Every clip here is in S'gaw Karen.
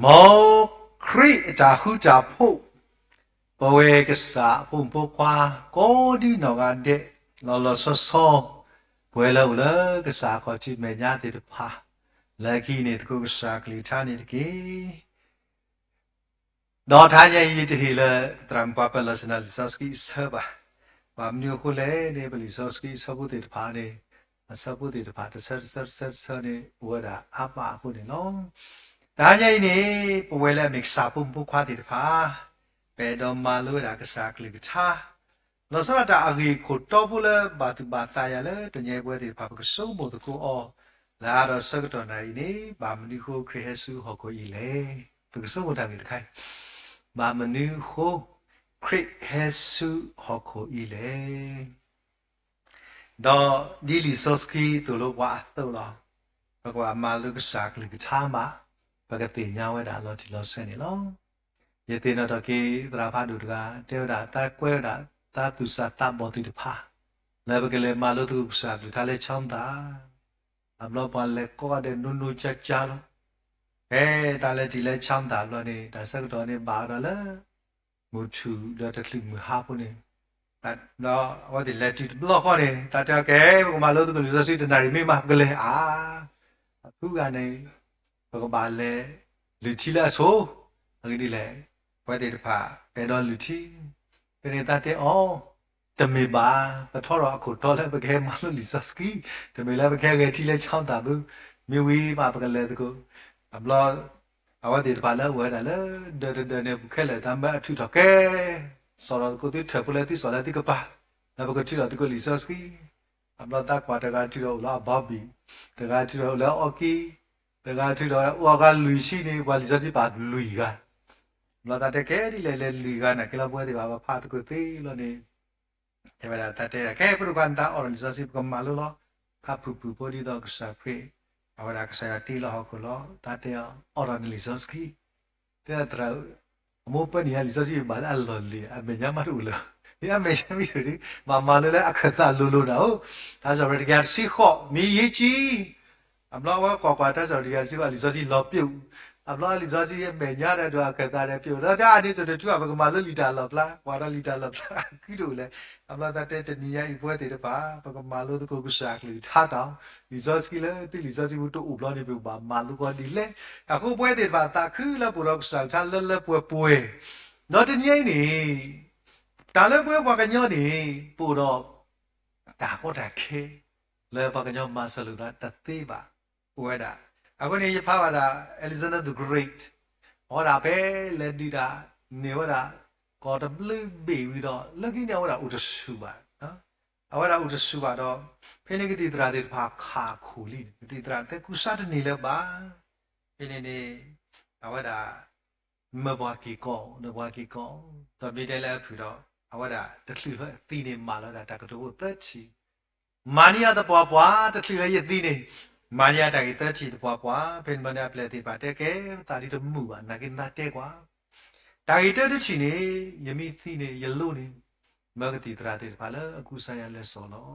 မ်ခရံာ်အတၢ်ဃူတၢ်ဖိး, ပဝဲကစၢ်အဖိမုၣ်ဖိခွါ ကိးဒံနီၢ်ဂၤဒဲး လီၤလီၤဆီဆီ, ပဝဲလၢအိၣ်လၢကစၢ်အခီၣ်ထံးမဲာ်ညါသ့ၣ်တဖၣ်, လၢခံန့ၣ်သကိးကစၢ်ကလုၢ်ကထါန့ၣ်တက့ၢ်. ဒီးတဟါညါအံၤယတဟ့ၣ်လၢ သရၣ်မုၣ်ပှၤပၢၢ်လီၢ်ဆ့ၣ်နီၤလံာ်စီဆှံအဆၢဘၣ်. ဘၣ်မနုၤအဃိလဲၣ်န့ၣ် ပလံာ်စီဆှံအဆၢဖိသ့ၣ်တဖၣ်န့ၣ်, အဆၢဖိသ့ၣ်တဖၣ် တဆၢတဆၢတဆၢတဆၢန့ၣ် အိၣ်ဝဲဒၣ်အါမးအဃိန့ၣ်လီၤ. တဟါညါအံၤန့ၣ် ပဝဲလၢအမ့ၢ်ကစၢ်ဖိမုၣ်ဖိခွါသ့ၣ်တဖၣ် ပအဲၣ်ဒိးမၤလိဝဲဒၣ်ကစၢ်ကလုၢ်ကထါ လီၤဆီဒၣ်တၢ်အဂ့ၢ်ခိၣ်တီဖိလၢဘၣ်သူၣ်ဘၣ်သးယၤလၢတနံၤအံၤပဝဲသ့ၣ်တဖၣ် ပကဆိကမိၣ်သကိးအီၤ လၢအဒီးဆၢကတီၢ်နၣ်ရံၣ်န့ၣ် ဘၣ်မနုၤအဃိခရံာ်ဟဲဆူဟီၣ်ခိၣ်အံၤလဲၣ်. ပကဆိကမိၣ်တၢ်ဂ့ၢ်တခါအံၤ, ဘၣ်မနုၤအဃိ ခရံာ်ဟဲဆူဟီၣ်ခိၣ်အံၤလဲၣ်. ဒီးဒ်လံာ်စီဆှံသိၣ်လိပှၤအသိးလီၤ. ပကဘၣ်မၤလိကစၢ်ကလုၢ်ကထါမး, ပကသ့ၣ်ညါဝဲဒၣ်လီၤတံၢ်လီၤဆဲးန့ၣ်လီၤ. ယသ့ၣ်နီၣ်ထီၣ်က့ၤသရၣ်ဖးဒိၣ်တဂၤ တဲဝဲဒၣ် တၢ်ကွဲးဝဲဒၣ် တၢ်သူၣ်စၢ်သးဘီၣ်သ့ၣ်တဖၣ် လၢပကလဲၤမၤလိသကိးကစၢ်ကလုၢ်ကထါလၢဆၣ်မတၤ အဘျီပှၤလဲၤကိးဂၤဒဲး နီၢ်နီၢ်ကၠၢ်ကၠၢ်လီၤ. ဖဲတၢ်လဲၤတံၢ်လၢဆၣ်မတၤအဘျီန့ၣ် တၢ်ဆၢကတီၢ်န့ၣ် ဘၣ်ဝဲဒီးလၢ မုၢ်ထူၣ်ဒီးတချုးမုၢ်ဟါဖိန့ၣ်, ဒီးအဝဲသ့ၣ်လဲၤတုၤတဘျီဃီန့ၣ် တၢ်တဲအီၤ ကဲ ပကမၤလိသကိးလံာ်စီဆှံတနၣ်ရံၣ်မ့ၢ်မး ပကလဲၤဧါ. အဖုဂၤန့ၣ် ပကဘၣ်လဲၤလုၢ်ထံလၢအဆိ, အဂ့ၢ်ဒ်လဲၣ်, ပဝဲသ့ၣ်တဖၣ် ပအဲၣ်ဒိးလုၢ်ထံ, ဖဲန့ၣ်တၢ်တဲအီၤ တမ့ၢ်ဘၣ်, ပထီထီၣ်အခိၣ်တီလၢပကဟဲမၤလိလံာ်စီဆှံ, တမ့ၢ်လၢပကဟဲဂဲၤထံလၢဆၣ်မတၤဘၣ်, မ့ၢ်ဝံၤမးပကလဲၤသကိး. အဘျီ အဝဲသ့ၣ်တဖၣ်လၢအအိၣ်ဝဲဒၣ်လၢဒၢးတဒၢးန့ၣ် ပူၤခဲလၢာ် တၢ်မၢအထုးထီၣ်ကဲ, စိာ်ထီၣ်သကိးသုထၢၣ်ဖိလၢသုစိာ်လၢသုကပၤ, လၢပကထုးထီၣ်သကိးလံာ်စီဆှံ. အဘျီသးကွၢ်တဂၤထုးထီၣ်အိၣ်လၢအဘီဘံၣ်, တဂၤထုးထီၣ်အိၣ်လၢအအီကံ, တဂၤထုးထီၣ်အိၣ်အဂၤလွံၢ်ဆံန့ၣ် ပှၤလံာ်စီဆှံပာ်လွံၢ်ဂၤ. ဘျီသးတဲကဲဒ်လဲၣ်လဲၤလွံၢ်ဂၤနာ်က့လီၤ ပဝဲသ့ၣ်တဖၣ် ပဖးသကိးသ့လီၤန့ၣ် တဲဝဲဒၣ်တၢ်တဲ ကဲ ဖိဒိၣ်ခွါန့ၣ် တၢ်အိးထီၣ်လံာ်စီဆှံ ပကမၤလိလီၤ. ခါဖုၣ်ဖုၣ်ဖိဒ်သိးကစၢ်ခရံာ် အဝဲဒၣ်ကစၢ်ယွၤတ့လၢဟီၣ်ခိၣ်လီၤ. တၢ်တဲအီၤ အိးထီၣ်န့ၢ်လံာ်စီဆှံ. တဲသရၣ်ဧၢ, အမိၢ်ပၢနံၤညါလံာ်စီဆှံဘၣ်လၢအလီၢ်လံၤ အမဲာ်ညါမးတအိၣ်လၢၤ. ဒ်အမဲာ်ညါမ့ၢ်တအိၣ်န့ၣ် ဘၣ်မၤလိလၢအခၢၣ်သးလိၤလိၤနၤဧၢ. တၢ်စီၤပၤတကယၤတဆံဃိး မ့ၢ်ယ့ၢ်ကံ အဘျီအဝဲကွၢ်ကွၢ် တၢ်စီၤပၤတကယၤတဆံဃိး လံာ်စီဆှံလီၤပျိာ်, အဘျီလံာ်စီဆှံအမဲာ်ညါဒီးအခၢၣ်သးဒီးပျိာ်, ဒီးတၢ်အန့ၣ်စိၤတထူၣ်ဘၣ် ပကမၤလိလံာ်တၢ်လီၣ်ဖျါ, ကွၢ်ဒီးလံာ်တၢ်လီၣ်ဖျါ အကုတအိၣ်လဲၣ်. အဘျီသးတဲတနံၤညါအံၤပဝဲသ့ၣ်တဖၣ် ပကမၤလိသကိးကစၢ်အကလုၢ်ကထါတၢ်, လံာ်စီဆှံလၢသုလံာ်စီဆှံပူၤတအိၣ်ဘျီန့ၣ် ပကဘၣ်မၤလိဃီဒ်လဲၣ်. အဃိပဝဲသ့ၣ်တဖၣ်သးခုလၢပအိၣ်ဒီးကစၢ်ကလုၢ်ကထါလၢလၢပှဲၤပှဲၤ, ဒီးတနံၤညါအံၤန့ၣ် တၢ်လၢပဝဲပှၤကညီန့ၣ် ပအိၣ်ဒီး တၢ်ကီတၢ်ခဲ လၢပှၤကညီမၤစၢၤလိာ်သးတသ့ဘၣ် အိၣ်ဝဲဒၣ်. အဃိန့ၣ် ယဖးဘၣ်ဒၣ် Alexander the Great အဝဲဒၣ်ဖဲလဲၤဒုးတၢ်န့ၢ်ဝဲဒၣ် ကီၢ်တဘျုးဘ့ၣ်ဝံၤဒီး လၢခံန့ၣ် အဝဲဒၣ်အိၣ်တဆူၣ်ဘၣ်, အဝဲဒၣ်အိၣ်တဆူၣ်ဘၣ်ဒီး ဖဲန့ၣ်ကသံၣ်သရၣ်သ့ၣ်တဖၣ်ခးခိၣ်လံန့ၣ် ကသံၣ်သရၣ်တဲကူစါတန့ၢ်လၢၤဘၣ်. ဖဲန့ၣ်န့ၣ် အဝဲဒၣ် မၢပှၤက့ၤကီး ဒီးပှၤက့ၤကီး ဒီးမ့ၢ်တဲလၢအဖုၣ်ဒီး အဝဲဒၣ်တချုးလၢအသံန့ၣ် မၤလီၤဝဲဒၣ်တၢ်ကတိၤဖိသၢထံၣ်, မၤန့ၢ်ယၤသပှၢ်ပှၢ် တချုးလၢယသံန့ၣ် မၤန့ၢ်ယၤတၢ်ဂ့ၢ်သၢထံၣ်သပှၢ်ပှၢ်. ဖဲန့ၣ်ဘျီန့ၣ် အပျဲၢ်သ့ၣ်တဖၣ်တဲကဲ သးဒ်တမုာ်ဘၣ် နာ်က့နသးတဲကွၢ်. တၢ်ဂ့ၢ်တၢတထံၣ်န့ၣ် ယမ့ၢ်သံန့ၣ် ယလိန့ၣ် မၢကသံၣ်သရၣ်သ့ၣ်တဖၣ်လၢအကူစါယၤလဲၤစိာ်လီၤ.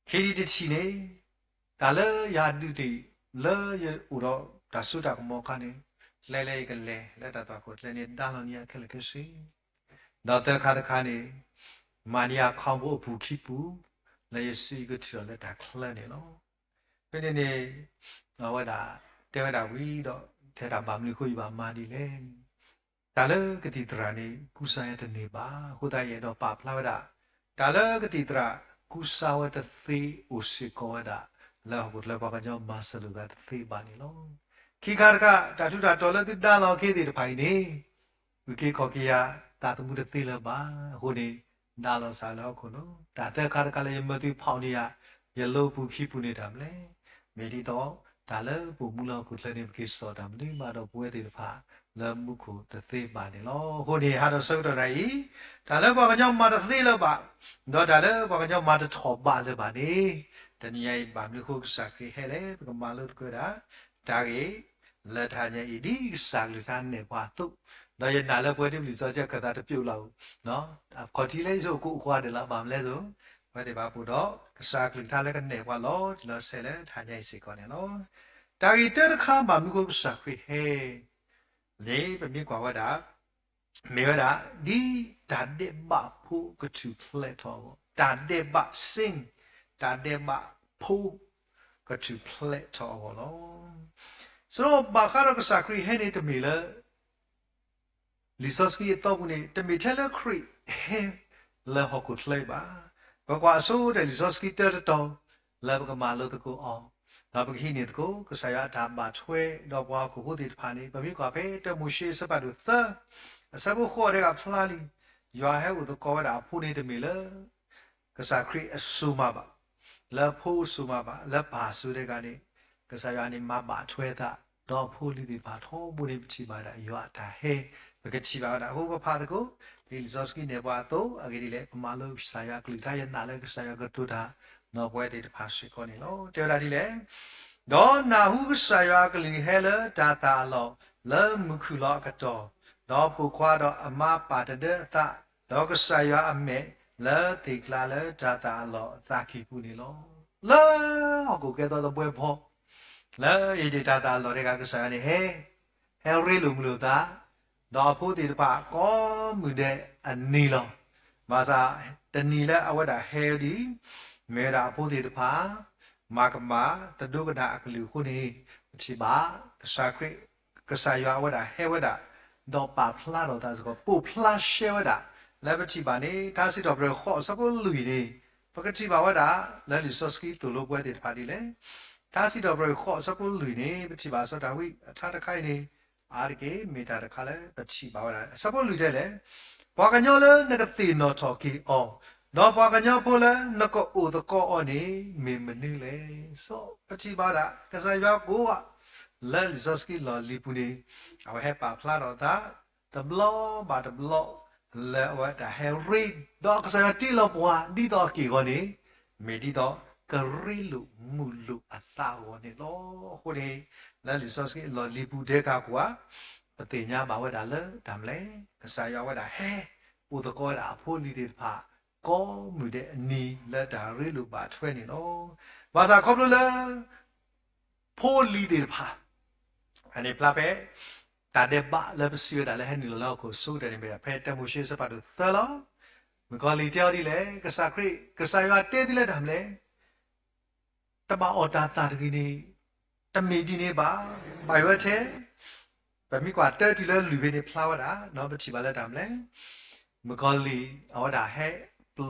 ခံထံၣ်တထံၣ်န့ၣ် တၢ်လၢယဟးဒုးတ့ၢ် လၢယအိၣ်ဒီးတၢ်စိတၢ်ကမီၤအခါန့ၣ် ကျဲလၢယကလဲၤလၢတၢ်သွၣ်ခိၣ်ကျဲန့ၣ် ဒါလီၤန့ၢ်ယၤခဲလၢာ်ခဲဆ့. ဒီးသၢခါတခါန့ၣ် မၤန့ၢ်ယၤခီဖိအပူၤခံပူၤ လၢယစုယကထံၣ်လီၤလၢတၢ်ချၢန့ၣ်လီၤ. ဖဲန့ၣ်န့ၣ် အဝဲဒၣ်တဲဝဲဒၣ်ဝံၤဒီး ထဲတၢ်ဘၣ်မနုၤအဃိယဘၣ်မၤဒ်လဲၣ် တၢ်လၢကသံၣ်သရၣ်န့ၣ် ကူစါယၤတန့ၢ်ဘၣ်. အဃိသတးယအဲၣ်ဒိးပာ်ဖျါဝဲဒၣ် တၢ်လၢကသံၣ်သရၣ်ကူစါဝဲတသ့အိၣ်စ့ၢ်ကီးဝဲဒၣ် လၢဟီၣ်ခိၣ်ချၢပှၤကညီမၤစၢၤလိာ်သးတသ့ဘၣ်န့ၣ်လီၤ. ခံခါတခါ တၢ်ထူးတၢ်တီၤလၢသုဒါလီၤခ့သ့ၣ်တဖၣ်အံၤန့ၣ် အုၣ်က့ၤခီၣ်က့ၤယၤ သးသမူတသ့လၢၤဘၣ်. အဃိန့ၣ် ဒါလီၤစၢ်လၢဟီၣ်ခိၣ်လီၤ. တၢ်သၢခါတခါလၢယမၢသုဖီၣ်န့ၢ်ယၤ ယလိပူၤခံပူၤန့ၣ်တၢ်မနုၤလဲၣ်. မ့ၢ်ဒ်သိး တၢ်လၢပအိၣ်မူလၢဟီၣ်ခိၣ်ချၢန့ၣ် ပက့ၤစိာ်တၢ်မနုၤမးဒီးပဝဲသ့ၣ်တဖၣ် လၢမူခိၣ်တသ့ဘၣ်န့ၣ်လီၤ. အဃိန့ၣ် ဟးဒီးဆၢကတီၢ်နၣ်အံၤ တၢ်လၢပှၤကညီမၤတသ့လၢၤဘၣ် ဒီးတၢ်လၢပှၤကညီမၤတထီၣ်ဘးလၢၤဘၣ်န့ၣ် တနံၤညါအံၤ ဘၣ်မနုၤအဃိကစၢ်ခရံာ်ဟဲလဲၣ် ပကမၤလိသကိးဝဲဒၣ် တၢ်ဂ့ၢ် လၢတဟါညါအံၤ ဒ်ကစၢ်ကလုၢ်ကထါနဲၣ်ပှၤအသိး, ဒီးယနာ်လၢပဝဲဒၣ်ပလံာ်စီဆှံအခၢၣ်သးတပျိာ်လီၤ. အခီၣ်ထံးလၢယဆိကမိၣ်အိၣ်ကိးဂၤဒဲးလီၤ. ဘၣ်မနုၤလဲၣ်, ပဝဲသ့ၣ်တဖၣ်ပအိၣ်ဒီး ကစၢ်ကလုၢ်ကထါလၢကနဲၣ်ပှၤလီၤတံၢ်လီၤဆဲးလၢတဟါညါအံၤစ့ၢ်ကီးန့ၣ်လီၤ. တၢ်ဂ့ၢ်တၢတခါ ဘၣ်မနုၤအဃိကစၢ်ခရံာ်ဟဲန့ၣ် ပမ့ၢ်ကွၢ်ဝဲဒၣ် မ့ၢ်ဝဲဒၣ် ဒ်တၢ်ဒဲးဘးဖိကထူၣ်ဖျဲးထီၣ်အဂီၢ်, တၢ်ဒဲးဘး sin, တၢ်ဒဲးဘးဖိ ကထူၣ်ဖျဲးထီၣ်အဂီၢ်လီၤ. စးထီၣ်ဘၣ်ဃးဒီးကစၢ်ခရံာ်ဟဲန့ၣ်တမ့ၢ်လၢ လံာ်စီဆှံအသီပူၤန့ၣ် တမ့ၢ်ထဲလၢခရံာ်ဟဲလၢဟီၣ်ခိၣ်ချၢအံၤဘၣ်. ပကွၢ်အဆိကတၢၢ်လံာ်စီဆှံတၢတတီၤ လၢပကမၤလိသကိးအီၤ, ဒီးပကဟံးန့ၢ်သကိး ကစၢ်ယွၤအတၢ်ဘၣ်ထွဲဒီးပှၤဟီၣ်ခိၣ်ဖိသ့ၣ်တဖၣ်န့ၣ် ပမ့ၢ်ကွၢ်ဖဲတၢမိၤၡ့အဆၢဖးဒိၣ်သၢ အဆၢဖိဃိးတဲဂၤဖျါလံ, ယွၤဟဲအိၣ်သကိးဝဲဒၣ်အဖိန့ၣ်တမ့ၢ်လၢ ကစၢ်ခရံာ်အစိၤမးဘၣ်, လၢအဖိအစိၤမးဘၣ်, လၢပၢ်စိၤတဂၤန့ၣ် ကစၢ်ယွၤန့ၣ်မၤဘၣ်ထွဲအသး ဒီးအဖိအလံၤသ့ၣ်တဖၣ်ထီဘိန့ၣ် ပထံၣ်ဘၣ်ဝဲဒၣ်ယွၤအတၢ်ဟဲ, ပကထံၣ်ဘၣ်ဝဲဒၣ်အဃိ ပဖးသကိး ဒ်လံာ်စီဆှံနဲၣ်ပှၤအသိး အဂ့ၢ်ဒ်လဲၣ် ပမၤလိကစၢ်ယွၤအကလုၢ်ကထါ ယနာ်လၢကစၢ်ယွၤကတိၤတၢ် ဒီးပဝဲသ့ၣ်တဖၣ်စ့ၢ်ကီးန့ၣ်လီၤ. တဲဝဲဒၣ်ဒ်လဲၣ်, ဒီးနၢ်ဟူကစၢ်ယွၤအကလုၢ်ဟဲလၢတၤသၣ်အလီၢ် လၢမုၢ်ခုၣ်လီၤအကတီၢ်, ဒီးပိာ်ခွါဒီးအမါပာ်တဒၢအသး, ဒီးကစၢ်ယွၤအမဲာ်လၢသ့ၣ်ကျါလၢတၤသၣ်အလီၢ်အသးကံၢ်ပူၤန့ၣ်လီၤ. လၢဟီၣ်ခိၣ်ကဲထီၣ်သဘှဲဖီ လၢဧ့ဒ့ၣ်တၤသၣ်အလီၢ်တဂၤ ကစၢ်ယွၤန့ၣ်ဟဲ ဟဲရ့လိာ်မုာ်လိာ်သး, ဒီးအဖိသ့ၣ်တဖၣ်ကိးမုၢ်ဒဲးအနံၤလီၤ. ဘၣ်ဆၣ် တနံၤလၢအဝဲဒၣ်ဟဲဒ်အံၤ, မ့ၢ်ဝဲဒၣ်အဖိသ့ၣ်တဖၣ် မၤကမၣ် တဒိကနၣ်အကလုၢ်အဃိန့ၣ် ပထံၣ်ဘၣ် ကစၢ်ခရံာ် ကစၢ်ယွၤအဝဲဒၣ်ဟဲဝဲဒၣ် ဒီးပာ်ဖျါထီၣ်သးစ့ၢ်ကီး ပိာ်ဖျါရှဲဝဲဒၣ် လၢပထံၣ်ဘၣ်န့ၣ် ထါစံးထီၣ်ပတြၢၤဃိးအဆၢဖိလွံၢ်န့ၣ် ပကထံၣ်ဘၣ်ဝဲဒၣ် လၢလံာ်စီဆှံသိၣ်လိပဝဲသ့ၣ်တဖၣ်ဒ်လဲၣ်. ထါစံးထီၣ်ပတြၢၤဃိးအဆၢဖိလွံၢ်န့ၣ် ပထံၣ်ဘၣ်စီၤဒၤဝံးအထါတခါအံၤန့ၣ် အါတက့ၢ် မ့ၢ်တၢ်တခါလၢပထံၣ်ဘၣ်ဝဲဒၣ် အဆၢဖိလွံၢ်တဲလဲၣ်, ပှၤကညီလၢနကသ့ၣ်နီၣ်ထီၣ်က့ၤအီၤ, ဒီးပှၤကညီဖိလၢနကအိၣ်သကိးအီၤန့ၣ် မ့ၢ်မနုၤလဲၣ်. စီၤ ပထံၣ်ဘၣ်ဝဲဒၣ် ကစၢ်ယွၤကိးဂၤ လၢလံာ်စီဆှံလီၢ်လံၤပူၤန့ၣ် အဝဲဟဲပာ်ဖျါထီၣ်အသး တဘျီဘၣ်တဘျီ လၢအဝဲတၢ်ဟဲရ့ ဒီးကစၢ်ယွၤတ့လီၤပှၤ ဒ်သိးအက့ၢ်အဂီၤန့ၣ် မ့ၢ်ဒ်သိးကရ့လိာ်မုာ်လိာ်အသးအဂီၢ်န့ၣ်လီၤ. အဃိန့ၣ် လၢလံာ်စီဆှံအလီၢ်လံၤပူၤဒဲးကကွၢ် ပသ့ၣ်ညါဘၣ်ဝဲဒၣ်လၢတၢ်မနုၤလဲၣ်, ကစၢ်ယွၤဝဲဒၣ်ဟဲ အိၣ်သကိးဝဲဒၣ်အဖိအလံၤသ့ၣ်တဖၣ် ကိးမုၢ်ဒဲးအနံၤလၢတၢ်ရ့လိာ်ဘၣ်ထွဲန့ၣ်လီၤ. ဘၣ်ဆၣ်ခီဖျိလၢ ဖိလံၤသ့ၣ်တဖၣ် အန့ၣ်ဖျါဖဲ တၢ်ဒဲးဘးလၢပစံးဝဲဒၣ်လၢဟဲနုာ်လီၤလၢဟီၣ်ခိၣ်အဆိကတၢၢ်န့ၣ် မ့ၢ်ဒၣ်ဖဲတၢမိၤၡ့အဆၢဖးဒိၣ်သၢလီၤ. မုၣ်ကီၤလံၢ်တဲအီၤဒ်လဲၣ်, ကစၢ်ခရံာ် ကစၢ်ယွၤတဲသုလၢတၢ်မနုၤလဲၣ်, တဘၣ်အီၣ်တၤသၣ်တဂ့ၤန့ၣ် တမ့ၢ်ဒ်န့ၣ်ဘၣ်, ဘၣ်ယိၣ်ဝဲထဲ ပမ့ၢ်ကွၢ်တၢတုၤလၢလွံၢ်ဖဲန့ၣ်ဖျါဝဲဒၣ်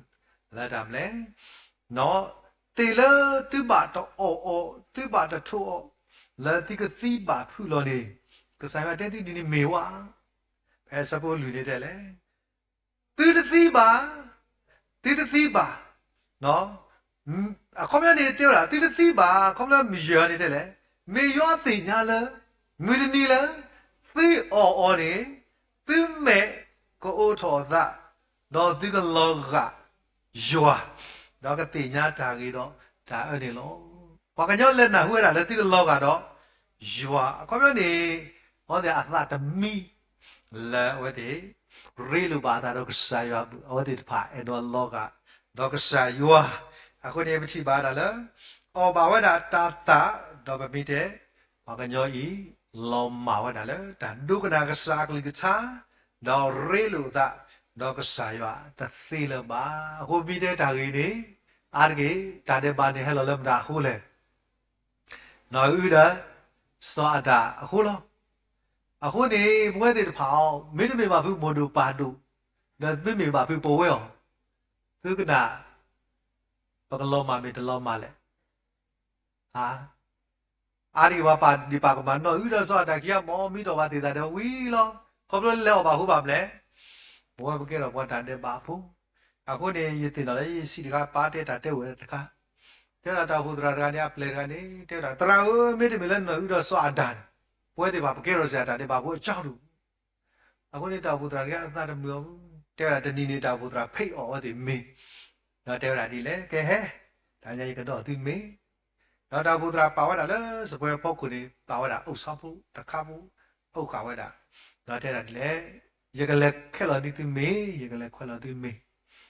ဒီးပထံၣ်ဘၣ်လၢတၢ်မနုၤလဲၣ်, မုၣ်ကီၤလံၢ် အဝဲဒၣ်ဟဲ လီၣ်ဖျါထီၣ်သးဒ်သိးဂုၢ်သ့ၣ်, ဒီးစံးဝဲဒၣ်ပိာ်မုၣ် လၢတၢ်မနုၤလဲၣ်, သ့ၣ်လၢသုဘၣ်တအီၣ်အီၤ သုဘၣ်တထိးအီၤ လၢသုကသံဘၣ်ဖုးလီၤန့ၣ် ကစၢ်ယွၤတဲသုဒ်န့ၣ်မ့ၢ်ဝဲ, ဖဲအဆၢဖိလွံၢ်န့ၣ်တဲလဲၣ် သုတသံဘၣ်, သုတသံဘၣ်, အခီပညီန့ၣ်တဲဝဲဒၣ် သုတသံဘၣ် ခီဖျိမုၢ်ယဲၢ်အီၤန့ၣ်တဲလဲၣ်, မ့ၢ်ယွၤသ့ၣ်ညါလၢ မုၢ်တနံၤလၢ သုအီၣ်အီၤန့ၣ် သုမဲာ်ကအိးထီၣ်အသး, ဒီးသုကလီၤဂာ်ယွၤ, ဒီးကသ့ၣ်ညါတၢ်ဂ့ၤဒီးတၢ်အၢန့ၣ်လီၤ. ပှၤကညီလဲၤနၢ်ဟူဝဲဒၣ်လၢသုကလီၤဂာ်ဒီးယွၤ အခီပညီန့ၣ် အဝဲသ့ၣ်အသးတမံ လၢအဝဲသ့ၣ် ရ့လိာ်ဘၣ်အသးဒီးကစၢ်ယွၤအပူၤ အဝဲသ့ၣ်တဖၣ်အဲၣ်ဒိးလီၤဂာ်ဒီးကစၢ်ယွၤ, အဃိန့ၣ် ပထံၣ်ဘၣ်ဝဲဒၣ်လၢ အီၣ်ဘၣ်ဝဲဒၣ်တၤသၣ် ဒီးပမ့ၢ်တဲ ပှၤကညီအံၤ လီၤမၢ်ဝဲဒၣ်လၢတၢ်ဒိကနၣ်ကစၢ်အကလုၢ်ကထါ, ဒီးရ့လိာ်အသး ဒီးကစၢ်ယွၤတသ့လၢၤဘၣ်. အဃိမ့ၢ်တဲတၢ်ဂ့ၤန့ၣ် အါတက့ၢ် တၢ်ဒဲးဘးန့ၣ်ဟဲလီၤလၢမတၤအဃိလဲၣ် နီၢ်အုၣ်ဒီး စီၤအၤဒၣ်အဃိလီၤ. အဃိန့ၣ် ပဝဲသ့ၣ်တဖၣ်အံၤ မ့တမ့ၢ်ဘၣ်ဖုးမိၢ်ဒိၣ်ပၢ်ဒိၣ်, ဒီးမ့မ့ၢ်ဘၣ်ဖုးပဝဲအီၤ, သုကနၣ် ပကလီၤမၢ်မ့ၢ်တလီၤမၢ်လဲၣ်. အါတက့ၢ် ပှၤပာ်ဒ့ၣ်ပာ်ကမၣ်နီၢ်အုၣ်ဒီးစီၤအၤဒၣ်ခံဂၤ မ်မံတီၢ်ဘၣ်သ့ၣ်သၣ်ဒီးဝံၤလီၤ. ခီဖျိလဲၤအီၣ်ဘၣ်အဃိဘၣ်မနုၤလဲၣ်, ပဝဲပကဲထီၣ်ပှၤတၢ်ဒဲးဘးဖိ. အဃိန့ၣ် ယသ့ၣ်နီၣ်လၢယဆံးတခါ ပာ်တဲတၢ်တဲဝဲတခါ, တဲဝဲဒၣ်တၢ်အိၣ်ဖှိၣ်သရၣ်တဂၤန့ၣ် အပျဲၢ်တဂၤန့ၣ် တဲဝဲဒၣ် သရၣ်ဧၢ, မ့တမ့ၢ်လၢနီၢ်အုၣ်ဒီးစီၤအၤဒၣ်န့ၣ် ပဝဲသ့ၣ်တဖၣ်ပကဲထီၣ်စ့ၢ်တၢ်ဒဲးဘးဖိအကၠီဒိၣ် အဃိန့ၣ် တၢ်အိၣ်ဖှိၣ်သရၣ်တဂၤအသးတမုာ်အီၤ, တဲဝဲဒၣ်တနံၤန့ၣ် တၢ်အိၣ်ဖှိၣ်သရၣ်ဖံးအီၣ်အဝဲသ့ၣ်မ့ၤ, ဒီးတဲဝဲဒၣ်ဒ်လဲၣ်, ကဲဟဲ, တနံၤအံၤယကဒီးသုမ့ၤ, ဒီးတၢ်အိၣ်ဖှိၣ်သရၣ်ပာ်ဝဲဒၣ်လၢစပွဲဖီခိၣ်န့ၣ် ပာ်ဝဲဒၣ်အိၣ်ဆီဖိတခါဖိ, အိၣ်ဃာ်ဝဲဒၣ်, ဒီးတဲဒၣ်ဒ်လဲၣ်, ယကလဲၤခဲလီၤဒ်သုမ့ၤ, ယကလဲၤခွဲးလီၤသုမ့ၤ,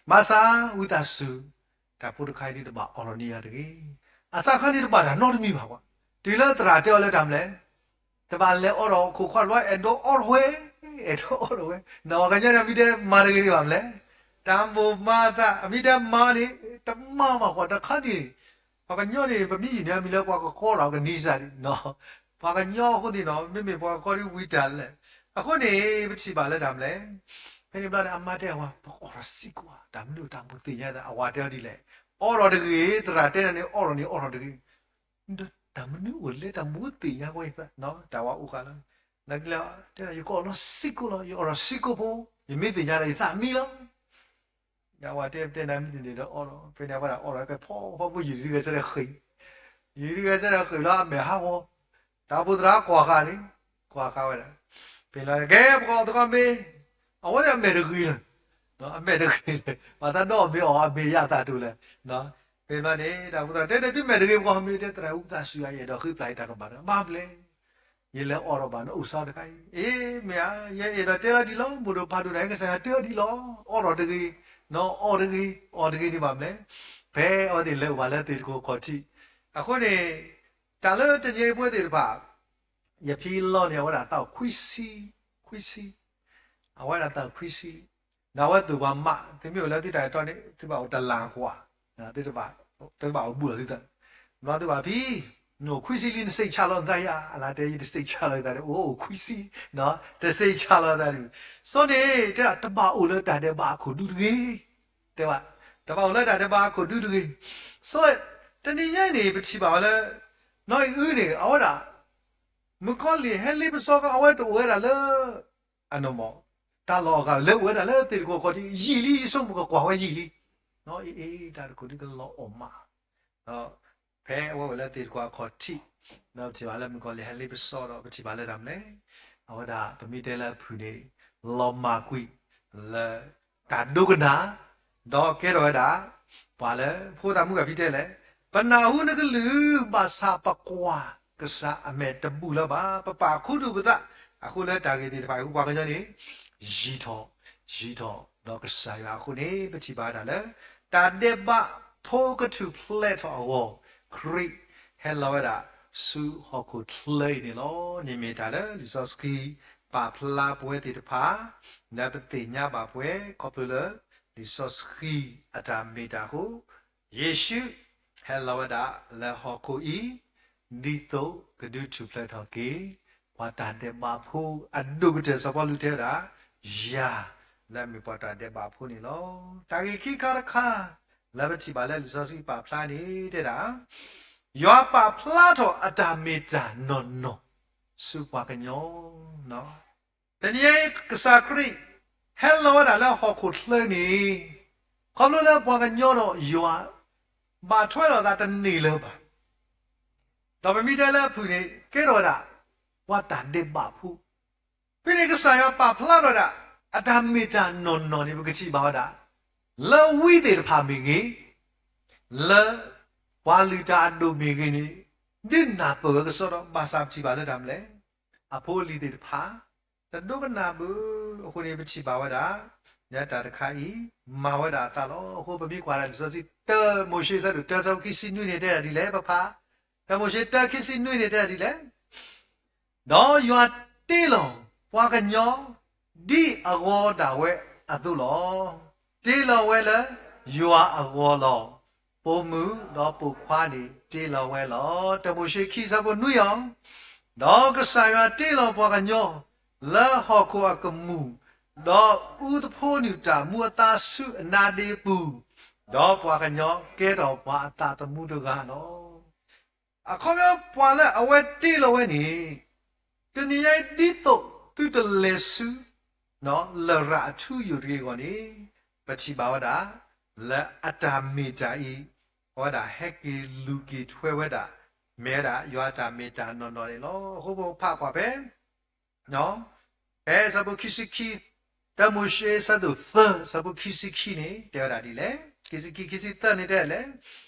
ဘၣ်ဆၣ်ဝံသးစူၤ တၢ်ဖိတခါအံၤဒ်တဘၣ်အိးထီၣ်န့ၢ်ယၤတဂ့ၤ. အစးခါန့ၣ်တဘၣ်တၢ်နီတမံၤဘၣ်ကွၢ်. တုၤလၢသရၣ်တဲအီၤလၢတၢ်မနုၤလဲၣ်, တဘၣ်လဲၤအိးထီၣ်ခိၣ်ခွါတဘျီ အဲၣ်ဒိးအိးထီၣ်ဝဲ, အဲၣ်ဒိးအိးထီၣ်ဝဲ, ဒီးပှၤကညီန့ၣ် အမ့ၢ်တဲမၤတဂ့ၤဒံးဘၣ်မနုၤလဲၣ်, တၢ်မိၣ်မၤအသး အမ့ၢ်တဲမၤန့ၣ် တမၤဘၣ်ကွၢ်တခါန့ၣ်, ပှၤကညီန့ၣ် ပမ့ၢ်ယုၢ်န့ၣ် အမ့ၢ်လၢပှၤကကီတၢ်ကနံၤစၢ်ဒံး, ပှၤကညီအဃိန့ၣ်နီၤ မ့မ့ၢ်ပှၤကကီဒ်ဝံၤတၢ်လဲၣ်. အဃိန့ၣ် ပထံၣ်ဘၣ်လၢတၢ်မနုၤလဲၣ်, ဖဲန့ၣ်ဘျီန့ၣ် အမါတဲအဝၤ ပအိးထီၣ်စ့ၢ်ကီးဧါ, တၢ်မနုၤတၢ်မိၣ်သ့ၣ်ညါသး အဝၤတဲအီၤဒ်လဲၣ်, အိးထီၣ်တဂ့ၤ, သရၣ်တဲနၤန့ၣ် အိးထီၣ်န့ၣ် အိးထီၣ်တဂ့ၤ. ဒီးတၢ်မနုၤအိၣ်လဲၣ် တၢ်မိၣ်သ့ၣ်ညါကွၢ်အသး, တၢ်ဝၤအိၣ်ဃာ်လီၤ, နကလဲၤတဲ ယကအိးလီၤစ့ၢ်ကီးလီၤ, ယအိးထီၣ်စ့ၢ်ကီးဖိ, ယမ့ၢ်သ့ၣ်ညါဒီးယသးမံလီၤ. အဝၤတဲတဲနၤမ့ၢ်တန့ၢ်ဒီးအိးထီၣ်, ဖဲန့ၣ်အဝဲဒၣ်အိးထီၣ်ကဲဖီဖီဖိ ယုၢ်တဂဲၤဆၢထၢၣ်ဃ့ၢ်, ယုၢ်တဂဲၤဆၢထၢၣ်ဃ့ၢ်လီၤ အမဲာ်ဟးဂီၤ, တၢ်အိၣ်ဖှိၣ်သရၣ်ကွၢ်ဃာ်န့ၣ်, ကွၢ်ဃာ်ဝဲဒၣ်, ဖဲလီၤကဲပကအီၣ်သကိးမ့ၤ, အဝဲသ့ၣ်အမဲာ်တဂ့ၤလၢၤ, အမဲာ်တဂ့ၤလၢၤ ဘၣ်သးဒီးအီၣ်မ့ၤအီၣ် အမဲာ်ယၢ်သးတိၤလဲၣ်. ဖဲလီၤန့ၣ် တၢ်အိၣ်ဖှိၣ်သရၣ်တဲ ဒီးသုမဲာ်တဂ့ၤပကအီၣ်မ့ၤ တဲသရၣ်ဝံသးစူၤ ယအဲၣ်ဒိးဃ့ပျၢ်ယတၢ်ကမၣ်တဂၤ ဘၣ်မနုၤလဲၣ် ယလဲၤအိးထီၣ်ဘၣ်နအိၣ်စီတခါအံၤ, အ့ မ့ၢ်ဧါ, ယအဲၣ်ဒိးတဲလီၤဒ်လီၤ, မိၢ်ဒိၣ်ဖးဒိၣ်န့ၣ် ကစၢ်ယွၤတဲအီၤဒ်လီၤ, အိးထီၣ်တဂ့ၤ, နအီၣ်တဂ့ၤ, အီၣ်တဂ့ၤန့ၣ်ဘၣ်မနုၤလဲၣ်. ဖဲအဝဲသ့ၣ်လဲၤအိၣ်ဘၣ်လၢသ့ၣ်တခိၣ်ခီၣ်ထံး, အဃိန့ၣ် တၢ်လၢတနံၤအံၤပဝဲသ့ၣ်တဖၣ် ယဖံလီၤန့ၣ် အဝဲဒၣ်သးအိၣ်ခွံဆံ, ခွံဆံ, အဝဲဒၣ်သးအိၣ်ခွံဆံ, ဒီးအဝဲသူၣ်ဘၣ်မး, သုမ့ၢ်အိၣ်လၢသုတၢ်အဲၣ်တီန့ၣ် သုဘၣ်အိၣ်တလၢ်ကွၢ်, သုဘၣ်အိၣ်ဘူးလီၤသုသး, ဘျီသုဘၣ်ဖံ, နအိၣ်ခွံဆံလံ နစ့းဆါလီၤနသးယါ, အလၢတဲယတစ့းဆါလီၤသးဒီး အိၣ်ခွံဆံ, တစ့းဆါလီၤသးဒီး, စီၤန့ၣ် တဲဒၣ်တဘၣ်အိၣ်လၢတၢ်ဒဲးဘးအခိၣ်ဒူတဂ့ၤ, တဲဘၣ်, တဘၣ်အိၣ်လၢတၢ်ဒဲးဘးအခိၣ်ဒူတဂ့ၤ. စီၤ တနံၤညါအံၤန့ၣ် ပထံၣ်ဘၣ်ဝဲလၢ နီၢ်အံၤအုန့ၣ် အဝဲဒၣ် မုၣ်ကီၤလံၢ်ဟဲလ့ပစီကီး အဝဲတအိၣ်ဝဲဒၣ်လၢ အနီၢ်မး, တၢ်လီၢ်အဂၤ လဲၤအိၣ်ဝဲဒၣ်လၢသ့ၣ်တခိၣ်ခီၣ်ထံးယံာ်လံ, ယဆိကမိၣ်ကကွၢ်ဝဲယံာ်လံ, နီၢ်အံၤအ့ တၢ်တခိၣ်ဒုကလီၤအီၣ်မး, ဒီးဖဲအဝဲအိၣ်လၢသ့ၣ်တခိၣ်အခီၣ်ထံး, ဒီးပထံၣ်ဘၣ်လၢမုၣ်ကီၤလံၢ်ဟဲလ့ပစီဒီး ပထံၣ်ဘၣ်လၢတၢ်မနုၤလဲၣ်, အဝဲဒၣ်ပမ့ၢ်တဲလၢအဖုၣ်န့ၣ် လီၤမၢ်ကွံာ်လၢတၢ်ဒိကနၣ်, ဒီးကဲထီၣ်ဝဲဒၣ် ပှၤလၢဖိသၣ်မုၣ်ဂၤဖံတဲလဲၣ်, ပနၢ်ဟူနကလုၢ် ဘၣ်ဆၣ်ပကွၢ်ကစၢ်အမဲာ်တဘူၣ်လၢၤဘၣ်, ပပာ်ခူသူၣ်ပသး, အဃိလၢတၢ်ဂ့ၢ်သ့ၣ်တဖၣ်အံၤ ပှၤကညီန့ၣ် ယံာ်ထီၣ်, ယံာ်ထီၣ်ဒီးကစၢ်ယွၤအဃိန့ၣ် ပထံၣ်ဘၣ်ဝဲဒၣ်လၢ တၢ်ဒဲးဘးဖိကထူၣ်ဖျဲးထီၣ်အဂီၢ်, ခရံာ်ဟဲလီၤဝဲဒၣ်ဆူဟီၣ်ခိၣ်ချၢအံၤန့ၣ်လီၤ. န့ၣ်မ့ၢ်တၢ်လၢလံာ်စီဆှံပာ်ဖျါပဝဲသ့ၣ်တဖၣ် လၢပသ့ၣ်ညါဘၣ်ပဝဲ ခီဖျိလၢလံာ်စီဆှံအတၢ်မ့ၢ်တၢ်အဃိ, ယ့ၣ်ၡူးဟဲလီၤဝဲဒၣ်လၢဟီၣ်ခိၣ်အံၤ ဒ်သိးကဒုးထူၣ်ဖျဲးထီၣ်က့ၤ ပှၤတၢ်ဒဲးဘးဖိအဒိၣ်ကတၢၢ် စီၤပီလူးတဲဝဲဒၣ် ယၤလၢအမ့ၢ်ပှၤတၢ်ဒဲးဘးဖိန့ၣ်လီၤ. တၢ်ဂ့ၢ်ခံခါတခါ လၢပထံၣ်ဘၣ်လၢလံာ်စီဆှံပာ်ဖျါန့ၣ်တဲဒၣ် ယွၤပာ်ဖျါထီၣ်အတၢ်မ့ၢ်တၢ်နီၢ်နီၢ် ဆူပှၤကညီ တနံၤအံၤ ကစၢ်ခရံာ် ဟဲလီၤဝဲဒၣ်လၢဟီၣ်ခိၣ်ချၢန့ၣ် ခီဖျိလၢပှၤကညီဒီးယွၤ ဘၣ်ထွဲလိာ်သးတန့ၢ်လၢၤဘၣ်. ဒီးပမ့ၢ်တဲလၢအဖုၣ်န့ၣ် ကဲထီၣ်ဝဲဒၣ် ပှၤတၢ်ဒဲးဘးဖိ. ဖဲန့ၣ်ကစၢ်ယွၤပာ်ဖျါထီၣ်ဝဲဒၣ် အတၢ်မ့ၢ်တၢ်နီၢ်နီၢ်န့ၣ် ပကထံၣ်ဘၣ်ဝဲဒၣ် လၢဝံသ့ၣ်တဖၣ်မ့ၢ်ဂ့ၤ, လၢပှၤလုၢ်တၢ်အဒိၣ်မ့ၢ်ဂ့ၤန့ၣ် ဒုးနၢ်ပၢၢ်ဝဲကစီဒီ ဘၣ်ဆၣ်ပထံၣ်ဘၣ်လၢတၢ်မနုၤလဲၣ်, အဖိအလံၤသ့ၣ်တဖၣ် တဒိကနၣ်ဘၣ်. အဃိန့ၣ် ပထံၣ်ဘၣ်ဝဲဒၣ် လၢတၢ်တခါအံၤ မၤဝဲဒၣ်အသးလီၤ. အဃိပမ့ၢ်ကွၢ်ဒၣ်လံာ်စီဆှံ တၢမိၤၡ့ဆၢဒိၣ်တၢ ဆၢဖိခံဆံနွံန့ၣ် တဲဒၣ်ဒ်လဲၣ်, ပဖး, တၢမိၤၡ့တၢ ခံဆံနွံန့ၣ် တဲဒၣ်ဒ်လဲၣ်. ဒီးယွၤတ့လီၤပှၤကညီ ဒ်အဂီၤဒၣ်ဝဲအသိးလီၤ. တ့လီၤဝဲလၢယွၤအဂီၤလီၤ. ပိာ်မုၣ်ဒီးပိာ်ခွါန့ၣ်တ့လီၤဝဲလီၤ. တၢမိၤၡ့ခံ ဆၢဖိနွံအီၤ, ဒီးကစၢ်ယွၤတ့လီၤပှၤကညီ လၢဟီၣ်ခိၣ်အကမူၣ်, ဒီးအူသဖိနုာ်တၢ်မူအသါဆူအနါဒ့အပူၤ, ဒီးပှၤကညီကဲထီၣ်ပှၤအသးသမူတဂၤလီၤ. အခီပညီပှၤလၢအဝဲတ့လီၤဝဲန့ၣ် တနံၤညါအံၤဒ်သိးသုတလဲၤဆူ လရာ်အထူအယိာ်တဂ့ၤအဂီၢ်န့ၣ် ပထံၣ်ဘၣ်ဝဲဒၣ် လၢအတၢ်မ့ၢ်တၢ်အံၤ အဝဲဒၣ်ဟဲက့ၤလူၤက့ၤထွဲဝဲဒၣ် မ့ၢ်ဝဲဒၣ်ယွၤအတၢ်မ့ၢ်တၢ်နီၢ်နီၢ်န့ၣ်လီၤ. အဃိပဖးကွၢ်ဖဲ ဖဲဆၢဖိခံဆံခံ, တၢမိၤၡ့ဆၢဒိၣ်သၢ ဆၢဖိခံဆံခံန့ၣ် တဲဝဲဒၣ်ဒ်လဲၣ်, ခံဆံခံ ခံဆံသၢန့ၣ်တဲလဲၣ်,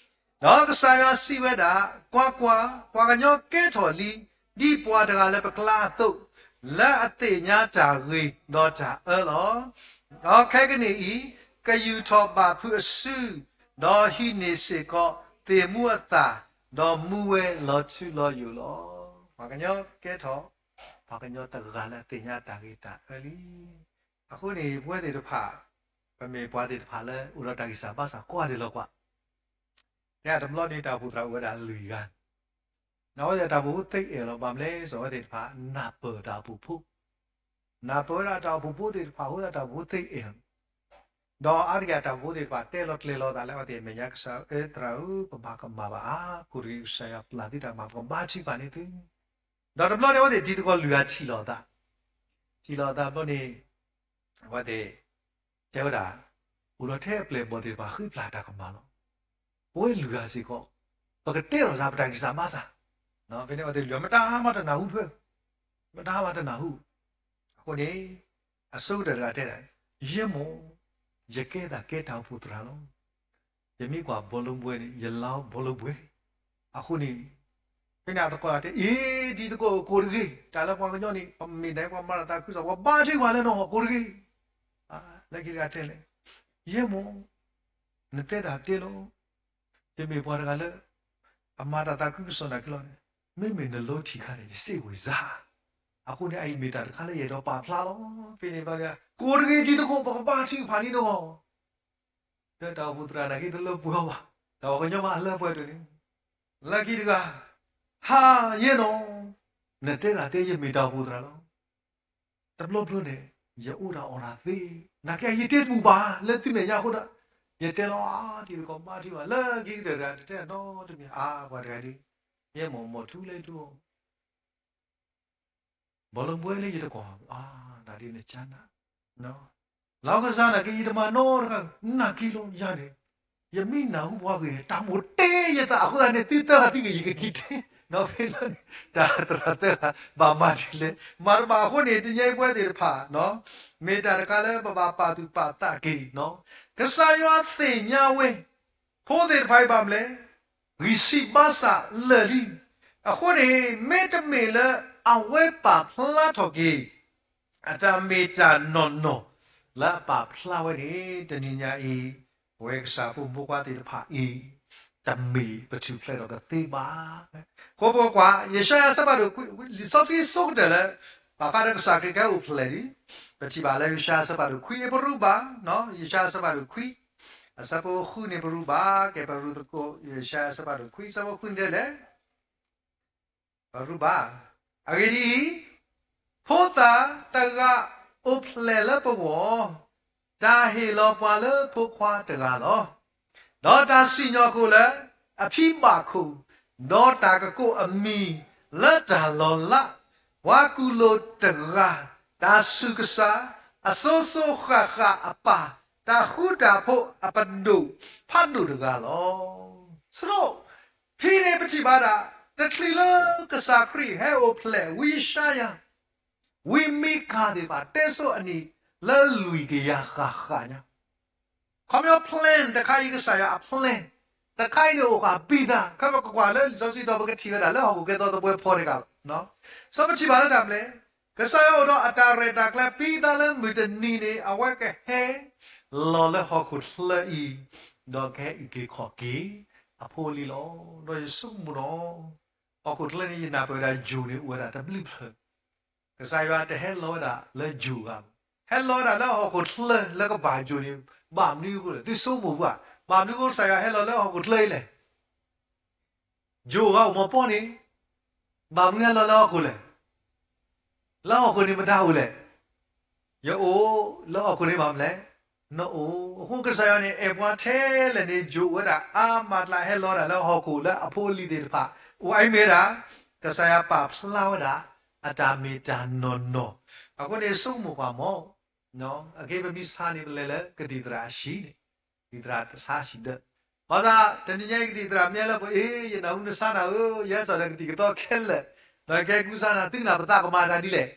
ဒီးကစၢ်ယွၤစံးဝဲဒၣ်, ကွၢ်ကွၢ်, ပှၤကညီကဲထီၣ်လံ ဒ်ပှၤတဂၤလၢပကျါအသိး, လၢအသ့ၣ်ညါတၢ်ဂ့ၤဒီးတၢ်အၢလီၤ. ဒီးခဲကနံၣ်အံၤ ကယူာ်ထီၣ်ဘၣ်ဖုးအစု, ဒီးဟံးန့ၢ်စ့ၢ်ကီးသ့ၣ်မူအသၣ်, ဒီးမူဝဲလီၤထူလီၤယိာ်လီၤ. ပှၤကညီကဲထီၣ် ပှၤကညီတဂၤလၢအသ့ၣ်ညါတၢ်ဂ့ၤတၢ်အၢလံ. အဃိန့ၣ် ပဝဲသ့ၣ်တဖၣ် ပမ့ၢ်ပှၤသ့ၣ်တဖၣ်လၢအိၣ်ဒီးတၢ်ဂံၢ်စၢ်ဘါစၢ်ကိးဂၤဒဲးလီၤကွၢ်. ဖဲတဘျီန့ၣ် တၢ်အိၣ်ဖှိၣ်သရၣ်အိၣ်ဝဲဒၣ်လွံၢ်ဂၤ, အဝဲသ့ၣ်တၢ်အိၣ်ဖှိၣ်ဖိသ့အဲၣ်လီၤ. ဘၣ်မနုၤလဲၣ်, အဝဲသ့ၣ်တဖၣ်နၢ်ပၢၢ်တၢ်အိၣ်ဖှိၣ်ဖိ, နၢ်ပၢၢ်ဝဲဒၣ်တၢ်အိၣ်ဖှိၣ်ဖိသ့ၣ်တဖၣ်အဃိ တၢ်အိၣ်ဖှိၣ်ဖိသ့အဲၣ်လီၤ. ဒီးအါတက့ၢ်တၢ်အိၣ်ဖှိၣ်ဖိသ့ၣ်တဖၣ်တဲလီၤကျဲၤလီၤသးလၢအဝဲသ့ၣ်မဲာ်ညါကစၢ်ဧၢ, သရၣ်ဧၢ, ပဘၣ်ကမၣ်ဘၣ်အါ, ကိၣ်တဂ့ၤ, ကစၢ်ယွၤပျၢ်သုတၢ်ကမၣ်, ပကဘါထုကဖၣ်န့ၢ်သု. ဒီးတဘျီန့ၣ် အဝဲသ့ၣ်တံၤသကိးလွံၢ်ဂၤထံၣ်လိာ်အသး, ထံၣ်လိာ်အသးတဘျီန့ၣ် အဝဲသ့ၣ်တဲဝဲဒၣ်, အိၣ်ဒီးထဲအပျဲၢ်အဘီၣ်သ့ၣ်တဖၣ်ဃ့ပျၢ်တၢ်ကမၣ်လီၤ. ပဝဲလွံၢ်ဂၤစ့ၢ်ကီး ပကတဲလီၤသးပတၢ်ဂံၢ်စၢ်ဘါစၢ်, ဖဲန့ၣ်အဝဲသ့ၣ်လွံၢ်ဂၤ မတၤမးတနၢ်ဟူဖဲ, မတၤမးတနၢ်ဟူ. အဃိန့ၣ် အဆိကတၢၢ်တဂၤတဲဒၣ်, ယဲၢ်မိၢ်, ယကဲသးကဲတၢ်အိၣ်ဖှိၣ်သရၣ်လီၤ. ယမ့ၢ်ကွၢ်ဘောလုံးပွဲန့ၣ် ယလီၤဘောလုံးပွဲ. အဃိန့ၣ် ဖဲန့ၣ်အသကိးတဲအံၤ, တံၤသကိးကိၣ်တဂ့ၤ, တၢ်လၢပှၤကညီန့ၣ် ပမ့ၢ်ဒၣ်ပှၤမၤတၢ်သးခုကစီၣ် ပှၤဘါထုကဖၣ်လၢနဂီၢ်ကိၣ်တဂ့ၤ. လၢခံတဂၤတဲလဲၣ်, ယဲၢ်မိၢ်, နတဲတၢ်သ့လီၤ. ယမ့ၢ်ပှၤတဂၤလၢ အမၤတၢ်သးခုကစီၣ်နာ်က့လီၤန့ၣ်, မ့မ့ၢ်နလိထံၣ်ခါန့ၣ် ယစံးဝဲစ့ၢ်, အဃိန့ၣ် အအံၤမ့ၢ်တၢ်တခါလၢယအဲၣ်ဒိးပာ်ဖျါလီၤ. ဖဲန့ၣ်ဘျီ ကိၣ်တဂ့ၤ တံၤသကိး ပကဘါထုကဖၣ်န့ၢ်နဂီၢ် ဒီးတၢ်အိၣ်ဖှိၣ်သရၣ်နာ်က့တလၢပှဲၤအီၤဘၣ်, တၢ်ပှၤကညီမးအလၢပှဲၤတန့ၣ်, လၢခံတဂၤ, ဟါယဲၢ်နီၢ်, နတဲတၢ်သ့ ယမ့ၢ်တၢ်အိၣ်ဖှိၣ်သရၣ်လီၤ. တဘျီဘျီန့ၣ် ယအိၣ်တၢ်အီၣ်တၢ်သ့, နာ်က့ယတဲတဘူၣ်ဘၣ်လၢသုမဲာ်ညါအဃိဒီး, ယတဲလီၤအါ တံၤသကိးဘါထုကဖၣ်လၢခံကတၢၢ်တဂၤ တတဲနီတမံၤအါ ပှၤတဂၤဒ်, ယဲၢ်မိၢ်မိၢ်ထူလၢဒိ ဘောလုံးပွဲလၢယတကွၢ်, အါ, နဒ်နကနၣ်, လီၤကစၢ်နာ်က့ ယတမၤနီတဂၤ, နာ်က့လီၤယၤန့ၣ်, ယမ့ၢ်နၢ်ဟူပှၤဂ့ၤန့ၣ် တၢ်မိၣ်တဲယသးအဃိသတးန့ၣ် သုသၢဂၤသံန့ၣ် ယကက့ၤတဲ, ဒီးဖဲန့ၣ် တၢ်သရၣ်သၢဂၤ ဘၣ်မၤဒ်လဲၣ်, မၤတဘၣ်အဃိန့ၣ် တနံၤအံၤပဝဲသ့ၣ်တဖၣ် မ့ၢ်တၢ်တခါလၢပဘၣ်ပာ်သူၣ်ပာ်သးက့ၤ, ကစၢ်ယွၤသ့ၣ်ညါဝဲ ဖိသ့ၣ်တဖၣ်အံၤဘၣ်မနုၤလဲၣ်, ဂံၢ်စၢ်ဘါစၢ်လၢာ်လံ. အဃိန့ၣ် မ့တမ့ၢ်လၢအဝဲပာ်ဖျါထီၣ်က့ၤ အတၢ်မ့ၢ်တၢ်နီၢ်နီၢ် လၢအပာ်ဖျါဝဲန့ၣ် တနံၤညါအံၤ ပဝဲကစၢ်ဖိမုၣ်ဖိခွါသ့ၣ်တဖၣ်အံၤ တမ့ၢ်ပထူၣ်ဖျဲးထီၣ်ကသ့ဘၣ်. အဃိပကွၢ် ယၡါယၤအဆၢဖးဒိၣ်ခွံ, လံာ်စီဆှံဆိကတၢၢ်လၢ ပာ်ဖျါဒီးကစၢ်ခရံာ်ကဟဲအိၣ်ဖျဲၣ်လံ, ပထံၣ်ဘၣ်လၢယၡါယၤအဆၢဖးဒိၣ်ခွံအံၤ ပရူးဘၣ်, ယၡါယၤအဆၢဖးဒိၣ်ခွံ အဆၢဖိဃုန့ၣ်ပရူးဘၣ်, ကဲပရူးသကိး ယၡါယၤအဆၢဖးဒိၣ်ခွံ အဆၢဖိဃုန့ၣ်ဒ်လဲၣ် ပရူးဘၣ်. အဂ့ၢ်ဒ်အံၤ, ဖိသၣ်တဂၤအိၣ်ဖျဲၣ်လၢပဂီၢ်, တၢ်ဟ့ၣ်လီၤပှၤလၢဖိခွါတဂၤလီၤ. ဒီးတၢ်စံၣ်ညီၣ်ကွီၢ်လၢအဖံဘၣ်ခိၣ်, ဒီးတၢ်ကကိးအမံၤလၢတၢ်လီၤလး, ပှၤကူၣ်လိာ်တဂၤ, တၢ်ဆူးကစၢ်, အစိၤစိၤဃၣ်ဃၣ်အပၢ်, တၢ်ဃူတၢ်ဖိးအပဒိၣ်ဖးဒိၣ်တဂၤလီၤ. ဆိ ဖဲန့ၣ်ပထံၣ်ဘၣ်ဒၣ် တချုးလၢကစၢ်ခရံာ်ဟဲအိၣ်ဖျဲၣ် ဝံယၡါယၤ, ဝံမံကၤသ့ၣ်တဖၣ် တဲဆိအနံၣ်လၢလွံၢ်ကယၤဃၣ်ဃၣ်ညါ, ခီပညီ plan တခါအံၤ ကစၢ်ယွၤအ plan တခါအံၤန့ၣ်အိၣ်ဃာ်ဘံသး ခီပကကွၢ်လၢလံာ်စီဆှံဒီး ပကထံၣ်ဝဲဒၣ်လၢဟီၣ်ခိၣ်ကဲသီသပှၢ်ဖီတဂၤလီၤ. ဆိပထံၣ်ဘၣ်လၢတၢ်မနုၤလဲၣ်, ကစၢ်ယွၤအိၣ်ဒီးအတၢ်ရဲၣ်တၢ်ကျဲၤဘံသးလၢမုၢ်တနံၤန့ၣ် အဝဲကဟဲလီၤလၢဟီၣ်ခိၣ်ချၢအံၤ, ဒီးကဟဲအုၣ်က့ၤခီၣ်က့ၤအဖိအလံၤလီၤ. ဒီးယဆိကမိၣ်ဒီး ဟီၣ်ခိၣ်ချၢန့ၣ် ယနၢ်ပၢၢ်ဝဲဒၣ်ယိၤန့ၣ် အိၣ်ဝဲဒၣ်တဘျုးဖျၢၣ်, ကစၢ်ယွၤတဟဲလီၤဝဲဒၣ်လၢယိၤဂၤ, ဟဲလီၤဝဲဒၣ်လၢဟီၣ်ခိၣ်ချၢလၢကဘၣ်ယိၤန့ၣ်, ဘၣ်မနုၤအဃိလဲၣ်, သုဆိကမိၣ်ကွၢ်, ဘၣ်မနုၤအဃိကစၢ်ယွၤဟဲလီၤလၢဟီၣ်ခိၣ်ချၢအံၤလဲၣ်. ယိၤဂၤအိၣ်မီၢ်ပီၢ်န့ၣ်, ဘၣ်မနုၤဟဲလီၤလၢဟီၣ်ခိၣ်လဲၣ်. လၢဟီၣ်ခိၣ်န့ၣ်မတၤအိၣ်လဲၣ်. ယအိၣ်လၢဟီၣ်ခိၣ်န့ၣ်ဘၣ်မနုၤလဲၣ်, နအိၣ်. အဃိကစၢ်ယွၤန့ၣ် အဲၣ်ပှၤထဲလဲၣ်န့ၣ် ယိၤဝဲဒၣ်အါမးတလး ဟဲလီၤဝဲဒၣ်လၢဟီၣ်ခိၣ်လၢအဖိအလံၤသ့ၣ်တဖၣ် အိၣ်အါအံၤမ့ၢ်ဝဲဒၣ် ကစၢ်ယွၤပာ်ဖျါဝဲဒၣ် အတၢ်မ့ၢ်တၢ်နီၢ်နီၢ်. အဃိန့ၣ် ဆိကမိၣ်ကွၢ်မီၢ်, အက့ပမ့ၢ်ဆါန့ၣ် ပလဲၤလၢကသံၣ်သရၣ်အဟံၣ်န့ၣ်, ကသံၣ်သရၣ်တဆါဟံၣ်ဒၢး, ဘၣ်ဆၣ်တနံၤညါအံၤ ကသံၣ်သရၣ်မ့ၢ်လၢပှၤအ့ ယနၢ်ဟူနဆါနၤဧၢ, ယဟဲစိာ်ဒီးကသံၣ်ကသီခဲလၢာ်, ဒီးကဲကူစါနၤ သုကနၣ်ပသးကမၤတၢ်ဒ်လဲၣ်.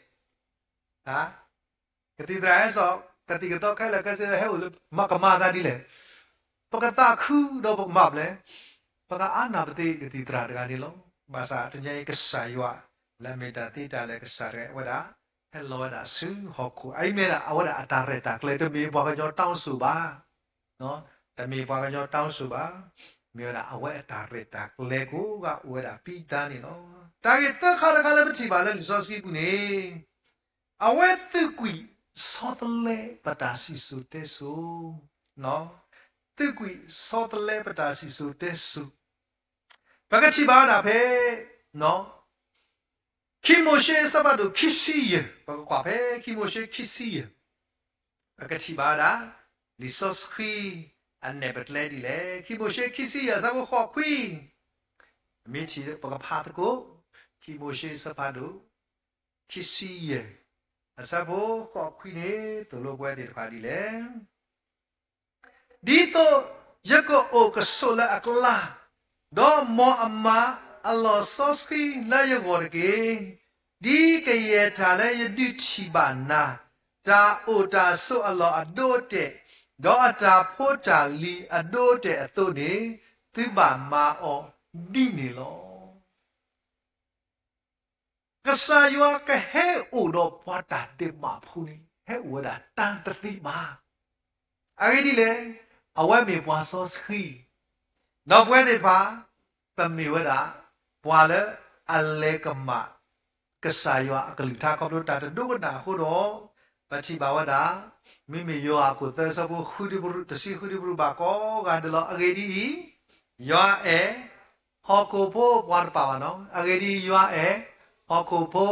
ကသံၣ်သရၣ်ဟဲစိာ် ကသံၣ်ကသီခဲလၢာ်ခဲဆ့ဟဲအိၣ်လၢ မၤကမၤသးဒ်လဲၣ်. ပကသးခုဒီးပကမၤမနုၤလဲၣ်. ပကအါနၢ်ပသ့ကသံၣ်သရၣ်တဂၤန့ၣ်လီၤ. ဘၣ်ဆၣ်တနံၤညါအံၤကစၢ်ယွၤ လၢအမ့ၢ်တၢ်သ့တၢ်လၢာ်ကစၢ်တဂၤဝဲဒၣ် ဟဲလီၤဝဲဒၣ်ဆူဟီၣ်ခိၣ် အအံၤမ့ၢ်ဒၣ်အဝဲဒၣ်အတၢ်ရဲၣ်တၢ်ကျဲၤ တမ့ၢ်ပှၤကညီတၢ်အိၣ်ဆိးဘၣ်. တမ့ၢ်ပှၤကညီတၢ်အိၣ်ဆိးဘၣ်, မ့ၢ်ဝဲဒၣ်အဝဲအတၢ်ရဲၣ်တၢ်ကျဲၤကိးဂၤအိၣ်ဝဲဒၣ်ပံတၢ်န့ၣ်လီၤ. တၢ်ဂ့ၢ်သၢခါတခါလၢပထံၣ်ဘၣ်လၢလံာ်စီဆှံပူၤန့ၣ်, အဝဲသံကွံာ်ဆီတလဲပတၢ်စံၣ်စိၤတဲစိၤ, သံကွံာ်ဆီတလဲပတၢ်စံၣ်စိၤတဲစိၤ, ပကထံၣ်ဘၣ်ဝဲဒၣ်ဖဲ ခံမိၤၡ့အဆၢဖးဒိၣ်ခံဆံယဲၢ်, ပကကွၢ်ဖဲခံမိၤၡ့ခံဆံယဲၢ်, ပကထံၣ်ဘၣ်ဝဲဒၣ် လံာ်စီဆှံ အနဲၣ်ပကျဲဒ်လဲၣ်. ခံမိၤၡ့ခံဆံယဲၢ် အဆၢဖိဃိးခွံ, မ့ၢ်ထံၣ်ပကဖးသကိး, ခံမိၤၡ့အဆၢဖးဒိၣ် ခံဆံယဲၢ်, အဆၢဖိဃိးခွံန့ၣ် သိၣ်လိပဝဲသ့ၣ်တဖၣ်ဒ်လဲၣ်. ဒ်သိးယကအိၣ်ကဆိးလၢအကျါ, ဒီးမ်အမၤအလီၢ်စီဆှံလၢယဂီၢ်တက့ၢ်. ဒ်ကယဲၢ်တၢ်လၢယဒုးထံၣ်ဘၣ်နၤ, တၢ်အိၣ်တၢ်ဆိးအလီၢ်အဒိအတဲာ်, ဒီးအတၢ်ဖိတၢ်လံၤအဒိအတဲာ်အသိးန့ၣ်, သုဘၣ်မၤအီၤဒ်န့ၣ်လီၤ. ကစၢ်ယွၤကဟဲအိၣ်ဒီးပှၤတၢ်ဒဲးဘးဖိန့ၣ် ဟဲအိၣ်ဝဲဒၣ်တၢ်တသ့ဘၣ်. အဂ့ၢ်ဒ်လဲၣ်, အဝဲမ့ၢ်ပှၤစီဆှံ, ဒီးပဝဲသ့ၣ်တဖၣ် ပမ့ၢ်ဝဲဒၣ် ပှၤလၢအလဲၤကမၣ် ကစၢ်ယွၤအကလုၢ်ကထါခီဖျိတၢ်တဒိကနၣ်အဃိဒီး, ပထံၣ်ဘၣ်ဝဲဒၣ် မ့မ့ၢ်ယိၤဟၣ်အခိၣ်သၢဆၢဖိဃု, တဆံဃုဒံးပရူၢ်ဘၣ်ကိးဂၤဒဲးလီၤ. အဂ့ၢ်ဒ်အံၤ, ယွၤအဲၣ် ဟီၣ်ခိၣ်ဖိပှၤတပာ်ဘၣ်နီၤ. အဂ့ၢ်ဒ်အံၤ, ယွၤအဲၣ် ဟီၣ်ခိၣ်ဖိ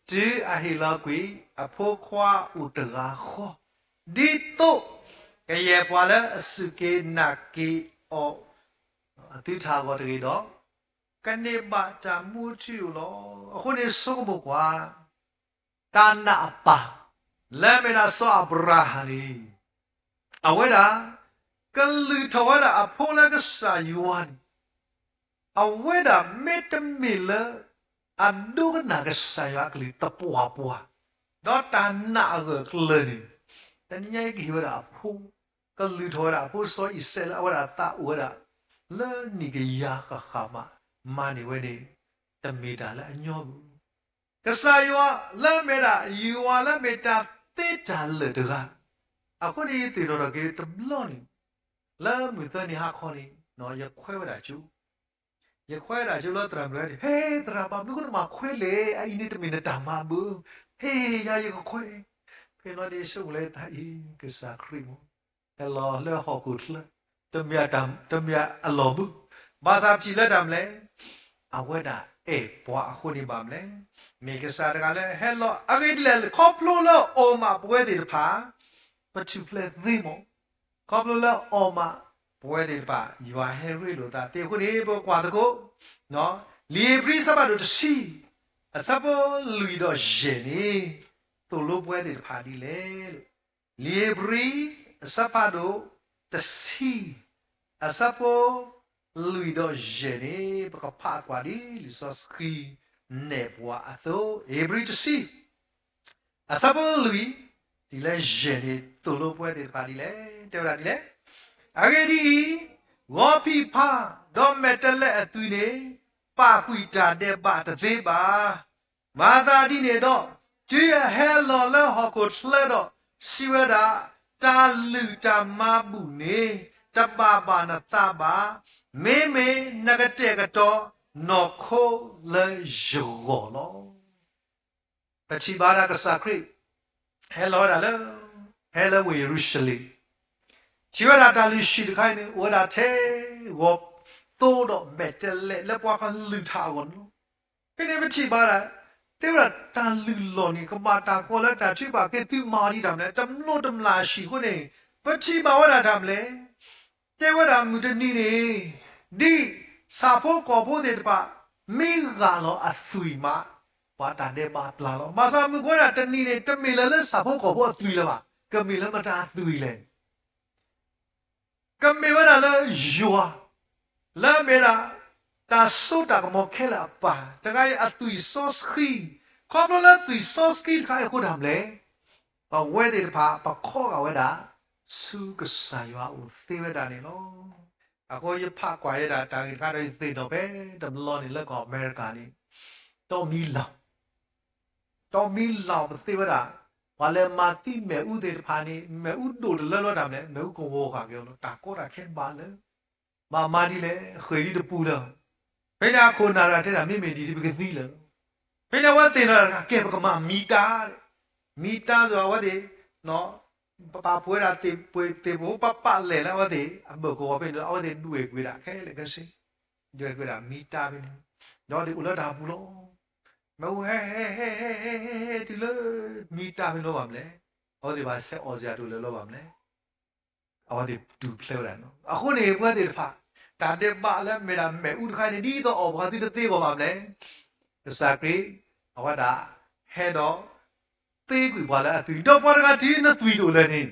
တုၤအဟ့ၣ်လီၤကွံာ်အဖိခွါအိၣ်တဂၤဃီ, ဒ်သိး ကယဲၢ်ပှၤလၢအစူၢ်က့ၤနာ်က့ၤအီၤ အသုတၢ်အဂီၢ်တဂ့ၤဒီး, ကန့ၢ်ဘၣ်တၢ်မူထူယိာ်လီၤ. အဃိန့ၣ်ဆိကမိၣ်ကွၢ်, တၢ်နာ်အပၢ် လၢအမ့ၢ်ဒၣ်စီၤအၤဘြၤဟၣ်န့ၣ်, အဝဲဒၣ် ကလုၢ်ထီၣ်ဝဲဒၣ်အဖိလၢကစၢ်ယွၤန့ၣ်, အဝဲဒၣ်မ့တမ့ၢ်လၢ အဒိကနၣ်ကစၢ်ယွၤအကလုၢ်သပှၢ်ပှၢ်, ဒီးတၢ်နာ်အဂၢၢ်အကျၢၤန့ၣ်, တနံၤညါအံၤကဟ့ၣ်ဝဲဒၣ်အဖိ, ကလုၢ်ထီၣ်ဝဲဒၣ်အဖိစီၤအံၤစဲးလၢအဝဲဒၣ်သးအိၣ်ဝဲဒၣ် လၢနံၣ်ကယၤဃၣ်ဃၣ်မး, မၤန့ၢ်ဝဲန့ၣ် တမ့ၢ်တၢ်လၢအညီဘၣ်. ကစၢ်ယွၤလၢအမ့ၢ်ဒၣ် ယွၤလၢအမ့ၢ်တၢ်သ့တၢ်လၢာ်တဂၤ, အဃိန့ၣ်ယသ့ၣ်နီၣ်ထီၣ်က့ၤတဘျီန့ၣ်, လၢမုၢ်သၢနံၤဟါခီန့ၣ် ယခွဲးဝဲဒၣ်ကၠိ, ယခွဲးဝဲဒၣ်ကၠိလၢသရၣ်မုၣ်ဝဲန့ၣ်, ဟဲသရၣ် ဘၣ်မနုၤဃိနမၤခွဲးလဲၣ်, အအံၤန့ၣ်တမ့ၢ်နတၢ်မၤဘၣ်, ဟဲယၤယကခွဲး, ဖဲလီၤန့ၣ် ယဆိကမိၣ်လၢယသးအံၤ ကစၢ်ခရံာ်မး ဟဲလီၤလၢဟီၣ်ခိၣ်ချၢ, တမ့ၢ်အလီၢ်မုၢ်, ဘၣ်ဆၣ်ပထံၣ်လၢတၢ်မနုၤလဲၣ်, အဝဲဒၣ်အဲၣ်ပှၤအဃိန့ၣ်ဘၣ်မနုၤလဲၣ်, မ့ၢ်ကစၢ်တဂၤလၢဟဲလီၤ အဂ့ၢ်ဒ်လဲၣ် ခီဖျိလၢအီၣ်မးပဝဲသ့ၣ်တဖၣ်, ပထူၣ်ဖျဲးသ့မး, ခီဖျိလၢအီၣ်မးပဝဲသ့ၣ်တဖၣ် ယွၤဟဲရ့လိာ်သးသ့အဃိန့ၣ် ပကွၢ်သကိး လံာ်ဧ့ၤဘြံၤအဆၢဖးဒိၣ်တဆံ အဆၢဖိလွံၢ်ဒီးယဲၢ်န့ၣ် သိၣ်လိပဝဲသ့ၣ်တဖၣ်ဒ်လဲၣ်. လံာ်ဧ့ၤဘြံၤ အဆၢဖးဒိၣ်တဆံ အဆၢဖိလွံၢ်ဒီးယဲၢ်န့ၣ် ပကဖးကွၢ်ဒ်လံာ်စီဆှံနဲၣ်ပှၤအသိး, ဧ့ၤဘြံၤတဆံ အဆၢဖိလွံၢ် တုၤလၢယဲၢ်န့ၣ် သိၣ်လိပဝဲသ့ၣ်တဖၣ်ဒ်လဲၣ်, တဲဝဲဒၣ်ဒ်လဲၣ်. အဂ့ၢ်ဒ်အံၤ, ဂီၤဖံးဖါ ဒီးမဲာ်တဲးလဲးအသွံၣ်န့ၣ် ပာ်ကွံာ်တၢ်ဒဲးဘးတသ့ဘၣ်. မၤသးဒ်န့ၣ်ဒီး တုၤအဟဲလီၤလၢဟီၣ်ခိၣ်ချၢဒီး စံးဝဲဒၣ်, တၢ်လုၢ်တၢ်မၤဘူၣ်န့ၣ် တဘၣ်ဘၣ်နသးဘၣ်. မ့မ့ၢ်နကတဲာ်ကတီၤနီၢ်ခိလၢယဂီၢ်လီၤ. ပထံၣ်ဘၣ်ဒၣ်ကစၢ်ခရံာ် ဟဲလီၤဝဲဒၣ်လၢ ဟဲလၢဝ့ၢ်ယရူၤၡလ့ၣ်, ထံၣ်ဝဲဒၣ်တၢ်လုၢ်ဟံၣ်တခါအံၤန့ၣ် အိၣ်ဝဲဒၣ်ထဲဂီၤသိဒီးမဲာ်တဲးလဲးလၢပှၤကလုၢ်ထးအဂီၢ်န့ၣ်လီၤ. ဖဲန့ၣ်ပထံၣ်ဘၣ်ဒၣ် တဲဝဲဒၣ်တၢ်လုၢ်လီၢ်န့ၣ် ကဘၣ်တၢ်ကီလၢတၢ်ထုကဖၣ်က့ၤသုမၤအီၤဒ်တၢ်မနုၤလဲၣ်, တမျိးတမျာ်ဆံးအဃိန့ၣ် ပထံၣ်ဘၣ်ဝဲဒၣ်တၢ်မနုၤလဲၣ်. တဲဝဲဒၣ်မုၢ်တနံၤန့ၣ် ဒ်ဆၣ်ဖိကီၢ်ဖိသ့ၣ်တဖၣ် မ့ၢ်ဂၢ်လီၤအသွံၣ်မး ပှၤတၢ်ဒဲးဘးပျၢ်လီၤ. ဘၣ်ဆၣ်မုၢ်ကဝဲဒၣ်တနံၤန့ၣ် တမ့ၢ်လၢၤလၢဆၣ်ဖိကီၢ်ဖိအသွံၣ်လၢၤဘၣ်, ကမ့ၢ်လၢမတၤအသွံၣ်လဲၣ်. ကမ့ၢ်ဝဲဒၣ်လၢယွၤ လၢအမ့ၢ်ဒၣ် တၢ်စိတၢ်ကမီၤခဲလၢာ်အပၢ် တဂၤအံၤအသွံၣ်စီဆှံ, ခီဖျိလၢသွံၣ်စီဆှံတခါအံၤအဃိတၢ်မနုၤလဲၣ်, ပဝဲသ့ၣ်တဖၣ် ပခီဂာ်ဝဲဒၣ် ဆူကစၢ်ယွၤအအိၣ်သ့ဝဲဒၣ်န့ၣ်လီၤ. အဃိယဖးကွၢ်ယဲဒၣ်တၢ်ဂ့ၢ်တခါဒီး ယသ့ၣ်နီၣ်ဖဲတဘျီန့ၣ် လၢကီၢ်အမဲရကၤန့ၣ် တီမံလီၤ တီမံလီၤပသ့ဝဲဒၣ် ပှၤလၢမၤသံမ့ၣ်အူသ့ၣ်တဖၣ်န့ၣ် မ့ၣ်အူဒိၣ်တလၢလီၤတၢ်မနုၤလဲၣ်, မ့ၣ်အူကဝီၤဃာ်က့ၤအီၤလီၤ. တၢ်ကီတၢ်ခဲဘၣ်လၢ ဘၣ်မၤဒ်လဲၣ်, ဃ့ၢ်ဒ်တပူၤလၢၤ. ဖဲန့ၣ်အခိၣ်နၢ်တဂၤတဲဒၣ် မ့မ့ၢ်ဒ်အံၤ ပကသံလၢၤ. ဖဲန့ၣ်အဝဲသ့ၣ်နီၣ်တဂၤ ကဲ ပကမၤမံတၢ်, မံတၢ်ဒီးအဝဲသ့ၣ် ပပာ်ဖှိၣ်ဝဲဒၣ်သ့ၣ်ပှ့ၤသ့ၣ်ဖိ ပပာ်လဲၣ်လၢအဝဲသ့ၣ်အဘၢၣ်ကဝီၤဖဲန့ၣ်ဒီး အဝဲသ့ၣ်ဒွဲၣ်ကွံာ်ဝဲဒၣ်ခဲလၢာ်ခဲဆ့, ဒွဲၣ်ကွံာ်ဝဲဒၣ်မံတၢ်ဖဲန့ၣ်, ဒီးအဝဲသ့ၣ်အိၣ်လၢတၢ်ပူၤလီၤ. မ့ၣ်အူဟဲဟဲဟဲဟဲဟဲဟဲတုၤလၢ မံတၢ်ဖဲန့ၣ်လီၤဘၣ်မနုၤလဲၣ်, အဝဲသ့ၣ်ဘၣ်ဆဲးအီၣ်စ့ၢ်ကီးတအိၣ်လၢၤလီၤဘၣ်မနုၤလဲၣ်. အဝဲသ့ၣ်တူၢ်ဖျဲးဝဲဒၣ်န့ၣ်လီၤ. အဃိန့ၣ် ပဝဲသ့ၣ်တဖၣ် တၢ်ဒဲးဘးလၢမ့ၢ်ဒၣ်မ့ၣ်အူတခါန့ၣ် ဒ်သိးအီၣ်ပှၤသုတသ့အဂီၢ်ဘၣ်မနုၤလဲၣ်. ကစၢ်ခရံာ် အဝဲဒၣ် ဟဲဒီး သ့ကွံာ်ပှၤလၢအသွံၣ်, ဒီးပှၤတဂၤတုၤနသွံၣ်တအိၣ်လၢၤန့ၣ်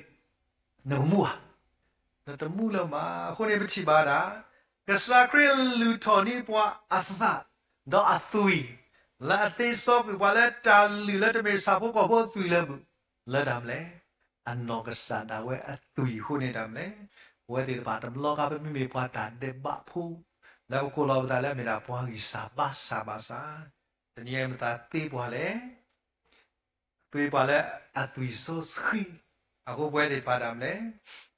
နကမူဧါ. နတမူလၢၤမး. အဃိန့ၣ် ပထံၣ်ဘၣ်ဒၣ် ကစၢ်ခရံာ်လုၢ်ထီၣ်န့ၢ်ပှၤအသး ဒီးအသွံၣ် လၢအသ့စီကွံာ်ပှၤလၢတၢ်လုၢ်လၢတမ့ၢ်ဆၣ်ဖိကီၢ်ဖိအသွံၣ်လၢမုၢ် လၢတၢ်မနုၤလဲၣ်, အနီၢ်ကစၢ်ဒၣ်ဝဲအသွံၣ်အဃိန့ၣ်တၢ်မနုၤလဲၣ်, ပဝဲသ့ၣ်တဖၣ်တဘျီခါ ပမ့မ့ၢ်ပှၤတၢ်ဒဲးဘးဖိ လၢပကိးလီၤပသးလၢမ့ၢ်ဒၣ်ပှၤဂံၢ်စၢ်ဘါစၢ်ဘၣ်ဆၣ်, တနံၤအံၤမတၤသ့ပှၤလဲၣ်, သ့ပှၤလၢအသွံၣ်စီဆှံ, အဃိပဝဲသ့ၣ်တဖၣ်တၢ်မနုၤလဲၣ်,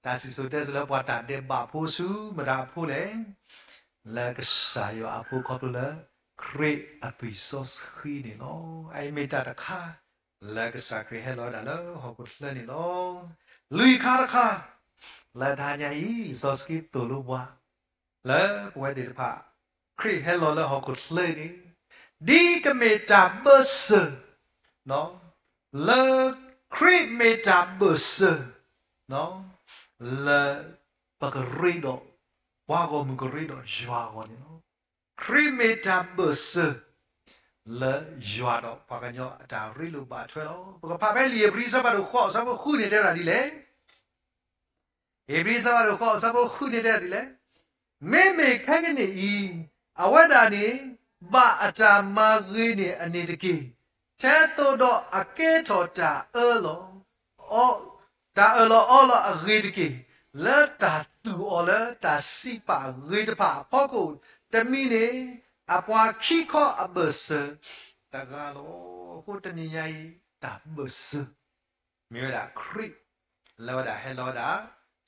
တၢ်စံၣ်စိၤတဲစိၤလၢပှၤတၢ်ဒဲးဘးဖိဆူမတၤအဖိလဲၣ် လၢကစၢ်ယွၤအဖိခီဖျိလၢ ခရံာ်အသွံၣ်စီဆှံန့ၣ်လီၤ. အအံၤမ့ၢ်တၢ်တခါ လၢကစၢ်ခရံာ်ဟဲလီၤဝဲဒၣ်လၢဟီၣ်ခိၣ်ချၢန့ၣ်လီၤ. လွံၢ်ခါတခါ လၢတဟါညါအံၤ လံာ်စီဆှံသိၣ်လိပှၤ လၢပဝဲသ့ၣ်တဖၣ် ခရံာ်ဟဲလီၤလၢဟီၣ်ခိၣ်ချၢအံၤန့ၣ် ဒ်ကမ့ၢ်တၢ်ဘၢၣ်စၢၤ လၢခရံာ်မ့ၢ်တၢ်ဘၢၣ်စၢၤ လၢ ပကရ့ဒီး ပှၤဂီၢ်မုၢ်ကရ့ဒီးယွၤအဂီၢ်န့ၣ်လီၤ. ခရံာ်မ့ၢ်တၢ်ဘၢၣ်စၢၤ လၢယွၤဒီးပှၤကညီအတၢ်ရ့လိာ်ဘၣ်ထွဲလီၤ. ပကဖးဖဲလံာ်ဧ့ၤဘြံၤအဆၢဖးဒိၣ်ဃိးအဆၢဖိဃုန့ၣ်တဲဝဲဒၣ်ဒ်လဲၣ် ဧ့ၤဘြံၤအဆၢဖးဒိၣ်ဃိးအဆၢဖိဃုန့ၣ်တဲဝဲဒၣ်ဒ်လဲၣ်, မ့မ့ၢ်ခဲကနံၣ်အံၤ အဝဲဒၣ်န့ၣ် ဘၣ်အတၢ်မၤဂ့ၤန့ၢ်အန့ၣ်တက့ၢ်, ထဲသိးဒီးအကဲထီၣ်တၢ်အၢၣ်လီၤ တၢ်အၢၣ်လီၤအီလီၤအဂ့ၤတက့ၢ်, လၢတၢ်သူၣ်အီၤလၢတၢ်စံးပာ်ဂ့ၤတဖၣ်အဖီခိၣ်, တမံၤန့ၣ် အပှၤခံခီအဘၢၣ်စၢၤတဂၤလီၤ. အဃိတနံၤညါအံၤ တၢ်ဘၢၣ်စၢၤ မ့ၢ်ဝဲဒၣ်ခရံာ် လၢဝဲဒၣ်ဟဲလီၤဝဲဒၣ်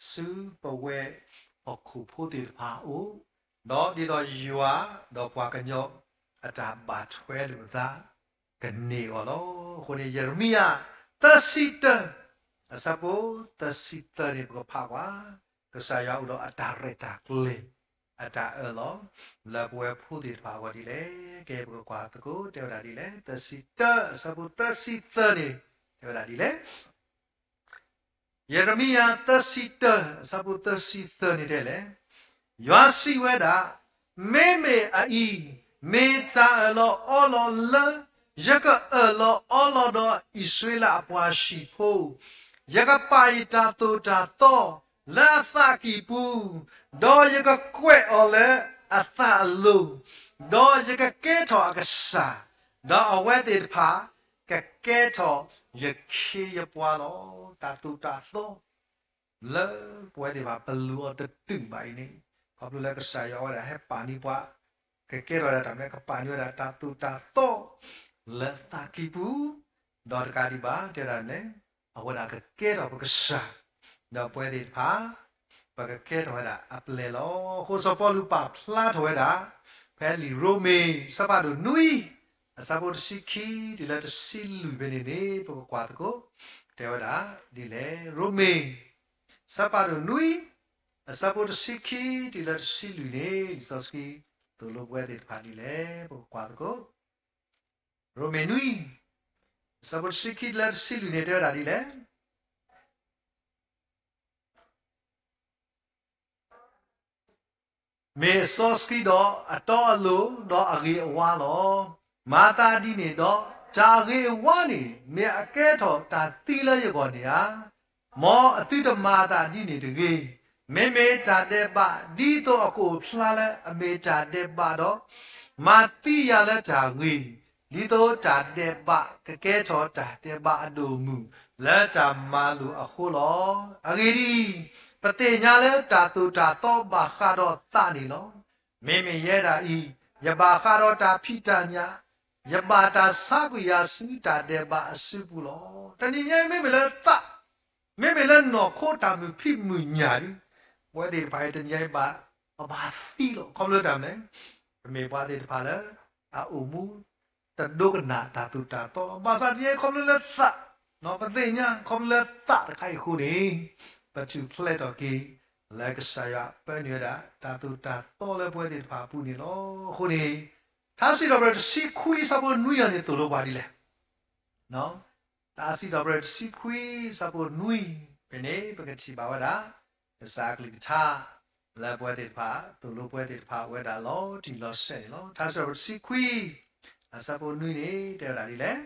ဆူပဝဲဟီၣ်ခိၣ်ဖိသ့ၣ်တဖၣ်အအိၣ်, ဒီးဒ်သိးယွၤဒီးပှၤကညီအတၢ်ဘၣ်ထွဲလိာ်ပသး ကန့ၢ်အီၤလီၤ. အဃိန့ၣ် ယံးရမံယၤ သၢဆံတၢ အဆၢဖိသၢဆံသၢန့ၣ် ပကဖးကွၢ်, ကစၢ်ယွၤအိၣ်ဒီးအတၢ်ရဲၣ်တၢ်ကျဲၤ အတၢ်အၢၣ်လီၤ လၢပဝဲဖိသ့ၣ်တဖၣ်အဂီၢ်ဒ်လဲၣ်. ကဲ ပကကွၢ်သကိး တဲဝဲဒၣ်ဒ်လဲၣ်, သၢဆံတၢ အဆၢဖိသၢဆံသၢန့ၣ် တဲဝဲဒၣ်ဒ်လဲၣ် ယံးရမံယၤ သၢဆံတၢ အဆၢဖိသၢဆံသၢန့ၣ်တဲလဲၣ်, ယွၤစံးဝဲဒၣ်, မ့မ့ၢ်အအံၤ မ့ၢ်တၢ်အၢၣ်လီၤအီလီၤလၢ ယကအၢၣ်လီၤအီလီၤဒီးအံၣ်စရ့လးအပှၤဟံၣ်ဖိ, ယကပာ်ယတၢ်သိၣ်တၢ်သီလၢအသးကံၢ်ပူၤ, ဒီးယကကွဲးအီၤလၢအသးအလိၤ, ဒီးယကကဲထီၣ်အကစၢ်, ဒီးအဝဲသ့ၣ်တဖၣ် ကကဲထီၣ်ယခ့ယပှၤလီၤ. တၢ်သိၣ်တၢ်သီ လၢပဝဲသ့ၣ်တဖၣ် ပလူၤအီၤတတုၤဘၣ်အံၤန့ၣ်, ခီဖျိလၢကစၢ်ယွၤဝဲဒၣ်ဟဲပာ်န့ၢ်ပှၤ, ကကဲထီၣ်ဝဲဒၣ်တၢ်မနုၤလဲၣ်, ကပာ်န့ၢ်ဝဲဒၣ်တၢ်သိၣ်တၢ်သီ လၢသးကံၢ်ပူၤ, ဒီးတကးဒံးဘၣ် တဲဝဲဒၣ်န့ၣ်, အဝဲဒၣ်ကကဲထီၣ်ပကစၢ်, ဒီးပဝဲသ့ၣ်တဖၣ် ပကကဲထီၣ်ဝဲဒၣ်အပျဲၢ်လီၤ. အဃိစီၤပီလူးပာ်ဖျါထီၣ်ဝဲဒၣ် ဖဲလံာ်ရိမ့ၤ အဆၢဖးဒိၣ်နွံ အဆၢဖိတဆံခံ တုၤလၢတဆံလွံၢ်ဖဲန့ၣ်န့ၣ် ပကကွၢ်သကိး တဲဝဲဒၣ်ဒ်လဲၣ်. ရိမ့ၤ အဆၢဖးဒိၣ်နွံ အဆၢဖိတဆံခံ တုၤလၢတဆံလွံၢ်န့ၣ် လံာ်စီဆှံသိၣ်လိပဝဲသ့ၣ်တဖၣ်ဒ်လဲၣ်. ပကကွၢ်သကိး ရိမ့ၤနွံ အဆၢဖိတဆံခံ တုၤလၢတဆံလွံၢ်န့ၣ် တဲဝဲဒၣ်ဒ်လဲၣ်. မ့ၢ်အစီဆှံဒီးအတီအလိၤ ဒီးအဂ့ၤအဝါလီၤ. မၤသးဒ်န့ၣ်ဒီး တၢ်အဂ့ၤအဝါန့ၣ် မ့ၢ်အကဲထီၣ်တၢ်သံလၢယဂီၢ်န့ၣ်ဧါ. မ်အသုတမၤအသးဒ်န့ၣ်တဂ့ၤ. မ့မ့ၢ်တၢ်ဒဲးဘး ဒ်သိးအကအိၣ်ဖျါလၢအမ့ၢ်တၢ်ဒဲးဘးဒီး, မၤသံယၤလၢတၢ်ဂ့ၤ, ဒ်သိးတၢ်ဒဲးဘးကကဲထီၣ်တၢ်ဒဲးဘးအဒိၣ်အမုၢ် လၢတၢ်မၤလိာ်အဃိလီၤ. အဂ့ၢ်ဒ်အံၤ, ပသ့ၣ်ညါလၢတၢ်သိၣ်တၢ်သီဘၣ်ဃးဒီးသးန့ၣ်လီၤ. မ့မ့ၢ်ယဲဒၣ်အံၤ, ယဘၣ်ဃးဒီးတၢ်ဖံးတၢ်ညၣ်, ယဘၣ်တၢ်ဆါကွံာ်ယၤဆူတၢ်ဒဲးဘးအစုပူၤလီၤ. တနံၤညါအံၤ မ့မ့ၢ်လၢသး, မ့မ့ၢ်လၢနီၢ်ခိတၢ်မုာ်ဖံးမုာ်ညၣ်ဒီး, ပဝဲသ့ၣ်တဖၣ်အံၤ တနံၤညါအံၤဘၣ်, ပဘၣ်သံလီၤ. ခီဖျိတၢ်မနုၤလဲၣ်, ပမ့ၢ်ပှၤသ့ၣ်တဖၣ်လၢ အအိၣ်မူ တဒိကနၣ်တၢ်သိၣ်တၢ်သီလီၤ. ဘၣ်ဆၣ်တနံၤညါအံၤ ခီဖျိလၢသး, ပသ့ၣ်ညါ ခီဖျိလၢသးတခါအံၤအဃိန့ၣ်, ပထူၣ်ဖျဲးထီၣ်က့ၤ လၢကစၢ်ယွၤပၢနုာ်ဝဲဒၣ် တၢ်သိၣ်တၢ်သီလၢပဝဲသ့ၣ်တဖၣ်အပူၤန့ၣ်လီၤ. အဃိန့ၣ်, ထါစံးထီၣ်ပတြၢၤတဆံခွံအဆၢဖိနွံအံၤန့ၣ် သိၣ်လိပှၤဒ်လဲၣ်. ထါစံးထီၣ်ပတြၢၤတဆံခွံအဆၢဖိနွံ, ဖဲန့ၣ် ပကထံၣ်ဘၣ်ဝဲဒၣ် ကစၢ်အကလုၢ်ကထါ လၢပဝဲသ့ၣ်တဖၣ် သိၣ်လိပဝဲသ့ၣ်တဖၣ်ဝဲဒၣ်လီၤတံၢ်လီၤဆဲးန့ၣ်လီၤ. ထါစံးထီၣ်ပတြၢၤတဆံခွံ အဆၢဖိနွံန့ၣ် တဲဝဲဒၣ်ဒ်လဲၣ်.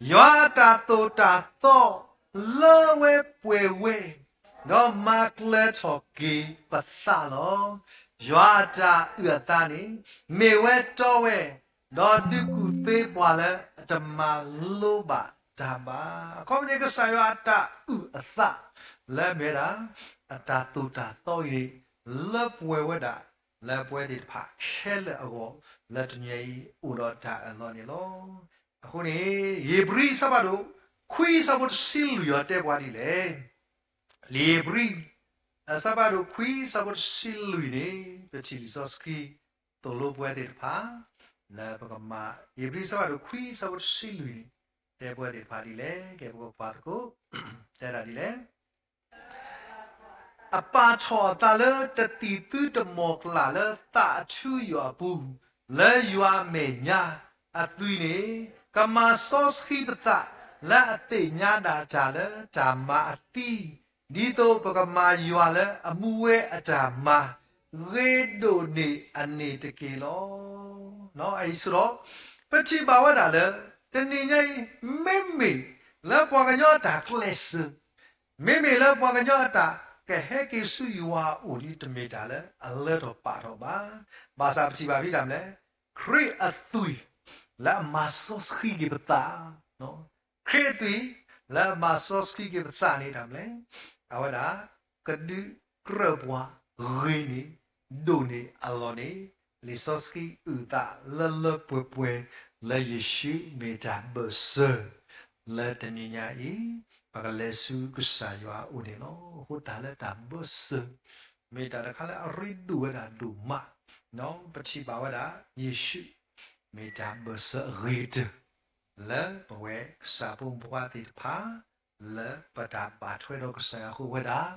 ယွၤအတၢ်သိၣ်တၢ်သီ လၢဝဲပှဲၤဝဲ, ဒီးမၤကျၢၤထီၣ်က့ၤပသးလီၤ. ယွၤအတၢ်အုၣ်အသးန့ၣ် မ့ၢ်ဝဲတီဝဲ, ဒီးဒုးကူၣ်သ့ပှၤလၢအတမၤလိဘၣ်တၢ်ဘၣ်. အခီပညီ ကစၢ်ယွၤအတၢ်အုၣ်အသး လၢအမ့ၢ်ဝဲဒၣ် အတၢ်သိၣ်တၢ်သီအံၤန့ၣ် လၢပှဲၤဝဲဒၣ် လၢပဝဲသ့ၣ်တဖၣ်ခဲလၢာ်အဂီၢ် လၢတနံၤအံၤအိၣ်ဒီးတၢ်အၢၣ်လီၤန့ၣ်လီၤ. အဃိန့ၣ် ဧ့ၤဘြံၤအဆၢဖးဒိၣ်ခွံ အဆၢဖိတဆံလွံၢ်အံၤတဲပှၤဒ်လဲၣ်. လံာ်ဧ့ၤဘြံၤ အဆၢဖးဒိၣ်ခွံ အဆၢဖိတဆံလွံၢ်န့ၣ် ပထံၣ်လံာ်စီဆှံ သိၣ်လိပဝဲသ့ၣ်တဖၣ် လၢပကမၤ ဧ့ၤဘြံၤအဆၢဖးဒိၣ်ခွံ အဆၢဖိတဆံလွံၢ်န့ၣ် တဲပဝဲသ့ၣ်တဖၣ်ဒ်လဲၣ်. ကဲ ပကကွၢ်သကိး တဲဒၣ်ဒ်လဲၣ်. အပာ်ထီၣ်အသးလၢတသံၣ်သူတမီၢ်ကျၢ်လၢသးအထူအယိာ်အပူၤ, လၢယွၤအမဲာ်ညါအသွံၣ်န့ၣ်, ကမၤစီဆှံပသး လၢအသ့ၣ်ညါဒၣ်တၢ်လၢတၢ်မၤအသံ, ဒ်သိးပကမၤယွၤလၢအမူဝဲအတၢ်မၤ ဂ့ၤဒိၣ်န့ၢ်အန့ၣ်တက့ၢ်လီၤ. အံၤစ့ၢ်ကီး ပထံၣ်ဘၣ်ဝဲဒၣ်လၢ တနံၤညါအံၤ မ့မ့ၢ်လၢပှၤကညီအတၢ်ကျဲးစၢး မ့မ့ၢ်လၢပှၤကညီအတၢ်ကဟဲက့ၤဆူယွၤအအိၣ်ဒ် တမ့ၢ်တၢ်လၢအလၢထီၣ်ပာ်ထီၣ်ဘၣ်. ဘၣ်ဆၣ်ပထံၣ်ဘၣ်ဖဲတၢ်မနုၤလဲၣ်, ခရံာ်အသွံၣ်လၢအမၤစီဆှံက့ၤပသး, ခရံာ်အသွံၣ် လၢအမၤစီဆှံက့ၤပသးန့ၣ် တၢ်မနုၤလဲၣ်, အဝဲဒၣ် ကဒုးကြၢးပှၤဂ့ၤန့ၢ် ဒိၣ်န့ၢ်အလီၢ်န့ၣ် လံာ်စီဆှံအုၣ်သးလၢလၢပှဲၤပှဲၤ လၢယ့ၣ်ၡူးမ့ၢ်တၢ်ဘၢၣ်စၢၤ လၢတနံၤညါအံၤ ပကလဲၤဆူကစၢ်ယွၤအအိၣ်န့ၣ်လီၤ. အဃိတၢ်လၢတၢ်ဘၢၣ်စၢၤ မ့ၢ်တၢ်တခါလၢအရ့ဒိၣ်ဝဲဒၣ်ဒိၣ်မး, ပထံၣ်ဘၣ်ဝဲဒၣ် ယ့ၣ်ၡူး မ့ၢ်တၢ်ဘၢၣ်စၢၤအဂ့ၤကတၢၢ် လၢပဝဲကစၢ်ဖိမုၣ်ဖိခွါသ့ၣ်တဖၣ် လၢပတၢ်ဘၣ်ထွဲဒီးကစၢ်ယွၤအဃိဝဲဒၣ်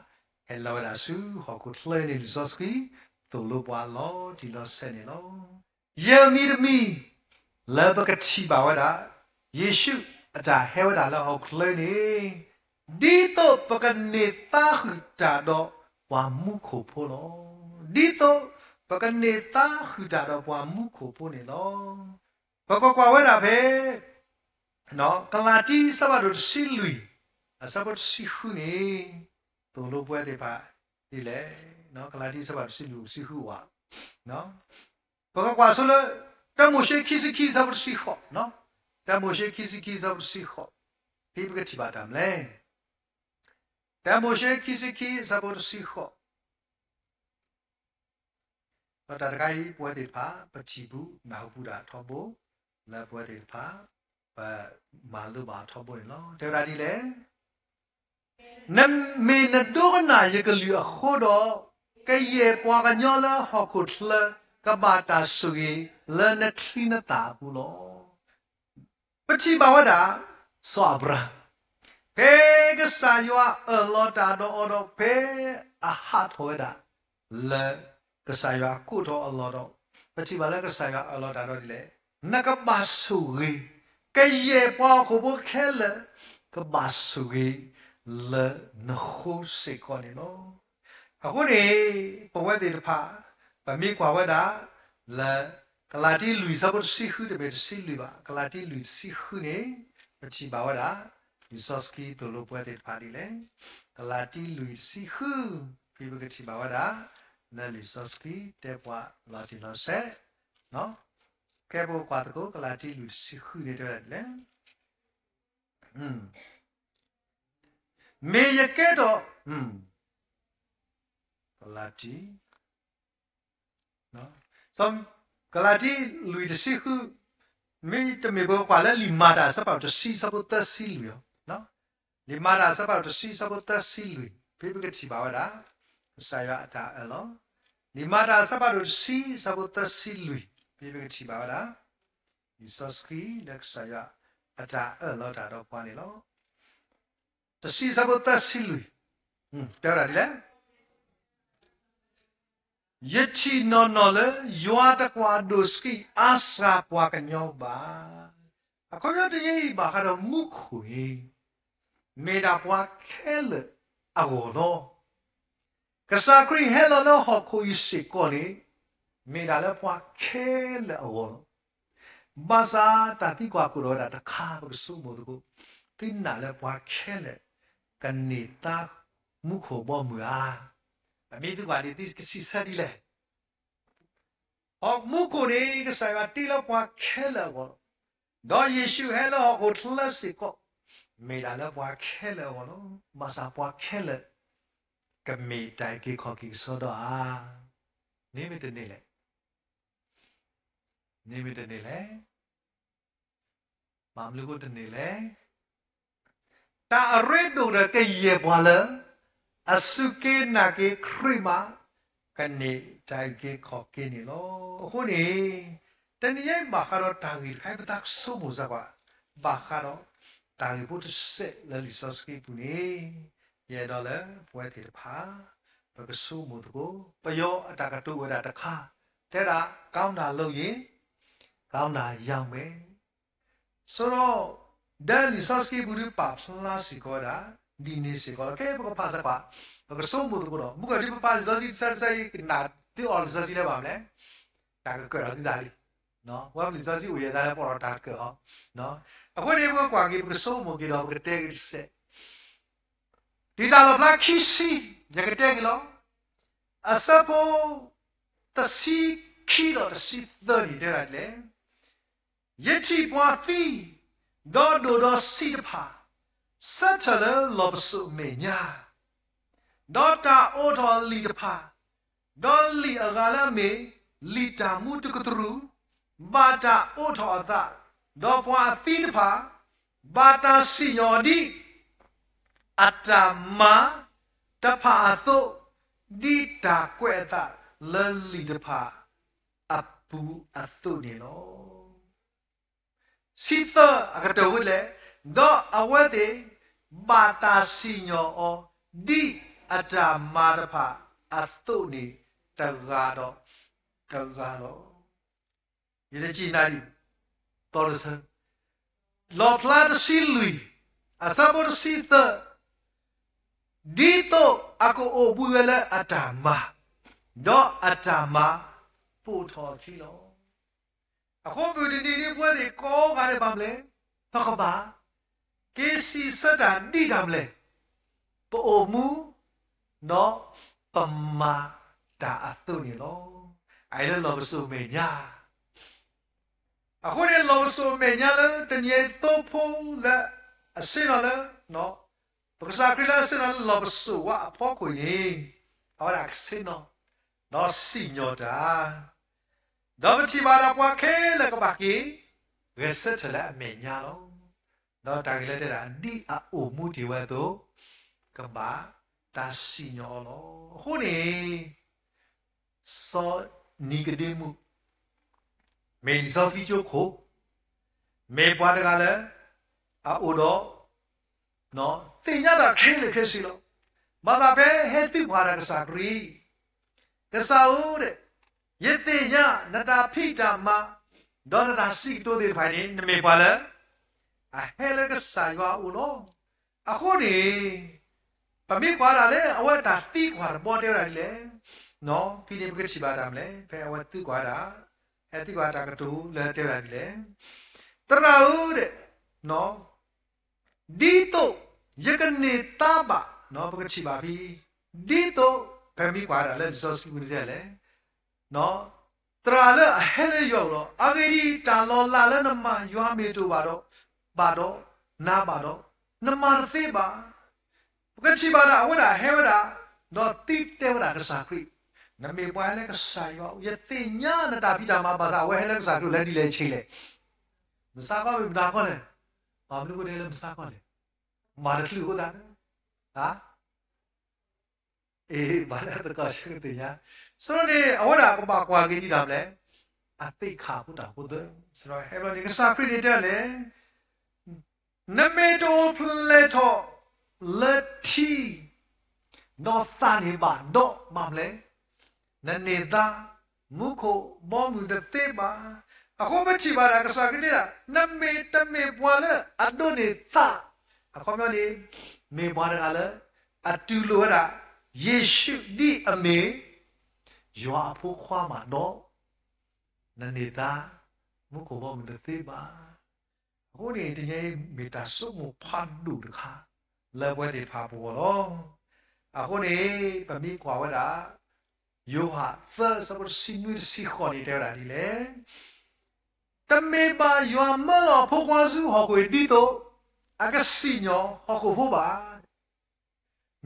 ဟဲလီၤဝဲဒၣ်ဆူဟီၣ်ခိၣ်ချၢန့ၣ် လံာ်စီဆှံ သိၣ်လိပှၤလီၤတံၢ်လီၤဆဲးန့ၣ်လီၤ. ယဲၢ်မံၤတမံၤ လၢပကထံၣ်ဘၣ်ဝဲဒၣ် ယ့ၣ်ၡူးအတၢ်ဟဲဝဲဒၣ်လၢဟီၣ်ခိၣ်ချၢန့ၣ် ဒ်သိးပကန့ၢ်သါဃုာ်တၢ်ဒီးပှၤမူခိၣ်ဖိလီၤ. ဒ်သိးပကန့ၢ်သါဃုာ်တၢ်ဒီးပှၤမူခိၣ်ဖိန့ၣ်လီၤ. ပကကွၢ်ဝဲဒၣ်ဖဲ ကလၤတံ အဆၢဖးဒိၣ်တဆံလွံၢ် အဆၢဖိတဆံဃုန့ၣ် သိၣ်လိပဝဲသ့ၣ်တဖၣ်ဒ်လဲၣ်. ကလၤတံ အဆၢဖးဒိၣ်တဆံလွံၢ် တဆံဃုဝဲ ပကကွၢ်ဆိလၢ တၢမိၤၡ့ခံဆံခံ အဆၢဖိတဆံဃိး, တၢမိၤၡ့ခံဆံခံ အဆၢဖိတဆံဃိး, ဖဲပကထံၣ်ဘၣ်တၢ်မနုၤလဲၣ်. တၢမိၤၡ့ခံဆံခံ အဆၢဖိတဆံဃိး ဒီးတၢ်တခါအံၤ ပဝဲသ့ၣ်တဖၣ် ပထံၣ်ပူၤနၢ်ဟူပူၤဒၣ်ထီဘိ လၢပဝဲသ့ၣ်တဖၣ် ပမၤလိဘၣ်အီၤထီဘိန့ၣ်လီၤ. တဲဝဲဒၣ်ဒ်လဲၣ်. နမ့ၢ်နဒိကနၣ်ယကလုၢ်အဃိဒီး, ကယဲၢ်ပှၤကညီလၢဟီၣ်ခိၣ်ချၢ ကဘၣ်တၢ်ဆိၣ်ဂ့ၤလၢနချံနသၣ်အပူၤလီၤ. ပထံၣ်ဘၣ်ဝဲဒၣ် စီၤအၤဘြၤဟၣ် ဖဲကစၢ်ယွၤအၢၣ်လီၤတၢ်ဒီးအီၤဒီး ဖဲအဟးထီၣ်ဝဲဒၣ် လၢကစၢ်ယွၤအကိးထီၣ်အလီၢ်ဒီး ပထံၣ်ဘၣ်လၢကစၢ်ယွၤအၢၣ်လီၤတၢ်ဒီးဒ်လဲၣ်, နကဘၣ်ဆိၣ်ဂ့ၤ, ကယဲၢ်ပှၤဟီၣ်ခိၣ်ဖိခဲလၢာ် ကဘၣ်ဆိၣ်ဂ့ၤလၢနဃိစ့ၢ်ကီးန့ၣ်လီၤ. အဃိန့ၣ် ပဝဲသ့ၣ်တဖၣ် ပမ့ၢ်ကွၢ်ဝဲဒၣ် လၢ ကလၤတံလွံၢ် အဆၢဖိတဆံဃု တမ့ၢ်တဆံလွံၢ်ဘၣ်, ကလၤတံလွံၢ်တဆံဃုန့ၣ် ပထံၣ်ဘၣ်ဝဲဒၣ် လံာ်စီဆှံသိၣ်လိပဝဲသ့ၣ်တဖၣ်ဒ်လဲၣ်. ကလၤတံလွံၢ်တဆံဃု, ဖဲပကထံၣ်ဘၣ်ဝဲဒၣ် လၢလံာ်စီဆှံတဲပှၤလီၤတံၢ်လီၤဆဲး, ကဲ ပကကွၢ်သကိး ကလၤတံလွံၢ်တဆံဃုန့ၣ်တဲဝဲဒၣ်ဒ်လဲၣ်. မ့ၢ်ယကဲထီၣ်, ကလၤတံ, ကလၤတံလွံၢ်တဆံဃု, မ့တမ့ၢ်ပကကွၢ်လၢလံာ်မၤတၢ်အဆၢဖးဒိၣ်တဆံအဆၢဖိသၢဆံလွံၢ်လီၤ. လံာ်မၤတၢ်အဆၢဖးဒိၣ်တဆံအဆၢဖိသၢဆံလွံၢ် ဖဲပကထံၣ်ဘၣ်ဝဲဒၣ် ကစၢ်ယွၤအတၢ်အၢၣ်လီၤ. လံာ်မၤတၢ်အဆၢဖးဒိၣ်တဆံအဆၢဖိသၢဆံလွံၢ် ဖဲပကထံၣ်ဘၣ်ဝဲဒၣ် လံာ်စီဆှံလၢကစၢ်ယွၤအတၢ်အၢၣ်လီၤတၢ်ဒီးပှၤန့ၣ်လီၤ. တဆံအဆၢဖိသၢဆံလွံၢ် တဲဝဲဒၣ်ဒ်လဲၣ်. ယထံၣ်နီၢ်နီၢ်လၢ ယွၤတကွၢ်ဒိၣ်ဆှံအါစှၤပှၤကညီဘၣ်. အခီပညီတယဲအံၤဘၣ်ဃးဒီးမူခိၣ်န့ၣ် မ့ၢ်ဒၣ်ပှၤခဲလၢာ်အဂီၢ်လီၤ. ကစၢ်ခရံာ်ဟဲလီၤလၢဟီၣ်ခိၣ်အံၤစ့ၢ်ကီးန့ၣ် မ့ၢ်ဒၣ်လၢပှၤခဲလၢာ်အဂီၢ်လီၤ. ဘၣ်ဆၣ်တၢ်သံကွၢ်ကိးထီၣ်ဝဲဒၣ်တခါ ပကဆိကမိၣ်သကိး, သုနာ်လၢပှၤခဲလၢာ် ကန့ၢ်သါမူခိၣ်ဘီမုၢ်ဧါ. ပမ့ၢ်သံကွၢ်ဒ်န့ၣ် သုကစံးဆၢဒ်လဲၣ်. ဟီၣ်မူခိၣ်န့ၣ် ကစၢ်ယွၤတ့လၢပှၤခဲလၢာ်အဂီၢ်လီၤ. ဒီးယ့ၣ်ၡူးဟဲလၢဟီၣ်ခိၣ်ချၢစ့ၢ်ကီး မ့ၢ်ဒၣ်လၢပှၤခဲလၢာ်အဂီၢ်လီၤ. ဘၣ်ဆၣ်ပှၤခဲလၢာ် ကမ့ၢ်တၢ်အုၣ်က့ၤခီၣ်က့ၤကစီဒီဧါ. န့ၣ်မ့ၢ်တန့ၢ်လဲၣ်. န့ၣ်မ့ၢ်တန့ၢ်လဲၣ်. ဘၣ်မနုၤအဃိတန့ၢ်လဲၣ်. တၢ်အရ့ဒိၣ်ဒီးကယဲၢ်ပှၤလၢ အစူၢ်က့ၤနာ်က့ၤခရံာ်မး ကန့ၢ်တၢ်အုၣ်က့ၤခီၣ်က့ၤန့ၣ်လီၤ. အဃိန့ၣ် တနံၤအံၤဘၣ်ဃးဒီးတၢ်ဂ့ၢ်တခါအံၤ ပသးကဆိကမိၣ်စၢၤကွၢ် ဘၣ်ဃးဒီးတၢ်ဂ့ၢ်ဖိတစဲးလၢလံာ်စီဆှံပူၤန့ၣ် ယအဲၣ်ဒိးလၢပဝဲသ့ၣ်တဖၣ် ပကဆိကမိၣ်သကိး ပယီၤအတၢ်ကတိၤဝဲဒၣ်တခါ တဲဒၣ် ကောင်းတာလုပ်ရင် ကောင်းတာရမယ်. ဆိုတော့ ဒီးလံာ်စီဆှံပူၤဒုးပာ်ဖျါစ့ၢ်ကီးဝဲဒၣ် ဒ်န့ၣ်စ့ၢ်ကီးလီၤ. ခဲအံၤပကဖးစၢၤကွၢ် ပကဆိကမိၣ်သကိးဒီး မုၢ်ကီၢ်ဒုးပပာ်လံာ်စီဆှံတဆၢတဆၢအံၤ ကနၣ်သုအီၤလံာ်စီဆှံလၢၤဘၣ်မလဲၣ်. တၢ်ကကၢၣ်လီၤသုသးလံ. ဝဲပလံာ်စီဆှံအိၣ်ယဲၢ်သးလၢပီၢ်ဒီးတၢ်ကၢၣ်အီၤ. အဃိန့ၣ် ပကကွၢ်က့ၤ ပကဆိကမိၣ်က့ၤဒီး ပကတဲက့ၤတစဲး ဒ်တၢ်လီၣ်ဖျါခံဆံ ယကတဲက့ၤလီၤ. အဆၢဖိ တဆံခံဒီးတဆံသၢန့ၣ် တဲဝဲဒၣ်ဒ်လဲၣ်. ယထံၣ်ပှၤသံ ဒီးဒိၣ်ဒီးဆံးတဖၣ် ဆၢထၢၣ်လၢလီၢ်ပစိာ်အမဲာ်ညါ, ဒီးတၢ်အိးထီၣ်လံာ်တဖၣ်, ဒီးလံာ်အဂၤလၢအမ့ၢ် လံာ်တၢ်မူတကတြူၢ်, ဘၣ်တၢ်အိးထီၣ်အသး, ဒီးပှၤအသံတဖၣ် ဘၣ်တၢ်စံၣ်ညီၣ်အီၤဒ် အတၢ်မၤတဖၣ်အသိး, ဒ်တၢ်ကွဲးအသးလၢလံာ်တဖၣ်အပူၤအသိးန့ၣ်လီၤ. ဆံသၢအကတၢၢ်ဝဲလဲၣ်, ဒီးအဝဲသ့ၣ် ဘၣ်တၢ်စံၣ်ညီၣ်အီၤ ဒ်အတၢ်မၤတဖၣ်အသိးန့ၣ် တဂၤဒီးတဂၤလီၤ. ယတစံးနၤဒံး သီတဆၢ, လီၣ်ဖျါတဆံလွံၢ် အဆၢဖိတဆံသၢ, ဒ်သိးအကအိၣ်ဘှံးဝဲလၢအတၢ်မၤ, ဒီးအတၢ်မၤပိာ်ထီၣ်အခံလီၤ. အဃိမုၢ်တနံၤဒ်ပဝဲသ့ၣ်ကိးဂၤဒဲးဘၣ်မလဲၣ်, ပကဘၣ်က့ၤစံးဆၢတၢ်ဒ်တၢ်မလဲၣ်, ပအိၣ်မူ ဒီးပမၤတၢ်အသိးန့ၣ်လီၤ. အအံၤလၢလီၢ်ပစိာ်မဲာ်ညါ အဃိန့ၣ် လီၢ်ပစိာ်မဲာ်ညါလၢတနံၤအံၤသိဖိလၢအဆ့ၣ်နီၤလၢ ပကစၢ်ခရံာ်လၢအဆ့ၣ်နီၤလၢလီၢ်ပစိာ်ဝဲအဖီခိၣ်အံၤန့ၣ် အဝဲဒၣ်ကဆ့ၣ်နီၤ ဒီးစံၣ်ညီၣ်တၢ်, ဒီးပထံၣ်ဘၣ်ဒၣ်ပှၤခဲလၢာ်ကဘၣ်က့ၤ ဂဲၤဆၢထၢၣ်လၢအမဲာ်ညါလီၤ. ဒီးတၢ်ဂ့ၢ်လၢတဲဒၣ် ဒ်အအိၣ်မူတ့ၢ်ဝဲအသိး ကဘၣ်တၢ်စံၣ်ညီၣ်အီၤလီၤ. အဃိန့ၣ် စီၤနံၤကဒ့မူး မ့ၢ်လံာ်စီဆှံကၠိခိၣ်, မ့ၢ်ပှၤတဂၤလၢ အအိၣ်ဒီး သ့ၣ်ညါတၢ်ခဲလၢာ်ခဲဆ့လီၤ. ဘၣ်ဆၣ်ဖဲဟဲသံကွၢ်ဒၣ်ကစၢ်ခရံာ်, ကစၢ်ဧၢ, ယသ့ၣ်ညါနတၢ်ဖံးတၢ်မၤ ဒီးနတၢ်စံးကတိၤသ့ၣ်တဖၣ်န့ၣ် နမ့ၢ်ပှၤလၢ အဟဲလၢကစၢ်ယွၤအအိၣ်လီၤ. အဃိန့ၣ် ပမ့ၢ်ကွၢ်ဒၣ်လၢအဝဲတၢ်သံကွၢ်တဘီတဲဝဲဒၣ်ဒ်လဲၣ်, ဖဲန့ၣ်ပကထံၣ်ဘၣ်တၢ်မနုၤလဲၣ်, ဖဲအဝဲသံကွၢ်ဒၣ်, ဟဲသံကွၢ်တၢ်ကတိၤလၢတဲဝဲဒၣ်ဒ်လဲၣ်, သရၣ်ဧၢ, ဒ်သိးယကန့ၢ်သါဘၣ်, ပကထံၣ်ဘၣ်ဖဲ ဒ်သိး ပမ့ၢ်ကွၢ်ဒၣ်လၢလံာ်စီဆှံပူၤန့ၣ်တဲလဲၣ် သရၣ်လၢအဟဲလၢယွၤအအိၣ်လီၤ. အဂ့ၢ်ဒ်အံၤ, တၢ်လီၤလးလၢနမၤယွၤမ့ၢ်တအိၣ်ဘၣ်ဒီး, ဘၣ်ဒီး, နၤဘၣ်ဒီး, နမၤတသ့ဘၣ်. ပကထံၣ်ဘၣ်ဒၣ်အဝဲဒၣ်ဟဲဝဲဒၣ်, ဒီးသံတဲဝဲဒၣ်ကစၢ်ခရံာ်, နမ့ၢ်ပှၤဟဲလၢကစၢ်ယွၤအအိၣ်, ယသ့ၣ်ညါနတၢ်ဖံးတၢ်မၤဘၣ်ဆၣ် အဝဲဟဲလၢကစၢ်ခရံာ်လၢဒ်လဲၣ်ဆ့လဲၣ်. မုၢ်ဆါခီမ့ၢ်မတၤခီလဲၣ်. ဘၣ်မနုၤအဃိတဲလၢမုၢ်ဆါခီလဲၣ်. မၤတချုးအဃိသတး, အ့ ဘၣ်လၢသကိးဆၢကသ့ၣ်ညါ. ဆိန့ၣ် အဝဲဒၣ်ကဘၣ်ကွၢ်က့ၤဒ်တၢ်မနုၤလဲၣ်. အသ့ၣ်ခါဖိတၢ်ဖိသၢ, ဟဲဘျီန့ၣ် ကစၢ်ခရံာ်န့ၣ်တဲလဲၣ် နမ့ၢ်တအိၣ်ဖျဲၣ်ထီၣ်လၢထံ, ဒီးသးန့ၣ်ဘၣ်ဒီးမၤဖျဲး, နန့ၢ်သါ, မူခိၣ်ဘီမုၢ်တသ့ဘၣ်. အဃိပထံၣ်ဘၣ်ဒၣ် ကစၢ်ခရံာ်တဲဒၣ် နမ့ၢ်တမ့ၢ်ပှၤလၢအဒိးန့ၢ်သး, အခီပညီန့ၣ် မ့ၢ်ပှၤတဂၤလၢ အတူၢ်လိာ်ဝဲဒၣ် ယ့ၣ်ၡူးဒ်အမ့ၢ် ယွၤအဖိခွါဘၣ်ဒီး နန့ၢ်သါ, မူခိၣ်ဘီမုၢ်တသ့ဘၣ်. အဃိန့ၣ် တနံၤအံၤမ့ၢ်တၢ်ဆိကမိၣ်ဖးဒိၣ်တခါ လၢပဝဲသ့ၣ်တဖၣ်အပူၤအဂီၢ်လီၤ. အဃိန့ၣ် ပမ့ၢ်ကွၢ်ဝဲဒၣ် ယိၤဟၣ်သၢအဆၢဖိတဆံနွံတဆံဃိးန့ၣ် တဲဝဲဒၣ်ဒ်လဲၣ်. တမ့ၢ်ဘၣ်ယွၤမၢလီၤအဖိခွါဆူဟီၣ်ခိၣ်ဒ်သိး အကစံၣ်ညီၣ်ဟီၣ်ခိၣ်ဖိဘၣ်.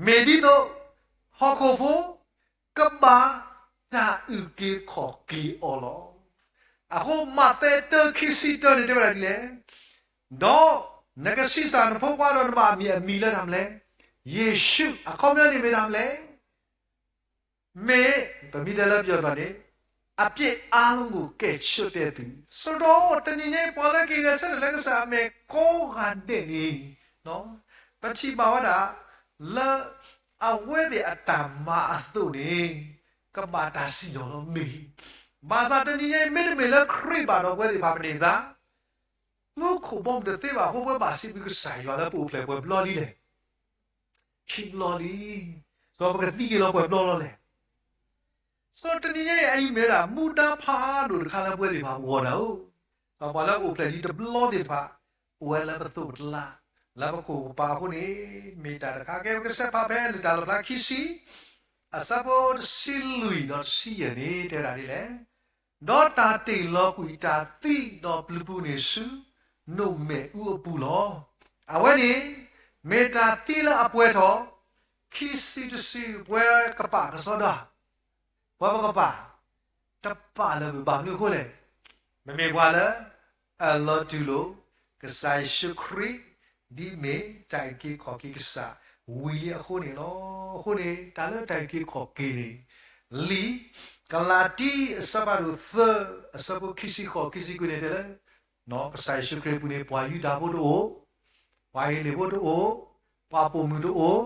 မ့ၢ်ဒ်သိး ဟီၣ်ခိၣ်ဖိ ကဘၣ်တၢ်အုၣ်က့ၤခီၣ်က့ၤအီၤလီၤ. အဃိမးသဲတၢခံဆံတၢန့ၣ်တဲဝဲဒၣ်ဒ်လဲၣ်. ဒီးနကဆံးစၢ်နဖိခွါဒီးနဘၣ်မ့ၢ်အမံၤလၢတၢ်မနုၤလဲၣ်. ယ့ၣ်ၡူး အခီပညီန့ၣ်မ့ၢ်တၢ်မနုၤလဲၣ်. မ့ၢ် ပမ့ၢ်တဲလၢပယီၤကျိာ်န့ၣ် အပြစ်အားလုံးကို ကယ်ချစ်တဲ့သူ. စရီတနံၤညါအံၤပှၤလၢက့ၤဂဲၤဆၢထၢၣ်လၢကစၢ်အမဲာ်ကိးဂၤဒဲးန့ၣ် ပထံၣ်ဘၣ်ဝဲဒၣ် လၢအဝဲသ့ၣ်အတၢ်မၤအသိးန့ၣ် ကဘၣ်တၢ်စံၣ်ညီၣ်လီၤမ့ၢ်. ဘၣ်ဆၣ်တနံၤညါအံၤ မ့တမ့ၢ်လၢခရံာ်ဘၣ်ဒီးပဝဲသ့ၣ်တဖၣ်ပန့ၢ်သါ မူခိၣ်ဘီမုၢ်တသ့ဘၣ်အဃိ ပဝဲဘၣ်စံးဘျုးကစၢ်ယွၤလၢပအိၣ်ဖျဲၣ်ပှဲၤဘျီလံလဲၣ်. ခံဘျီလံ. ဒီးပကသံက့ၤလီၤပှဲၤဘျီလီၤလဲၣ်. စီၤတနံၤညါအံၤ အအံၤမ့ၢ်ဝဲဒၣ် မူဒါဖးဒိၣ်တခါလၢပဝဲသ့ၣ်တဖၣ်အဂီၢ်ဒၣ်ဧိၤ, ဒီးပှၤလၢအအိၣ်ဖျဲၣ်ဒံးတဘျီသ့ၣ်တဖၣ် အိၣ်ဝဲလၢပသိးပတလါ လၢပခိၣ်ပပၢ်အဃိန့ၣ် မ့ၢ်တၢ်တခါကဲ ပကဆဲးဖးဖဲလံာ်တၢ်လီၣ်ဖျါခံဆံ အဆၢဖိတဆံလွံၢ်ဒီးတဆံယဲၢ်န့ၣ် တဲဝဲဒၣ်ဒ်လဲၣ်. ဒီးတၢ်တ့ၢ်လီၤကွံာ်တၢ်သံဒီးပျုၤပူၤန့ၣ်ဆူ နိၣ်မဲာ်အူအပူၤလီၤ. အဝဲန့ၣ် မ့ၢ်တၢ်သံလၢအပှဲၤထီၣ် ခံစုတစု ပဝဲကပာ်ကစီဒီ ပှၤပကပာ် တပာ်လၢၤဘၣ် ဘၣ်မနုၤအဃိလဲၣ်. ပမ့ၢ်ပှၤလၢ အလီၤတူၢ်လိာ် ကစၢ်ယ့ၣ်ၡူးခရံာ် ဒ်မ့ၢ်တၢ်အုၣ်က့ၤခီၣ်က့ၤကစၢ်ဝံၤလံအဃိန့ၣ်လီၤ. အဃိန့ၣ် တၢ်လၢတၢ်အုၣ်က့ၤခီၣ်က့ၤန့ၣ် လံာ် ကလၤတံ အဆၢဖးဒိၣ်သၢ အဆၢဖိခံဆံဃိး ခံဆံခွံန့ၣ်တဲလၢ ကစၢ်ယ့ၣ်ၡူးခရံာ်အပူၤန့ၣ် ပှၤယူဒၤဖိတအိၣ်, ပှၤဟ့လ့ၣ်ဖိတအိၣ်, ပှၤပိာ်မုၣ်တအိၣ်,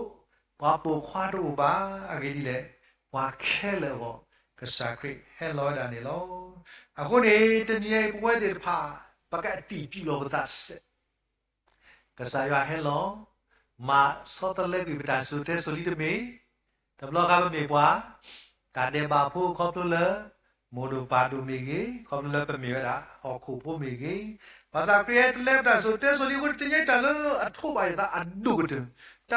ပှၤပိာ်ခွါတအိၣ်ဘၣ်. အဂ့ၢ်ဒ်လဲၣ်, ပှၤခဲလၢာ်အဂီၢ် ကစၢ်ခရံာ်ဟဲလီၤဝဲဒၣ်န့ၣ်လီၤ. အဃိန့ၣ် တနံၤအံၤပဝဲသ့ၣ်တဖၣ် ပကအတံၢ်ပံၣ်လီၤပသးတစဲး ကစၢ်ယွၤဟဲလီၤ မၤဆီတလဲကွံာ်ပတၢ်စိၤတဲစိၤလံတမ့ၢ်, တဘျီဃီပမ့ၢ်ပှၤ တၢ်ဒဲးဘးဖိခီဖျိလၢ မိၢ်ဒိၣ်ပၢ်ဒိၣ်မ့ၢ်ဂ့ၤ, ခီဖျိလၢပမ့ၢ်ဝဲဒၣ်ဟီၣ်ခိၣ်ဖိမ့ၢ်ဂ့ၤ, ဘၣ်ဆၣ်ခရံာ်ဟဲတလဲပတၢ်စိၤတဲစိၤလံအဃိ တနံၤအံၤတၢ်လၢအထိးဘၣ်ယသးအဒိၣ်ကတၢၢ်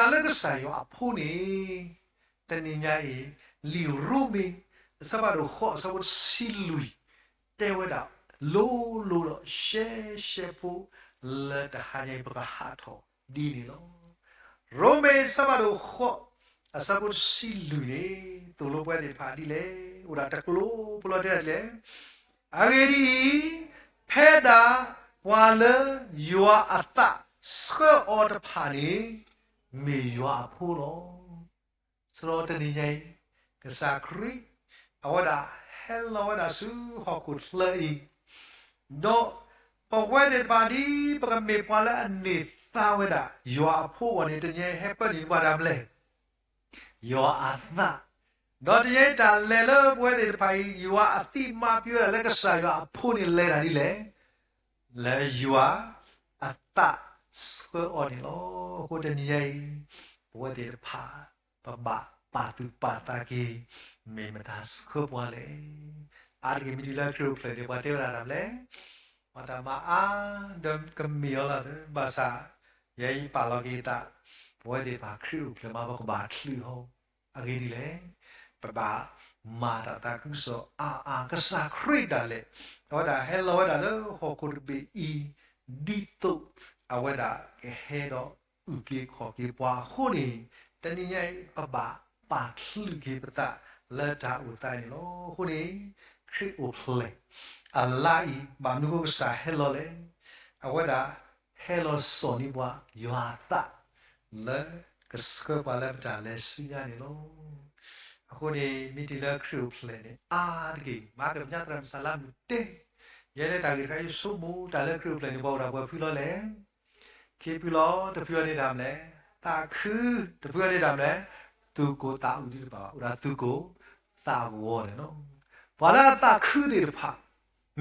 တၢ်လၢကစၢ်ယွၤအဖိန့ၣ် တနံၤညါအံၤ လံာ်ရိမ့ၤ အဆၢဖးဒိၣ်ဃိး အဆၢဖိတဆံလွံၢ် တဲဝဲဒၣ် လိၤလိၤဒီး ရှဲရှဲဖိ လၢတဟါညါအံၤ ပကဟးထီၣ်ဒ်န့ၣ်လီၤ. ရိမ့ၤအဆၢဖးဒိၣ်ဃိး အဆၢဖိတဆံလွံၢ်န့ၣ် သိၣ်လိပဝဲသ့ၣ်တဖၣ်ဒ်လဲၣ်, အိၣ်ဒၣ်တကျိၤဖိလီၤ တဲဒၣ်ဒ်လဲၣ်. အဂ့ၢ်ဒ်အံၤ, ဖဲဒၣ်ပှၤလၢယွၤအသးဆှၢအီၤတဖၣ်န့ၣ် မ့ၢ်ယွၤအဖိလီၤ. စရီတနံၤညါအံၤ ကစၢ်ခရံာ် အဝဲဒၣ်ဟဲလီၤဝဲဒၣ်ဆူဟီၣ်ခိၣ်ချၢအံၤ, ဒီးပဝဲသ့ၣ်တဖၣ်ဒ်ပကမ့ၢ်ပှၤလၢအန့ၢ်သါဝဲဒၣ် ယွၤအဖိအဂီၢ်န့ၣ် တနံၤအံၤဟဲပၢနုာ်ပှၤဒၣ်မလဲၣ်, ယွၤအသး, ဒီးတနံၤအံၤတၢ်လဲၤလၢပဝဲသ့ၣ်တဖၣ်အံၤ ယွၤအသံမၤပျံၤဝဲဒၣ်လၢကစၢ်ယွၤအဖိန့ၣ် လဲၤတၢ်ဒ်လဲၣ်, လၢယွၤအသးဆှၢအီၤန့ၣ်လီၤ. အဃိတနံၤညါအံၤ ပဝဲသ့ၣ်တဖၣ် ပဘၣ်ပာ်သူၣ်ပာ်သးက့ၤ မ့ၢ်မတၤဆှၢပှၤလဲၣ်. အါတက့ၢ်မ့ၢ်တုၤလၢခရံာ်အိၣ်ဖျဲၣ်န့ၣ် ပှၤတဲဝဲဒၣ်ဒၣ်မလဲၣ်, ပှၤတၢ်မၤအါ ဒီးကမ့ၢ်အီၤလီၤ, ဘၣ်ဆၣ် ယဲယပာ်လီၤက့ၤသး ပဝဲသ့ၣ်တဖၣ်ခရံာ်အိၣ်ဖျဲၣ်မး ပကဘၣ်ချုးအီၤ, အဂ့ၢ်ဒ်လဲၣ်, ပဘၣ်မၤတၢ်သးခုကစီၣ်အါအါ, ကစၢ်ခရံာ်ဒၣ်လဲာ် အဝဲဒၣ်ဟဲလီၤဝဲဒၣ်လၢဟီၣ်ခိၣ်တဘ့ၣ်အံၤ ဒ်သိးအဝဲဒၣ်ကဟဲဒီးအုၣ်က့ၤခီၣ်က့ၤပှၤအဃိန့ၣ်, တနံၤညါအံၤ ပဘၣ်ပာ်ချုးက့ၤပသးလၢတၢ်အိၣ်သးန့ၣ်လီၤ. အဃိန့ၣ် ခရံာ်အိၣ်ဖျဲၣ်အလါအံၤ ဘၣ်မနုၤအဃိကစၢ်ဟဲလီၤလဲၣ်. အဝဲဒၣ်ဟဲလီၤစိာ်န့ၢ်ပှၤယွၤအသး လၢကဆှၢပှၤလၢပတၢ်လဲၤဆူညါန့ၣ်လီၤ. အဃိန့ၣ် မ့ၢ်တုၤလၢခရံာ်အိၣ်ဖျဲၣ်န့ၣ် အါတက့ၢ် မၤကမၣ်သရၣ်မုၣ်စၤလါမုၣ်တဲ ယဲလၢတၢ်ဂ့ၢ်တခါ ယဆိကမိၣ်တၢ်လၢခရံာ်အိၣ်ဖျဲၣ်န့ၣ် ပှၤအိၣ်ဒၣ်ပှဲၤဖုလီၤလဲၣ်. ခံဖုလီၤ, တဖုအီၤန့ၣ်ဒၣ်မလဲၣ်, သးခု, တဖုအီၤန့ၣ်ဒၣ်မလဲၣ်, သူၣ်ကိၢ်သးအုးသ့ၣ်တဖၣ်, အိၣ်ဒၣ်သူၣ်ကိၢ်သးဂီၤန့ၣ်လီၤ. ပှၤလၢအသးခုသ့ၣ်တဖၣ်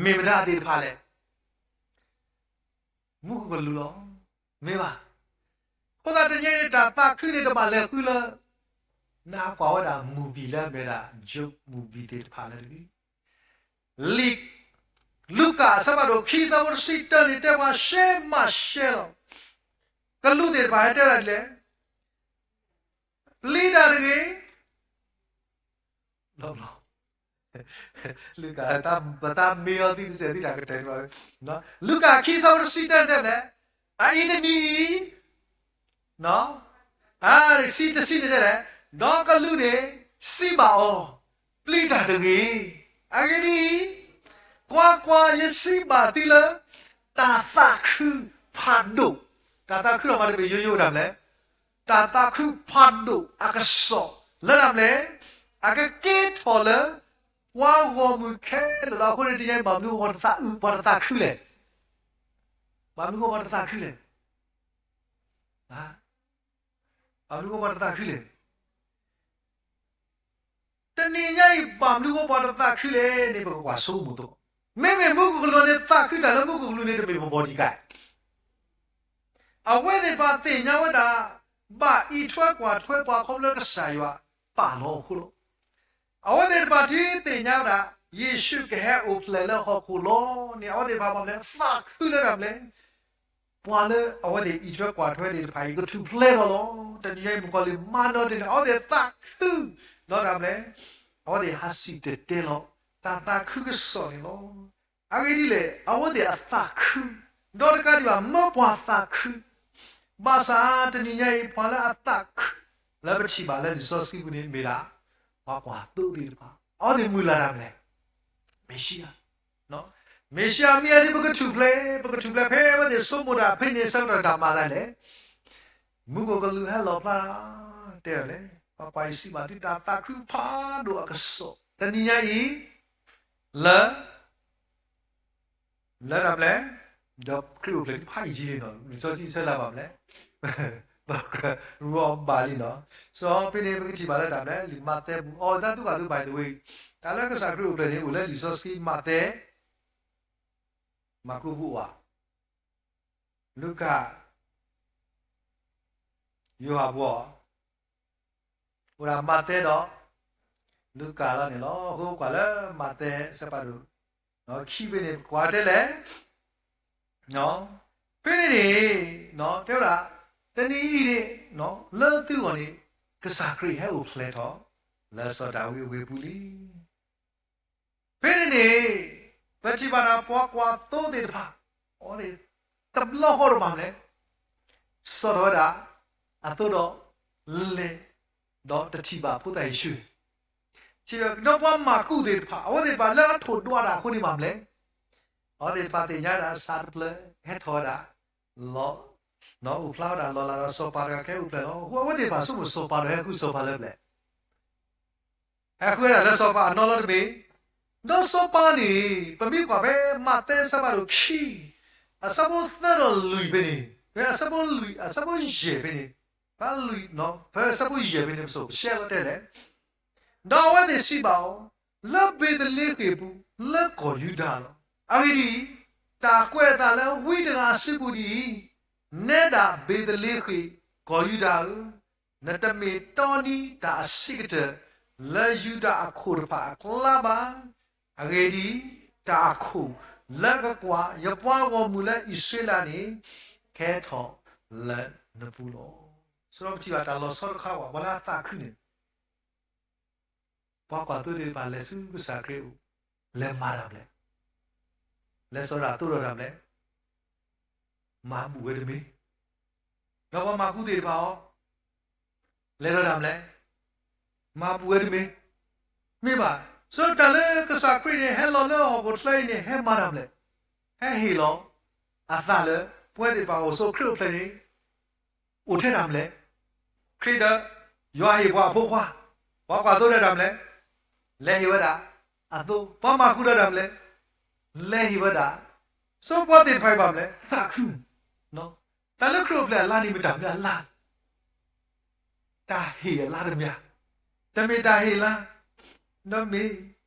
မ့ၢ်မတၤသ့ၣ်တဖၣ်လဲၣ်. မူခိၣ်ကလူးလီၤ. မ့ၢ်ဘၣ်. အဃိသတးတနံၤအံၤ တၢ်သးခုန့ၣ် တဘၣ်လဲၤဃုလၢ နကွၢ်ဝဲဒၣ် movie လၢအမ့ၢ်ဒၣ် joke movie သ့ၣ်တဖၣ်လၢတဂ့ၤ. လံာ်လူၤကၣ်အဆၢဖးဒိၣ်ခံ အဆၢဖိတဆံတၢန့ၣ် တဲပှၤရှဲမးရှဲလီၤ. ကလူးသ့ၣ်တဖၣ်ဟဲတဲဝဲဒၣ်ဒ်လဲၣ်, ပျံၤတၢ်တဂ့ၤ. လူၤကၣ် ပတၢ်မ့ၢ်အီၤသံတစဲးသံတၢ်ကတဲာ်န့ၣ်ဘၣ်. လူၤကၣ်ခံ အဆၢဖိတဆံတၢန့ၣ်တဲလဲၣ်, အအံၤတနံၤအံၤ အဆံတဆံန့ၣ်တဲလဲၣ်, ဒီးကလူးန့ၣ် စံးဘၣ်အီၤ, ပျံၤတၢ်တဂ့ၤ. အဂ့ၢ်ဒ်အံၤ, ကွၢ်ကွၢ်, ယစံးဘၣ်သုလၢ တၢ်သးခုဖးဒိၣ်, တၢ်သးခုအမးတမ့ၢ်ယိယိဒၣ်မလဲၣ်, တၢ်သးခုဖးဒိၣ်အကစီၣ်လၢဒၣ်မလဲၣ်, အကကဲထီၣ်လၢ ပှၤဂီၢ်မုၢ်ခဲလၢာ်လီၤ. အဃိန့ၣ် တနံၤအံၤ ဘၣ်မနုၤပှၤတသးခုလဲၣ်. ဘၣ်မနုၤပှၤတသးခုလဲၣ်. ဘၣ်မနုၤပှၤတသးခုလဲၣ်. တနံၤညါအံၤ ဘၣ်မနုၤပှၤတသးခုလဲၣ်န့ၣ် ပကကွၢ်ဆိကမိၣ်သကိး. မ့မ့ၢ်မူခိၣ်ကလူးန့ၣ် သးခုတၢ်လၢမူခိၣ်ကလူးန့ၣ် တမ့ၢ်ပဘီၣ်ဒံးကါ အဝဲသ့ၣ်တဖၣ်သ့ၣ်ညါဝဲဒၣ် ဘၣ်အံးထွဲကွၢ်ထွဲပှၤခီဖျိကစၢ်ယွၤပာ်လီၤအဃိလီၤ. အဝဲသ့ၣ်တဖၣ်တုၤသ့ၣ်ညါဝဲဒၣ် ယ့ၣ်ၡူးကဟဲအိၣ်ဖျဲၣ်လၢဟီၣ်ခိၣ်လီၤန့ၣ် အဝဲသ့ၣ်တဖၣ်ဘၣ်မနုၤလဲၣ် သးခုလၢဒၣ်မလဲၣ်. ပှၤလၢအဝဲသ့ၣ်အံးထွဲကွၢ်ထွဲသ့ၣ်တဖၣ်အံၤ ကထူၣ်ဖျဲးထီၣ်လီၤ. တနံၤညါအံၤ မုၣ်ကီၤလံၢ်မၤနၢၤတ့ၢ်န့ၣ် အဝဲသ့ၣ်သးခု ဒီးဒၣ်မလဲၣ်, အဝဲသ့ၣ်ဟးစံၣ်တဲၤတဲလီၤ တၢ်သးခုကစီၣ်န့ၣ်လီၤ. အဂ့ၢ်ဒ်လဲၣ်, အဝဲသ့ၣ်အသးခု, ဒီးတကးဒံးဘၣ် မၢပှၤသးခု, ဘၣ်ဆၣ်တနံၤညါအံၤ ပှၤလၢအသးခု လၢပထံၣ်ဘၣ်လၢလံာ်စီဆှံပူၤန့ၣ် မ့ၢ်ဒၣ် ပှၤကွၢ်သိသ့ၣ်တဖၣ်, အဝဲသ့ၣ်မုၢ်လၢ်ဒၣ်မလဲၣ်, မ့ၣ်ၡံအၤ မ့ၣ်ၡံအၤမ့ၢ်အဒ် ပကထူၣ်ဖျဲး, ပကထူၣ်ဖျဲးဖဲအဝဲသ့ၣ်ဆိကမိၣ်တၢ်ဖဲန့ၣ် ဆၢကတီၢ်တၢ်မၤသးလဲၣ်, မူခိၣ်ကလူးဟဲလီၤဖျါ တဲဒၣ်လဲၣ်, ပှၤကွၢ်ယစံးဘၣ်သုတၢ်သးခုဖးဒိၣ်အကစီၣ် တနံၤညါအံၤ လၢ လၢဒၣ်မလဲၣ်, ဒီးခရံာ်အိၣ်ဖျဲၣ်ဖးယံာ်လံနီၤ, လံာ်စီဆှံဆၢလၢဘၣ်မလဲၣ်, ရူအီၤဘၣ်လံနီၤ, စီဖဲန့ၣ် ပကထံၣ်ဘၣ်လၢဒၣ်မလဲၣ်, လံာ်မးသဲပူၤ အီၤတၢ်သူၣ်ဘၣ်သ့ by the way, တၢ်လၢကစၢ်ခရံာ်အိၣ်ဖျဲၣ်န့ၣ် အိၣ်လၢလံာ်စီဆှံမးသဲ, မၢ်ကူးပူၤဧါ, လူၤကၣ်, ယိၤဟၣ်ပူၤဧါ, အိၣ်ဒၣ်မးသဲဒီး လူၤကၣ်လီၤန့ၣ်လီၤ. အဃိကွၢ်လၢမးသဲအဆၢဖးဒိၣ် ခံဖဲန့ၣ် ပကွၢ်တဲလဲၣ်, ဖဲန့ၣ်န့ၣ် တဲဝဲဒၣ် တနံၤအံၤန့ၣ် လၢသုဂီၢ်န့ၣ် ကစၢ်ခရံာ်ဟဲအိၣ်ဖျဲၣ်ထီၣ် လၢစီၤဒၤဝံးအဝ့ၢ်ပူၤလံ. ဖဲန့ၣ်န့ၣ် ပထံၣ်ဘၣ်ဒၣ်ပှၤကွၢ်သိသ့ၣ်တဖၣ် အဝဲသ့ၣ် တဘျီဃီဒီးဘၣ်မလဲၣ်, စံၣ်ထီၣ်ဝဲဒၣ်အသိဒီး လဲၤဒီးတထံၣ်ဘၣ်ဖိသၣ်ယ့ၣ်ၡူး, ဒီးပှၤမၢ်ကူးသ့ၣ်တဖၣ် အဝဲသ့ၣ်တဖၣ်လၢအထိၣ်ဒွးတၢ်အဃိန့ၣ်ဘၣ်မလဲၣ်, အဝဲသ့ၣ်တဖၣ်သ့ၣ်ညါဒၣ်ဆၣ်တဖျၢၣ် ဟဲထီၣ်ဝဲဒၣ် လီၤ အိၣ်ဖျါဝဲဒၣ်လီၤလးဒီးစီၤပၤတဂၤကဟဲအိၣ်ဖျဲၣ်လီၤ. အဃိအဝဲသ့ၣ်တဖၣ်ဆိကမိၣ်စီၤပၤဒီးဟဲဃုစီၤပၤလၢပျၢၤ ဟဲဃုဝဲဒၣ်လၢစီၤပၤအနီၢ်လီၤတမ့ၢ်, ဒီးစီၤပၤန့ၣ် ပမ့ၢ်ကွၢ်ဖဲမးသဲအဆၢဖးဒိၣ်ခံ အဆၢဖိသၢဒီးလွံၢ်ဖဲန့ၣ်, ဖဲအဆၢဖိလွံၢ် အဆၢဖိယဲၢ်ဖဲန့ၣ်, ဖဲလွံၢ် ဖဲအဆၢဖိယဲၢ်ဖဲန့ၣ် ပစိၣ်ပရှဲလီၤတဲလဲၣ်, ဒီးအဝဲသ့ၣ်စံးဘၣ်အီၤ, လၢဘ့းသလ့ဃ့ၣ်အပူၤ လၢကီၢ်ယူဒၤလီၤ. အဂ့ၢ်ဒ်အံၤ, တၢ်ကွဲးအသးလၢဝံတဂၤအစုပူၤဒ်အံၤ, နဲဒၣ်ဘ့းသလ့ဃ့ၣ် ကီၢ်ယူဒၤဧၢ, နတမ့ၢ်တီနံၤတၢ်အဆံးကတၢၢ် လၢယူဒၤအခိၣ်တဖၣ်အကျါဘၣ်. အဂ့ၢ်ဒ်အံၤ, တၢ်အခိၣ်လၢကကွၢ် ယပှၤဂီၢ်မုၢ်လၢအံၣ်စရ့လးန့ၣ် ကဲထီၣ်လၢနပူၤလီၤ. ဆိပထံၣ်ဘၣ်တၢ်လီၤဆီတခါဝဲ ပှၤလၢအသးခုန့ၣ် ပှၤကွၢ်သိသ့ၣ်တဖၣ်လဲၤဆူကစၢ်ခရံာ်အအိၣ်, လဲၤမၤတၢ်မလဲၣ်, လဲၤစိာ်တၢ်သိဒီးတၢ်မလဲၣ်, မၤဘူၣ်ဝဲတမ့ၢ်, ဒီးပှၤမၢ်ကူးသ့ၣ်တဖၣ်အီၤ, လဲၤဒီးတၢ်မလဲၣ်, မၤဘူၣ်ဝဲတမ့ၢ်, မ့ၢ်ဘၣ်, ဆိတၢ်လၢကစၢ်ခရံာ်န့ၣ် ဟဲလီၤလၢဟီၣ်ခိၣ်ချၢအံၤန့ၣ် ဟဲမၤတၢ်မလဲၣ်, ဟဲဟ့ၣ်လီၤ အသးလၢ ပဝဲသ့ၣ်တဖၣ်အိၣ်ဆိးခရံာ်အိၣ်ဖျဲၣ်န့ၣ် အိၣ်ထဲတၢ်မနုၤလဲၣ်. ခရံာ်ဒီး ယွၤဟ့ၣ်ပှၤအဖိခွါ, ပှၤကွၢ်သိတၢ်မနုၤလဲၣ်. လဲၤဟ့ၣ်ဝဲဒၣ်အသိ, ပှၤမၤဃုာ်ဒီးတၢ်မနုၤလဲၣ်. လဲၤဟ့ၣ်ဝဲဒၣ်, ဆိပဝဲသ့ၣ်တဖၣ်အံၤဘၣ်မနုၤလဲၣ်, သးခု. တၢ်လၢခရံာ်အိၣ်ဖျဲၣ်အလါန့ၣ် မ့ၢ်တၢ်မနုၤအလါလဲၣ်. တၢ်ဟ့ၣ်အလါတမ့ၢ်ဧါ, တမ့ၢ်တၢ်ဟ့ၣ်လါ, ဒီးမ့ၢ်,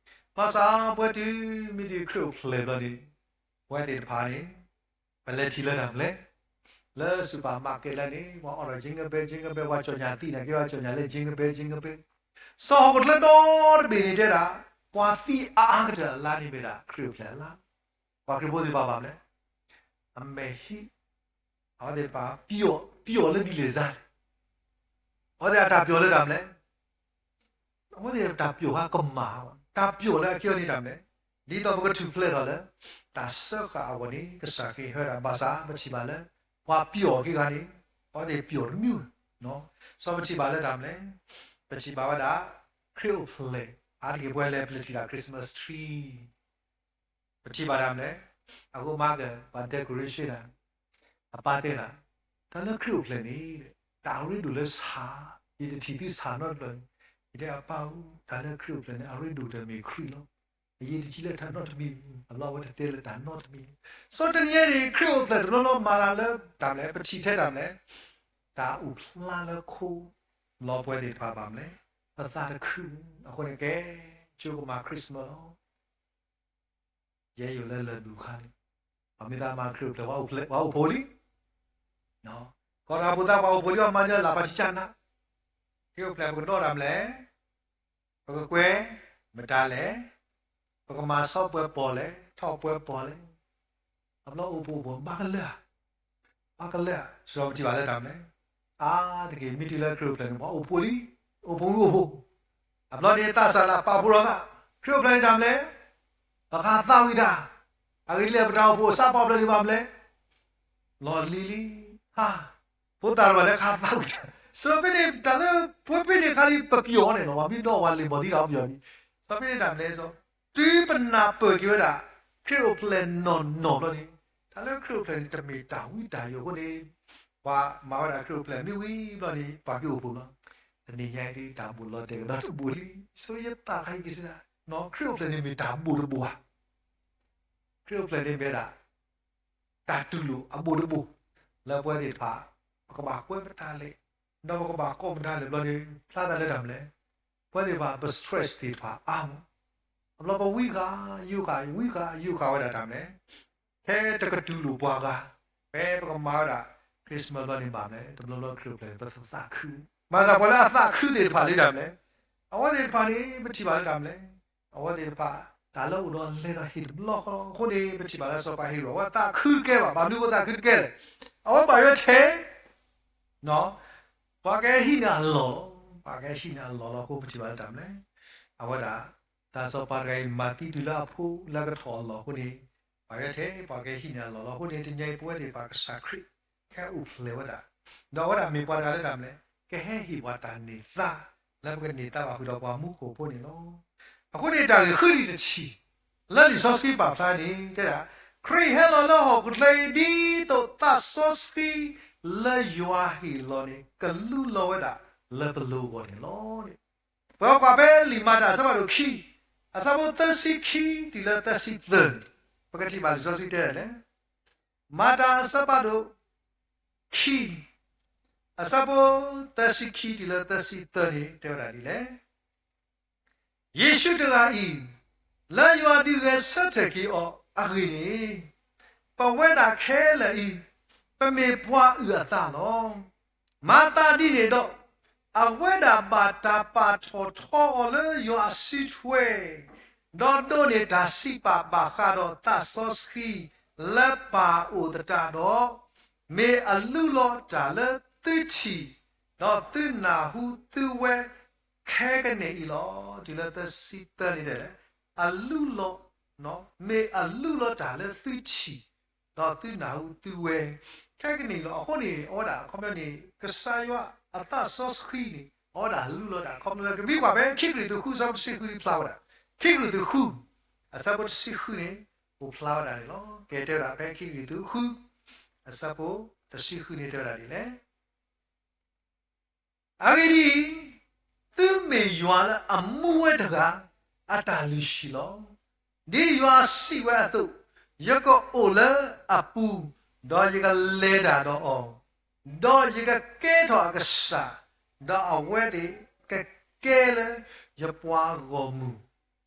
ဘၣ်ဆၣ်ပဝဲတုၤမ့ၢ်တုၤခရံာ်အိၣ်ဖျဲၣ်ဘျီန့ၣ်, ပဝဲသ့ၣ်တဖၣ်န့ၣ် ပလဲၤထံၣ်လၢတၢ်မနုၤလဲၣ်, လၢ supermarket လၢန့ၣ် ပှၤအိးထီၣ် Jingle Bell, Jingle Bell, ပှၤကၠီၣ်ညၣ်သံန့ၣ်က့ ပှၤကၠီၣ်ညၣ်လၢ Jingle Bell, Jingle Bell. စီၤဟီၣ်ခိၣ်ချၢဒီတဘ့ၣ်န့ၣ်တဲဒၣ်, ပှၤသံအါအါကတၢၢ်အလါန့ၣ်မ့ၢ်ဒၣ်ခရံာ်အိၣ်ဖျဲၣ်အလါ. ပှၤခရံာ်ဖိသ့ၣ်တဖၣ်ဘၣ်မနုၤလဲၣ်, အမဲာ်ဟံး, အဝဲသ့ၣ်တဖၣ် ပျီၣ်လၢဒ်လဲၣ်စါလဲၣ်. အဝဲသ့ၣ်အတၢ်ပျီၣ်လၢတၢ်မနုၤလဲၣ်. အဝဲသ့ၣ်တၢ်ပျီၣ်ဟါကမၣ်, တၢ်ပျီၣ်လၢအကဲအီၤန့ၣ်တၢ်မနုၤလဲၣ်. ဒ်သိးပကထူၣ်ဖျဲးထီၣ်လၢ တၢ်စၢဃာ်အဂီၢ်န့ၣ် ကစၢ်ခရံာ်ဟဲဒၣ်ဘၣ်ဆၣ် ပထံၣ်ဘၣ်လၢ ပှၤပျီၣ်အီၤခံဂၤန့ၣ် အဝဲသ့ၣ်ပျီၣ်တမံၤ, စီၤပထံၣ်ဘၣ်လၢတၢ်မနုၤလဲၣ်. ပထံၣ်ဘၣ်ဝဲဒၣ် ခရံာ်အိၣ်ဖျဲၣ်, အါတက့ၢ်ပဝဲလဲၤပျဲထံၣ်တၢ် Christmas tree ပထံၣ်ဘၣ်တၢ်မနုၤလဲၣ်. အဃိမၤကၢၢ် ပှၤ decoration ဒၣ်, အပၢ်တဲဒၣ်, တၢ်လၢခရံာ်အိၣ်ဖျဲၣ်န့ၣ် တၢ်အရ့ဒိၣ်လၢဆၣ်, ယတထံၣ်သုဆၣ်နီတဖျၢၣ်, ယတဲအပၢ်ဧၢ, တၢ်လၢခရံာ်အိၣ်ဖျဲၣ်န့ၣ် အရ့ဒိၣ်တမ့ၢ်ခရံာ်လီၤ. ယတထံၣ်လၢတၢ်နီတမံၤ, အလီၢ်ဝဲတတဲလၢတၢ်နီတမံၤ. စီၤတနံၤအံၤန့ၣ် ခရံာ်အိၣ်ဖျဲၣ်တဘျီဘျီမၤတၢ်လၢတၢ်မနုၤလဲၣ်, ပထံၣ်ထဲတၢ်မနုၤလဲၣ်, တၢ်အိၣ်ဖျါလၢခိ လီၤပဝဲသ့ၣ်တဖၣ်ဘၣ်မနုၤလဲၣ်, ပသးတခု, အဃိန့ၣ်ကဲ, ကၠိကမၤ Christmas လီၤ. ယဲယိာ်လၢလၢၢ်ဒူၣ်ခါန့ၣ်, ပှၤမ့ၢ်သးမၤခရံာ်အိၣ်ဖျဲၣ် ပှၤအိၣ်ဖှိၣ်လံ, ကီၢ်တၢ်ဖိသၣ်ပှၤအိၣ်ဖှိၣ်လံ ပှၤမၤန့ၢ်လၢ်ပှၤတကၢ်နး, ခရံာ်အိၣ်ဖျဲၣ်ပကဒီးတၢ်မနုၤလဲၣ်, ပကကွဲမတၤလဲၣ်, ပကမၤဆီပှဲၤပီၣ်လဲၣ်, ထီၣ်ပှဲၤပီၣ်လဲၣ်, အဘျီအိၣ်ဖှိၣ်အိၣ်ဖှိၣ်ဘၣ်ကလၢာ် ဘၣ်ကလၢာ်, စီၤပထံၣ်ဘၣ်လၢတၢ်မနုၤလဲၣ်, အါတက့ၢ်မ့ၢ်တုၤလၢခရံာ်အိၣ်ဖျဲၣ်န့ၣ် ပှၤအိၣ်ဖှိၣ်လံ, အိၣ်ဖှိၣ်ဝံၤအိၣ်ဖှိၣ်, အဘျီန့ၣ်သးစၢ်လၢပာ်ဖှိၣ်ထီၣ်သး, ခရံာ်အိၣ်ဖျဲၣ်န့ၣ်တၢ်မနုၤလဲၣ်, ပခးသးဝံၣ်တၢ်, အဂ့ၢ်ဒ်လဲၣ်ပတၢ်အိၣ်ဖှိၣ်စးပာ်ဖျါန့ၣ်ဘၣ်မနုၤလဲၣ်, လီၢ်လံၤလံၤ, ဟါ, ဖိသၣ်တဖၣ်လၢခးသးဝံၣ်တၢ်, စီၤဖဲန့ၣ် တၢ်လၢပဝဲဖဲန့ၣ်ခါလံ ပပျီၣ်န့ၣ်လီၤ, ပှၤမ့ၢ်ဒီးဝဲလံၤမီၢ်သံဒီးပယီၤန့ၣ်, စီၤဖဲန့ၣ်တၢ်မနုၤလဲၣ်, တုၤပနၢ်ပၢၢ်က့ၤဝဲဒၣ် ခရံာ်အိၣ်ဖျဲၣ်နီၢ်နီၢ်ဘျီန့ၣ်, တၢ်လၢခရံာ်အိၣ်ဖျဲၣ်န့ၣ် တမ့ၢ်တၢ်ဝံတၢ်ယိာ်အဃိန့ၣ်, ပှၤမၤဝဲဒၣ်ခရံာ်အိၣ်ဖျဲၣ်မ့ၢ်ဝံၤဘျီန့ၣ် ပှၤက့ၤအိၣ်ဖှိၣ်လီၤ. တနံၤညါအံၤဒ်တၢ်ဘူၣ်လီၤတဲာ်ကဒီးတဘူၣ်လံ, စီၤယသးခါအံၤကစံးဒၣ်, ခရံာ်အိၣ်ဖျဲၣ်န့ၣ်မ့ၢ်တၢ်ဘူၣ်တဘူၣ်ဧါ. ခရံာ်အိၣ်ဖျဲၣ်န့ၣ်မ့ၢ်ဝဲဒၣ် တၢ်တူၢ်လိာ်အဘူၣ်တဘူၣ် လၢပဝဲသ့ၣ်တဖၣ် ပကဘၣ်ကွဲမတၤလဲၣ်, ဒီးပကဘၣ်ကိးမတၤလဲၣ်ဘျီန့ၣ် ဖျါသးလၢတၢ်မနုၤလဲၣ်, ပဝဲသ့ၣ်တဖၣ် ပ stress သ့ၣ်တဖၣ်အါမး, အဘျီပဝံဃာ်ယိဃာ် ဝံဃာ်ယိဃာ်ဝဲဒၣ်တၢ်မနုၤလဲၣ်, ထဲတကတူၢ်လိာ်ပှၤဂၤ, ဖဲပကမၤဝဲဒၣ် Christmas ဘျီန့ၣ်ဘၣ်မနုၤလဲၣ်, တဘျီဘျီခရံာ်အိၣ်ဖျဲၣ်န့ၣ် ပသးခု, ဘၣ်ဆၣ်ပှၤလၢအသးခုသ့ၣ်တဖၣ်လၢတၢ်မနုၤလဲၣ်, အဝဲသ့ၣ်တဖၣ်န့ၣ် ပထံၣ်ဘၣ်လၢတၢ်မနုၤလဲၣ်, အဝဲသ့ၣ်တဖၣ် တၢ်လၢအိၣ်ဒီးလဲၤဒီးဟ့ၣ်တဘျီဃီလီၤ. အဃိန့ၣ် ပထံၣ်ဘၣ်လၢစီၤပၤဟ့ရိၣ် အဝဲသးခုတကဲဘၣ်. ဘၣ်မနုၤအဃိသးခုတကဲလဲၣ်. အဝဲဘၣ်ယွၤထဲ ပှၤကဟံးန့ၢ်အလီၢ်လီၤ. ပှၤကဟံးန့ၢ်အလီၢ်လီၤအဃိ ပထံၣ်ဘၣ်လၢတၢ်မနုၤလဲၣ်. အဝဲဒၣ် တၢ်စီၤပၤတဂၤအံၤ မၤသံတုၤလၢအဖိလၢကထီၣ်အလီၢ်အဃိန့ၣ်, ဘၣ်ယွၤထဲ ပှၤကဟံးန့ၢ်အလီၢ်လီၤ. အဃိန့ၣ် တနံၤအံၤ ပဝဲသ့ၣ်တဖၣ်ကစၢ်ခရံာ် ကဟဲအိၣ်ဖျဲၣ်ဝဲဒၣ်, ဒီးအဝဲဒၣ်မ့ၢ်ပှၤတဂၤလၢတၢ်မနုၤလဲၣ်, ကဟဲဟ့ၣ်ပှၤတၢ်န့ၢ်သါ လၢပကန့ၢ်သါဘၣ်ဃုာ်ဒီးပှၤမူခိၣ်ဖိန့ၣ်လီၤ. အဃိန့ၣ် တၢ်ဂ့ၢ်ဃုလံာ်တထံၣ် လၢလံာ်စီဆှံပာ်ဖျါန့ၣ် တဲဒၣ်, ခရံာ်ဟဲလီၤလၢဟီၣ်ခိၣ်ချၢအံၤ ဒ်သိးသးစီဆှံလၢယွၤဟ့ၣ်လီၤန့ၣ် ကလူလီၤဝဲဒၣ်လၢပလိၤအဂီၢ်န့ၣ်လီၤ. ပကွၢ်ဖဲလံာ်မၤတၢ်အဆၢဖးဒိၣ်ခံ, အဆၢဖိသၢဆံခံတုၤလၢသၢဆံသၢန့ၣ်, ပကထံၣ်ဘၣ်လံာ်စီဆှံတဲဒၣ်လဲၣ်. မၤတၢ်အဆၢဖးဒိၣ်ခံ, အဆၢဖိသၢဆံခံတုၤလၢသၢဆံသၢန့ၣ် တဲဝဲဒၣ်ဒ်လဲၣ်. ယ့ၣ်ၡူးတဂၤအံၤ, လၢယွၤဒုးဂဲၤဆၢထၢၣ်က့ၤအီၤအဂ့ၢ်န့ၣ်, ပဝဲဒၣ်ခဲလၢာ်အံၤ, ပမ့ၢ်ပှၤအုၣ်အသးလီၤ. မၤသးဒ်န့ၣ်ဒီး, အဝဲဒၣ်ဘၣ်တၢ်ပာ်ထီၣ်ထီအီၤလၢယွၤအစုထွဲ, ဒီးဒိးန့ၢ်တၢ်စံးပာ်ဘၣ်ဃးဒီးသးစီဆှံ လၢပၢ်အိၣ်သတးဒီး, မ့ၢ်အလုၢ်လီၤတၢ်လၢသုထံၣ်, ဒီးသုနၢ်ဟူသုဝဲ ခဲကနံၣ်အံၤလီၤ. တုၤလၢသၢဆံသၢန့ၣ်, အလုၢ်လီၤ, မ့ၢ်အလုၢ်လီၤတၢ်လၢသုထံၣ်, ဒီးသုနၢ်ဟူသုဝဲ ခဲကနံၣ်အံၤလီၤ. အဃိန့ၣ် အဝဲဒၣ်အခီပညီန့ၣ် ကစၢ်ယွၤအသးစီဆှံန့ၣ် အဝဲဒၣ်လုၢ်လီၤတၢ်အခီပညီလၢ ပမ့ၢ်ကွၢ်ဖဲခံကရံၣ်သူးဃု အဆၢဖိတဆံဃုန့ၣ်ဖျါဝဲဒၣ်, ခံကရံၣ်သူးဃု အဆၢဖိတဆံဃုန့ၣ် အိၣ်ဖျါဝဲဒၣ်န့ၣ်လီၤ. ကဲတဲဝဲဒၣ်ဖဲခံကရံၣ်သူးဃု အဆၢဖိတဆံဃုန့ၣ်တဲဝဲဒၣ်ဒ်လဲၣ်. အဂ့ၢ်ဒ်အံၤ, သုမ့ၢ်ယွၤလၢအမူဝဲတဂၤ အတၢ်လုၢ်ဟံၣ်လီၤ. ဒ်ယွၤစံးဝဲအသိး, ယကအိၣ်လၢအပူၤ, ဒီးယကလဲၤတၢ်ဒီးအီၤ, ဒီးယကကဲထီၣ်အကစၢ်, ဒီးအဝဲသ့ၣ်ကကဲလၢယပှၤဂီၢ်မုၢ်.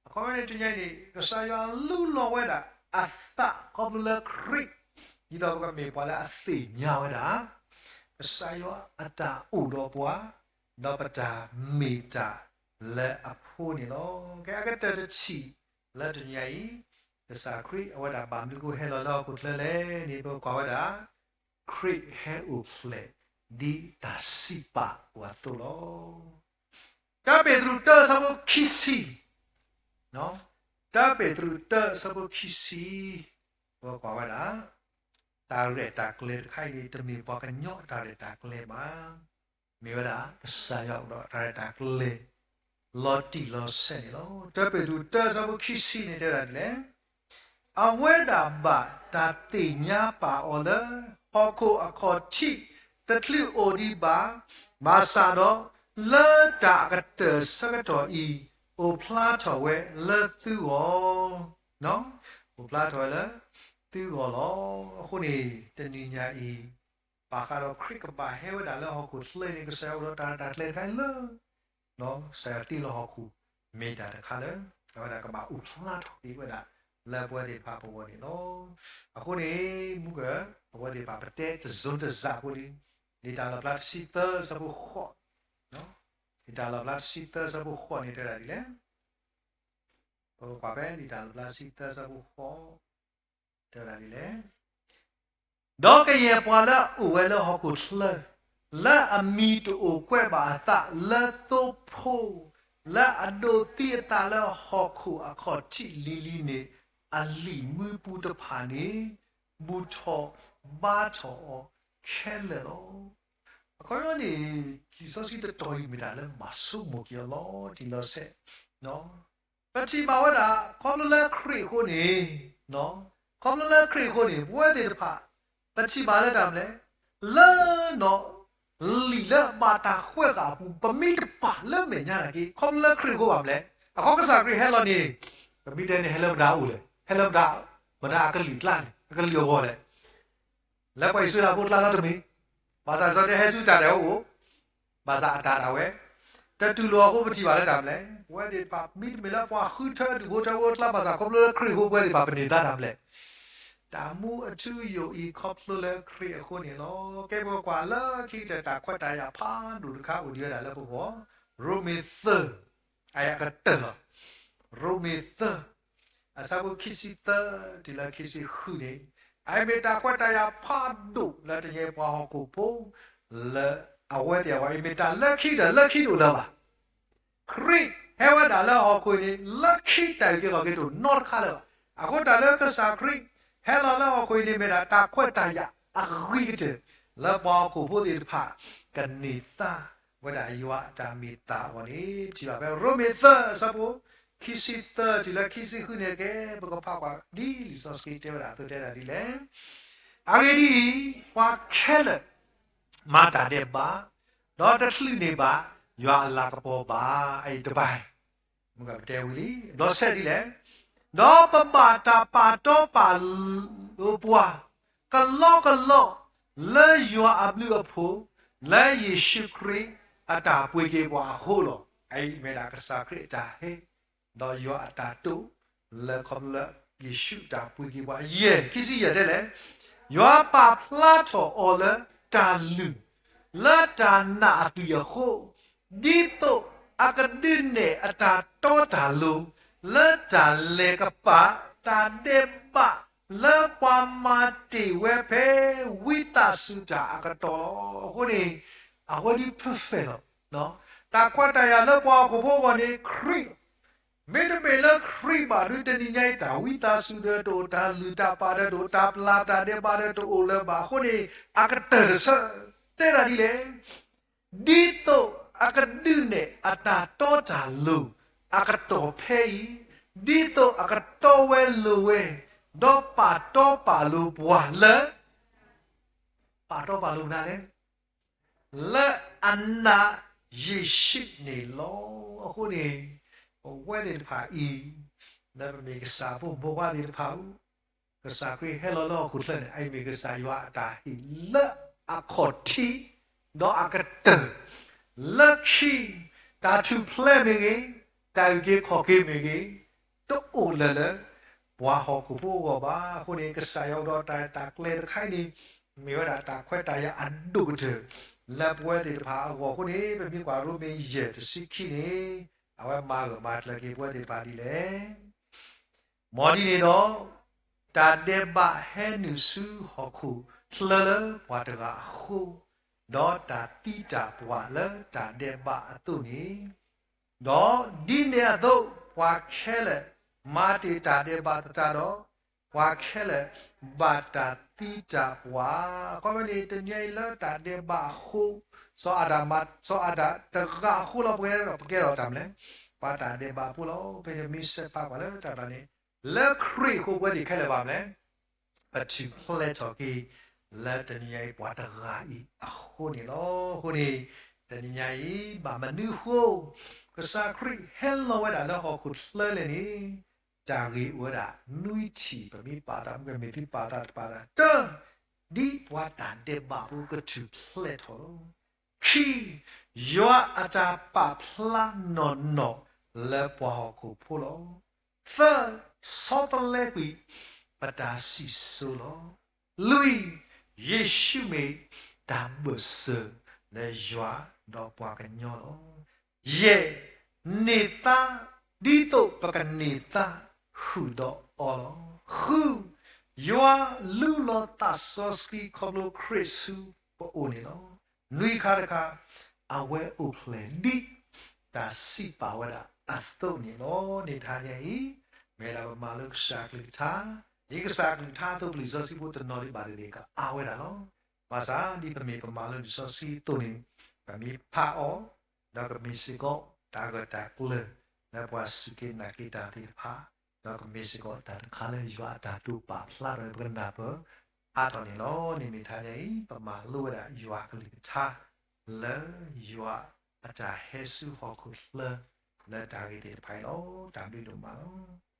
အခီပညီန့ၣ်တနံၤအံၤန့ၣ် ကစၢ်ယွၤလူလီၤဝဲဒၣ်အသးခီဖျိလၢခရံာ်, ဒ်သိးပကမ့ၢ်ပှၤလၢအသ့ၣ်ညါဝဲဒၣ် ကစၢ်ယွၤအတၢ်အိၣ်ဒီးပှၤ, ဒီးပတၢ်မ့ၢ်တၢ်လၢအဖိန့ၣ်လီၤ. ကဲအကတၢၢ်တထံၣ်လၢတနံၤအံၤ, ကစၢ်ခရံာ်အဝဲဒၣ်ဘၣ်မနုၤဃိဟဲလီၤလၢဟီၣ်ခိၣ်ချၢလဲၣ်န့ၣ် ပကွၢ်ဝဲဒၣ် ခရံာ်ဟဲအိၣ်ဖျဲၣ်ဒ်တၢ်စံးပာ်အီၤအသိးလီၤ. တၢပ့းတရူးတၢအဆၢဖိခံဆံ, တၢပ့းတရူးတၢအဆၢဖိခံဆံ, ပကွၢ်ဝဲဒၣ် တၢ်ရဲၣ်တၢ်ကျဲၤတခါအံၤန့ၣ် တမ့ၢ်ပှၤကညီအတၢ်ရဲၣ်တၢ်ကျဲၤဘၣ်. မ့ၢ်ဝဲဒၣ်ကစၢ်ယွၤအိၣ်ဒီးတၢ်ရဲၣ်တၢ်ကျဲၤ လီၤတံၢ်လီၤဆဲးန့ၣ်လီၤ. တၢပ့းတရူးတၢအဆၢဖိခံဆံန့ၣ်တဲဝဲဒၣ်ဒ်လဲၣ်. အဝဲဒၣ်ဘၣ်တၢ်သ့ၣ်ညါပာ်အီၤလၢ ဟီၣ်ခိၣ်အခီၣ်ထံးတချုးအိၣ်ဒံးဘၣ်, ဘၣ်ဆၣ်ဒီး လၢတၢ်အကတၢၢ်ဆၢကတီၢ်အံၤ အိၣ်ဖျါထီၣ်ဝဲလၢသုဂီၢ်, အိၣ်ဖျါထီၣ်ဝဲလၢသုဂီၢ်လီၤ. အဃိန့ၣ် တနံၤညါအံၤ ဘၣ်ဃးဒီးခရံာ်ကဘၣ်ဟဲဝဲဒၣ်လၢဟီၣ်ခိၣ်ချၢန့ၣ် ကစၢ်ယွၤအိၣ်ဒီးတၢ်ရဲၣ်တၢ်ကျဲၤတခါအံၤလၢ ကစၢ်ယွၤတ့လီၤဟီၣ်ခိၣ် မ့ၢ်တၢ်တခါလၢ အဝဲဒၣ်ကဘၣ်အိၣ်ဖျါထီၣ်က့ၤဝဲဒၣ် လၢပဝဲသ့ၣ်တဖၣ်ပဂီၢ်န့ၣ်လီၤ. အဃိန့ၣ် မုၢ်က ပဝဲသ့ၣ်တဖၣ်ပတဲတစိၤတစးဖိလံ, လံာ်တၢ်လီၣ်ဖျါတဆံသၢအဆၢဖိဃိး, လံာ်တၢ်လီၣ်ဖျါတဆံသၢအဆၢဖိဃိးန့ၣ်တဲဒၣ်ဒ်လဲၣ်. ပကွၢ်ဖဲလံာ်တၢ်လီၣ်ဖျါတဆံသၢအဆၢဖိဃိး တဲဝဲဒၣ်ဒ်လဲၣ်. ဒီးကယဲၢ်ပှၤလၢအအိၣ်ဝဲလၢဟီၣ်ခိၣ်ချၢ, လၢအမံၤတအိၣ်ကွဲးဘၣ်အသးလၢသိဖိ, လၢအဒိးသံအသးလၢဟီၣ်ခိၣ်အခီၣ်ထံးလံၤလံၤန့ၣ်, အလံာ်မူပူၤတဖၣ်န့ၣ် ဘူၣ်ထီၣ်ဘါထီၣ်အီၤခဲလၢာ်လီၤ. အခီပညီန့ၣ် လံာ်စီဆှံတတီၤအံၤမ့ၢ်တၢ်လၢမၤဆိကမိၣ်က့ၤအီၤလီၤတံၢ်လီၤဆဲး ပထံၣ်ဘၣ်ဝဲဒၣ် ခီဖျိလၢခရံာ်အဃိန့ၣ်, ခီဖျိလၢခရံာ်အဃိန့ၣ် ပဝဲသ့ၣ်တဖၣ် ပထံၣ်ဘၣ်လၢတၢ်မနုၤလဲၣ်, လၢနီၢ် လံာ်လၢဘၣ်တၢ်ကွဲးဃာ်အပူၤ ပမ့ၢ်တပာ်လၢမဲာ်ညါနာ်က့ ခီဖျိလၢခရံာ်အဃိဘၣ်မနုၤလဲၣ်, အခီကစၢ်ခရံာ်ဟဲလီၤန့ၣ် ပမ့ၢ်တဲန့ၣ် ဟဲလၢမတၤအအိၣ်လဲၣ်, ဟဲလၢမတၤ မတၤအကလုာ်အကျါလဲၣ်, အကလုာ်အဂီၢ်လဲၣ် လၢပှၤအံၣ်စရ့လးဖိအကျါလီၤတမ့ၢ်, ဘၣ်ဆၣ်စီၤတဲဟဲဆူတၢ်ဒဲးအအိၣ်, ဘၣ်ဆၣ်အတၢ်ဒၣ်ဝဲ တတူၢ်လိာ်အဃိပထံၣ်ဘၣ်လၢတၢ်မနုၤလဲၣ်, ပဝဲသ့ၣ်တဖၣ် မ့တမ့ၢ်လၢပှၤဃုထၢဒူၣ်ဖိထၢဖိအကျါ ဘၣ်ဆၣ်ခီဖျိလၢခရံာ်အဃိ ပဝဲသ့ၣ်တဖၣ်ပန့ၢ်သါတၢ်မနုၤလဲၣ်, တၢ်မူအထူအယိာ်အံၤခီဖျိလၢခရံာ်အဃိန့ၣ်လီၤ. ကဲပကွၢ်လၢခံကတၢၢ်တၢ်ခွဲးတၢ်ယာ်ဖးဒိၣ်တခါအိၣ်ဒံးဝဲဒၣ်လၢပဂီၢ်, ရိမ့ၤသၢ အယၤကတၢၢ်လီၤ. ရိမ့ၤသၢ အဆၢဖိခံဆံသၢ တုၤလၢခံဆံဃုန့ၣ်, အအံၤမ့ၢ်တၢ်ခွဲးတၢ်ယာ်ဖးဒိၣ်လၢတနံၤအံၤပှၤဟီၣ်ခိၣ်ဖိ လၢအဝဲသ့ၣ်အဂီၢ် အံၤမ့ၢ်တၢ်လၢခံကတၢၢ်လၢခံတအိၣ်လၢၤဘၣ်. ခရံာ်ဟဲဝဲဒၣ်လၢဟီၣ်ခိၣ်အံၤန့ၣ် လၢခံတၢ်အံၤကဲထီၣ်က့ၤတအိၣ်နီတခါလၢၤဘၣ်. အဃိတၢ်လၢကစၢ်ခရံာ်ဟဲလီၤလၢဟီၣ်ခိၣ်အံၤန့ၣ် မ့ၢ်ဒၣ်တၢ်ခွဲးတၢ်ယာ်အဂ့ၤကတၢၢ် လၢပှၤဟီၣ်ခိၣ်ဖိသ့ၣ်တဖၣ် ကန့ၢ်သါဝဲဒၣ်ယွၤအတၢ်မ့ၢ်သးအဂီၢ်န့ၣ် ပထံၣ်ဘၣ်ဖဲရိမ့ၤသၢအဆၢဖိ ခံဆံသၢတုၤလၢခံဆံဃုန့ၣ်ကဲ ပကဖးကွၢ်ဒ်လံာ်စီဆှံတဲဝဲဒၣ်အသိးတဲဒၣ်ဒ်လဲၣ်. အဂ့ၢ်ဒ်အံၤ, ပှၤခဲလၢာ် မၤတၢ်ဒဲးဘး, ဒီးတချုးန့ၢ်ဘၣ် ယွၤအလၤကပီၤဘၣ်. အအံၤတဘၣ် မ့ၢ်ကပတဲဝံၤလံ ဘျီဆဲးဒ်လဲၣ်, ဒီးပဘၣ်တၢ်ပာ်တီပာ်လိၤပှၤ ကလီကလီ လၢယွၤအဘျုးအဖှိၣ် လၢယ့ၣ်ၡူးခရံာ်အတၢ်ပှ့ၤက့ၤပှၤအဃိလီၤ. အအံၤမ့ၢ်ဒၣ်ကစၢ်ခရံာ်အတၢ်ဟဲ ဒီးယွၤအတၢ်တိာ် လၢခီဖျိလၢယ့ၣ်ၡူးတၢ်ပှ့ၤက့ၤပှၤ ယဲၢ် ခံဆံယဲၢ်တဲလဲၣ်, ယွၤပာ်ဖျါထီၣ်အီၤလၢတၢ်လုၢ် လၢတၢ်နာ်အသွံၣ်အဃိ, ဒ်သိးအကဒုးနဲၣ်အတၢ်တီတၢ်လိၤ လၢတၢ်လဲၤကပာ် တၢ်ဒဲးဘး လၢပှၤမၤတ့ၢ်ဝဲဖဲ ဝံသးစူၤတၢ်အကတီၢ်လီၤ. အဃိန့ၣ် အဝဲဒ် perfect လီၤ. တၢ်ခွဲးတၢ်ယာ်လၢပှၤဟီၣ်ခိၣ်ဖိအဂီၢ်န့ၣ် ခရံာ် မ့တမ့ၢ်လၢခရံာ်ဘၣ်ဒီး တနံၤညါအံၤ တၢ်ဝံသးစူၤဒီးတအိၣ်, တၢ်လုၢ်တၢ်ပာ်ဒီးတအိၣ်, တၢ်ပျၢ်တၢ်ဒဲးဘးဒီးတအိၣ်လၢၤဘၣ်. အဃိန့ၣ် အကတၢၢ်တဆၢ တဲဒၣ်ဒ်လဲၣ်, ဒ်သိးအကဒုးနဲၣ်အတၢ်တီတၢ်လိၤ အကတီၢ်ဖဲအံၤ, ဒ်သိးအကတီဝဲလိၤဝဲ ဒီးပာ်တီပာ်လိၤပှၤလၢ ပာ်တီပာ်လိၤပှၤလဲၣ်, လၢအနာ်ယ့ၣ်ၡူးန့ၣ်လီၤ. အဃိန့ၣ် ပဝဲသ့ၣ်တဖၣ်အံၤ လၢပမ့ၢ်ကစၢ်ဖိမုၣ်ဖိခွါသ့ၣ်တဖၣ်အံၤ ကစၢ်ခရံာ်ဟဲလီၤလၢဟီၣ်ခိၣ်ချၢန့ၣ် အအံၤမ့ၢ်ကစၢ်ယွၤအတၢ်ဟ့ၣ်လၢအခီၣ်ထံး ဒီးအကတၢၢ် လၢခံ တၢ်ထူၣ်ဖျဲးမ့ၢ်ဂ့ၤ, တၢ်အုၣ်က့ၤခီၣ်က့ၤမ့ၢ်ဂ့ၤ, တအိၣ်လၢၤလၢ ပှၤဟီၣ်ခိၣ်ဖိအဂီၢ်ဘၣ်. အဃိန့ၣ် ကစၢ်ယွၤအိၣ်ဒီးတၢ်ရဲၣ်တၢ်ကျဲၤတခါအံၤန့ၣ် မ့ၢ်ဝဲဒၣ်တၢ်ခွဲးတၢ်ယာ်အဒိၣ်ကတၢၢ် လၢပဝဲသ့ၣ်တဖၣ်အဂီၢ်အဃိန့ၣ် ပမ့ၢ်ကွၢ်ရိမ့ၤယဲၢ်တဆံခံန့ၣ် အဝဲမၤဂၢၢ်မၤကျၢၤက့ၤပဝဲသ့ၣ်တဖၣ်ဒ်လဲၣ်. မ်ဒ်န့ၣ်ဒီး တၢ်ဒဲးဘးဟဲနုာ်ဆူဟီၣ်ခိၣ်ချၢလၢပှၤတဂၤအဃိ, ဒီးတၢ်သံတၢ်ပှၢ်လၢတၢ်ဒဲးဘးအသိးန့ၣ်, ဒီးဒ်န့ၣ်အသိး ပှၤခဲလၢာ်မၤတ့ၢ်တၢ်ဒဲးဘးသတးဒီး, ပှၤခဲလၢာ်ဘၣ်တၢ်သံတၢ်ပှၢ်. အခီပညီန့ၣ် တနံၤအံၤလၢတၢ်ဒဲးဘးအဃိ, စီၤအၤဒၣ်မၤ, စီၤအၤဒၣ်တဂၤအဃိလီၤ ပကဲထီၣ်, ပကဲထီၣ်တၢ်မနုၤလဲၣ်, ပှၤတၢ်ဒဲးဘးအဃိလီၤ. ဖဲန့ၣ်မ့ၢ်စဲးဖးကွၢ်လၢတၢ်တဖၣ်န့ၣ် လၢခရံာ်အဃိပဝဲသ့ၣ်ခဲလၢာ်ဘၣ်မနုၤလဲၣ် ပထူၣ်ဖျဲးထီၣ်က့ၤ လၢတနံၤညါအံၤပှၤတဂၤအံၤအဃိန့ၣ်လီၤ. အဃိန့ၣ် တနံၤညါအံၤ ဘၣ်မနုၤအဃိ ကစၢ်ခရံာ်ဟဲလီၤဝဲဒၣ်လၢဟီၣ်ခိၣ်ချၢလဲၣ်န့ၣ် တၢ်ဂ့ၢ်အိၣ်ဝဲဒၣ်နွံထံၣ် ပမ့ၢ်ပာ်သးမုၢ်ကမ့ၢ်သုပာ်သးတပာ်သး တၢ ဒ်ပှၤတၢ်ဒဲးဘးဖိကထူၣ်ဖျဲးထီၣ်လီၤ. ခံ, ယွၤအတၢ်ပာ်ဖျါနီၢ်နီၢ်လၢပှၤဟီၣ်ခိၣ်ဖိလီၤ. သၢ, ဆီတလဲကွံာ်ပတၢ်စံၣ်စိၤလီၤ. လွံၢ်, ယ့ၣ်ၡူးမ့ၢ်တၢ်ဘၢၣ်စၢၤလၢယွၤဒီးပှၤကညီလီၤ. ယဲၢ်, န့ၢ်သါဒ်သိးပကန့ၢ်သါဃုာ်ဒီးအီၤလီၤ. ဃု, ယွၤလူလီၤသးစီဆှံခီဖျိခရံာ်ဆူပအိၣ်န့ၣ်လီၤ. နွံခါတခါ, အဝဲအိၣ်ဖျဲၣ်ဒ်တၢ်စံးပာ်ဝဲဒၣ်အသိးန့ၣ်လီၤ. န့ၣ်တဟါညါအံၤ, မ့ၢ်ဒၣ်ပမၤလိကစၢ်ကလုၢ်ကထါ, ဒ်ကစၢ်ကလုၢ်ကထါအသိး ပလံာ်စီဆှံဖိတနီၤဒံးဘၣ်သ့ၣ်သ့ၣ်ကအါဝဲဒၣ်လီၤ. ဘၣ်ဆၣ်ဒ်ပမ့ၢ်ပမၤလိလံာ်စီဆှံအသိးန့ၣ်, ပမ့ၢ်ဖးအီၤ, ဒီးကမ့ၢ်စ့ၢ်ကီးတၢ်ဂၢၢ်တၢ်ကျၢၤလၢပှၤစူၢ်က့ၤနာ်က့ၤတၢ်သ့ၣ်တဖၣ်, ဒီးကမ့ၢ်စ့ၢ်ကီးတၢ်တခါလၢယွၤအတၢ်တိာ်ပာ်ဖျါထီၣ်န့ၣ် ပကနၢ်ပၢၢ်အါထီၣ်န့ၣ်လီၤ. န့ၣ်မ့ၢ်တဟါညါအံၤ ပမၤလိဝဲဒၣ်ယွၤကလုၢ်ကထါ လၢယွၤအတၢ်ဟဲဆူဟီၣ်ခိၣ်ချၢ လၢတၢ်ဂ့ၢ်သ့ၣ်တဖၣ်အံၤလီၤ. တၢ်ဘျုးဒိၣ်မးလီၤ.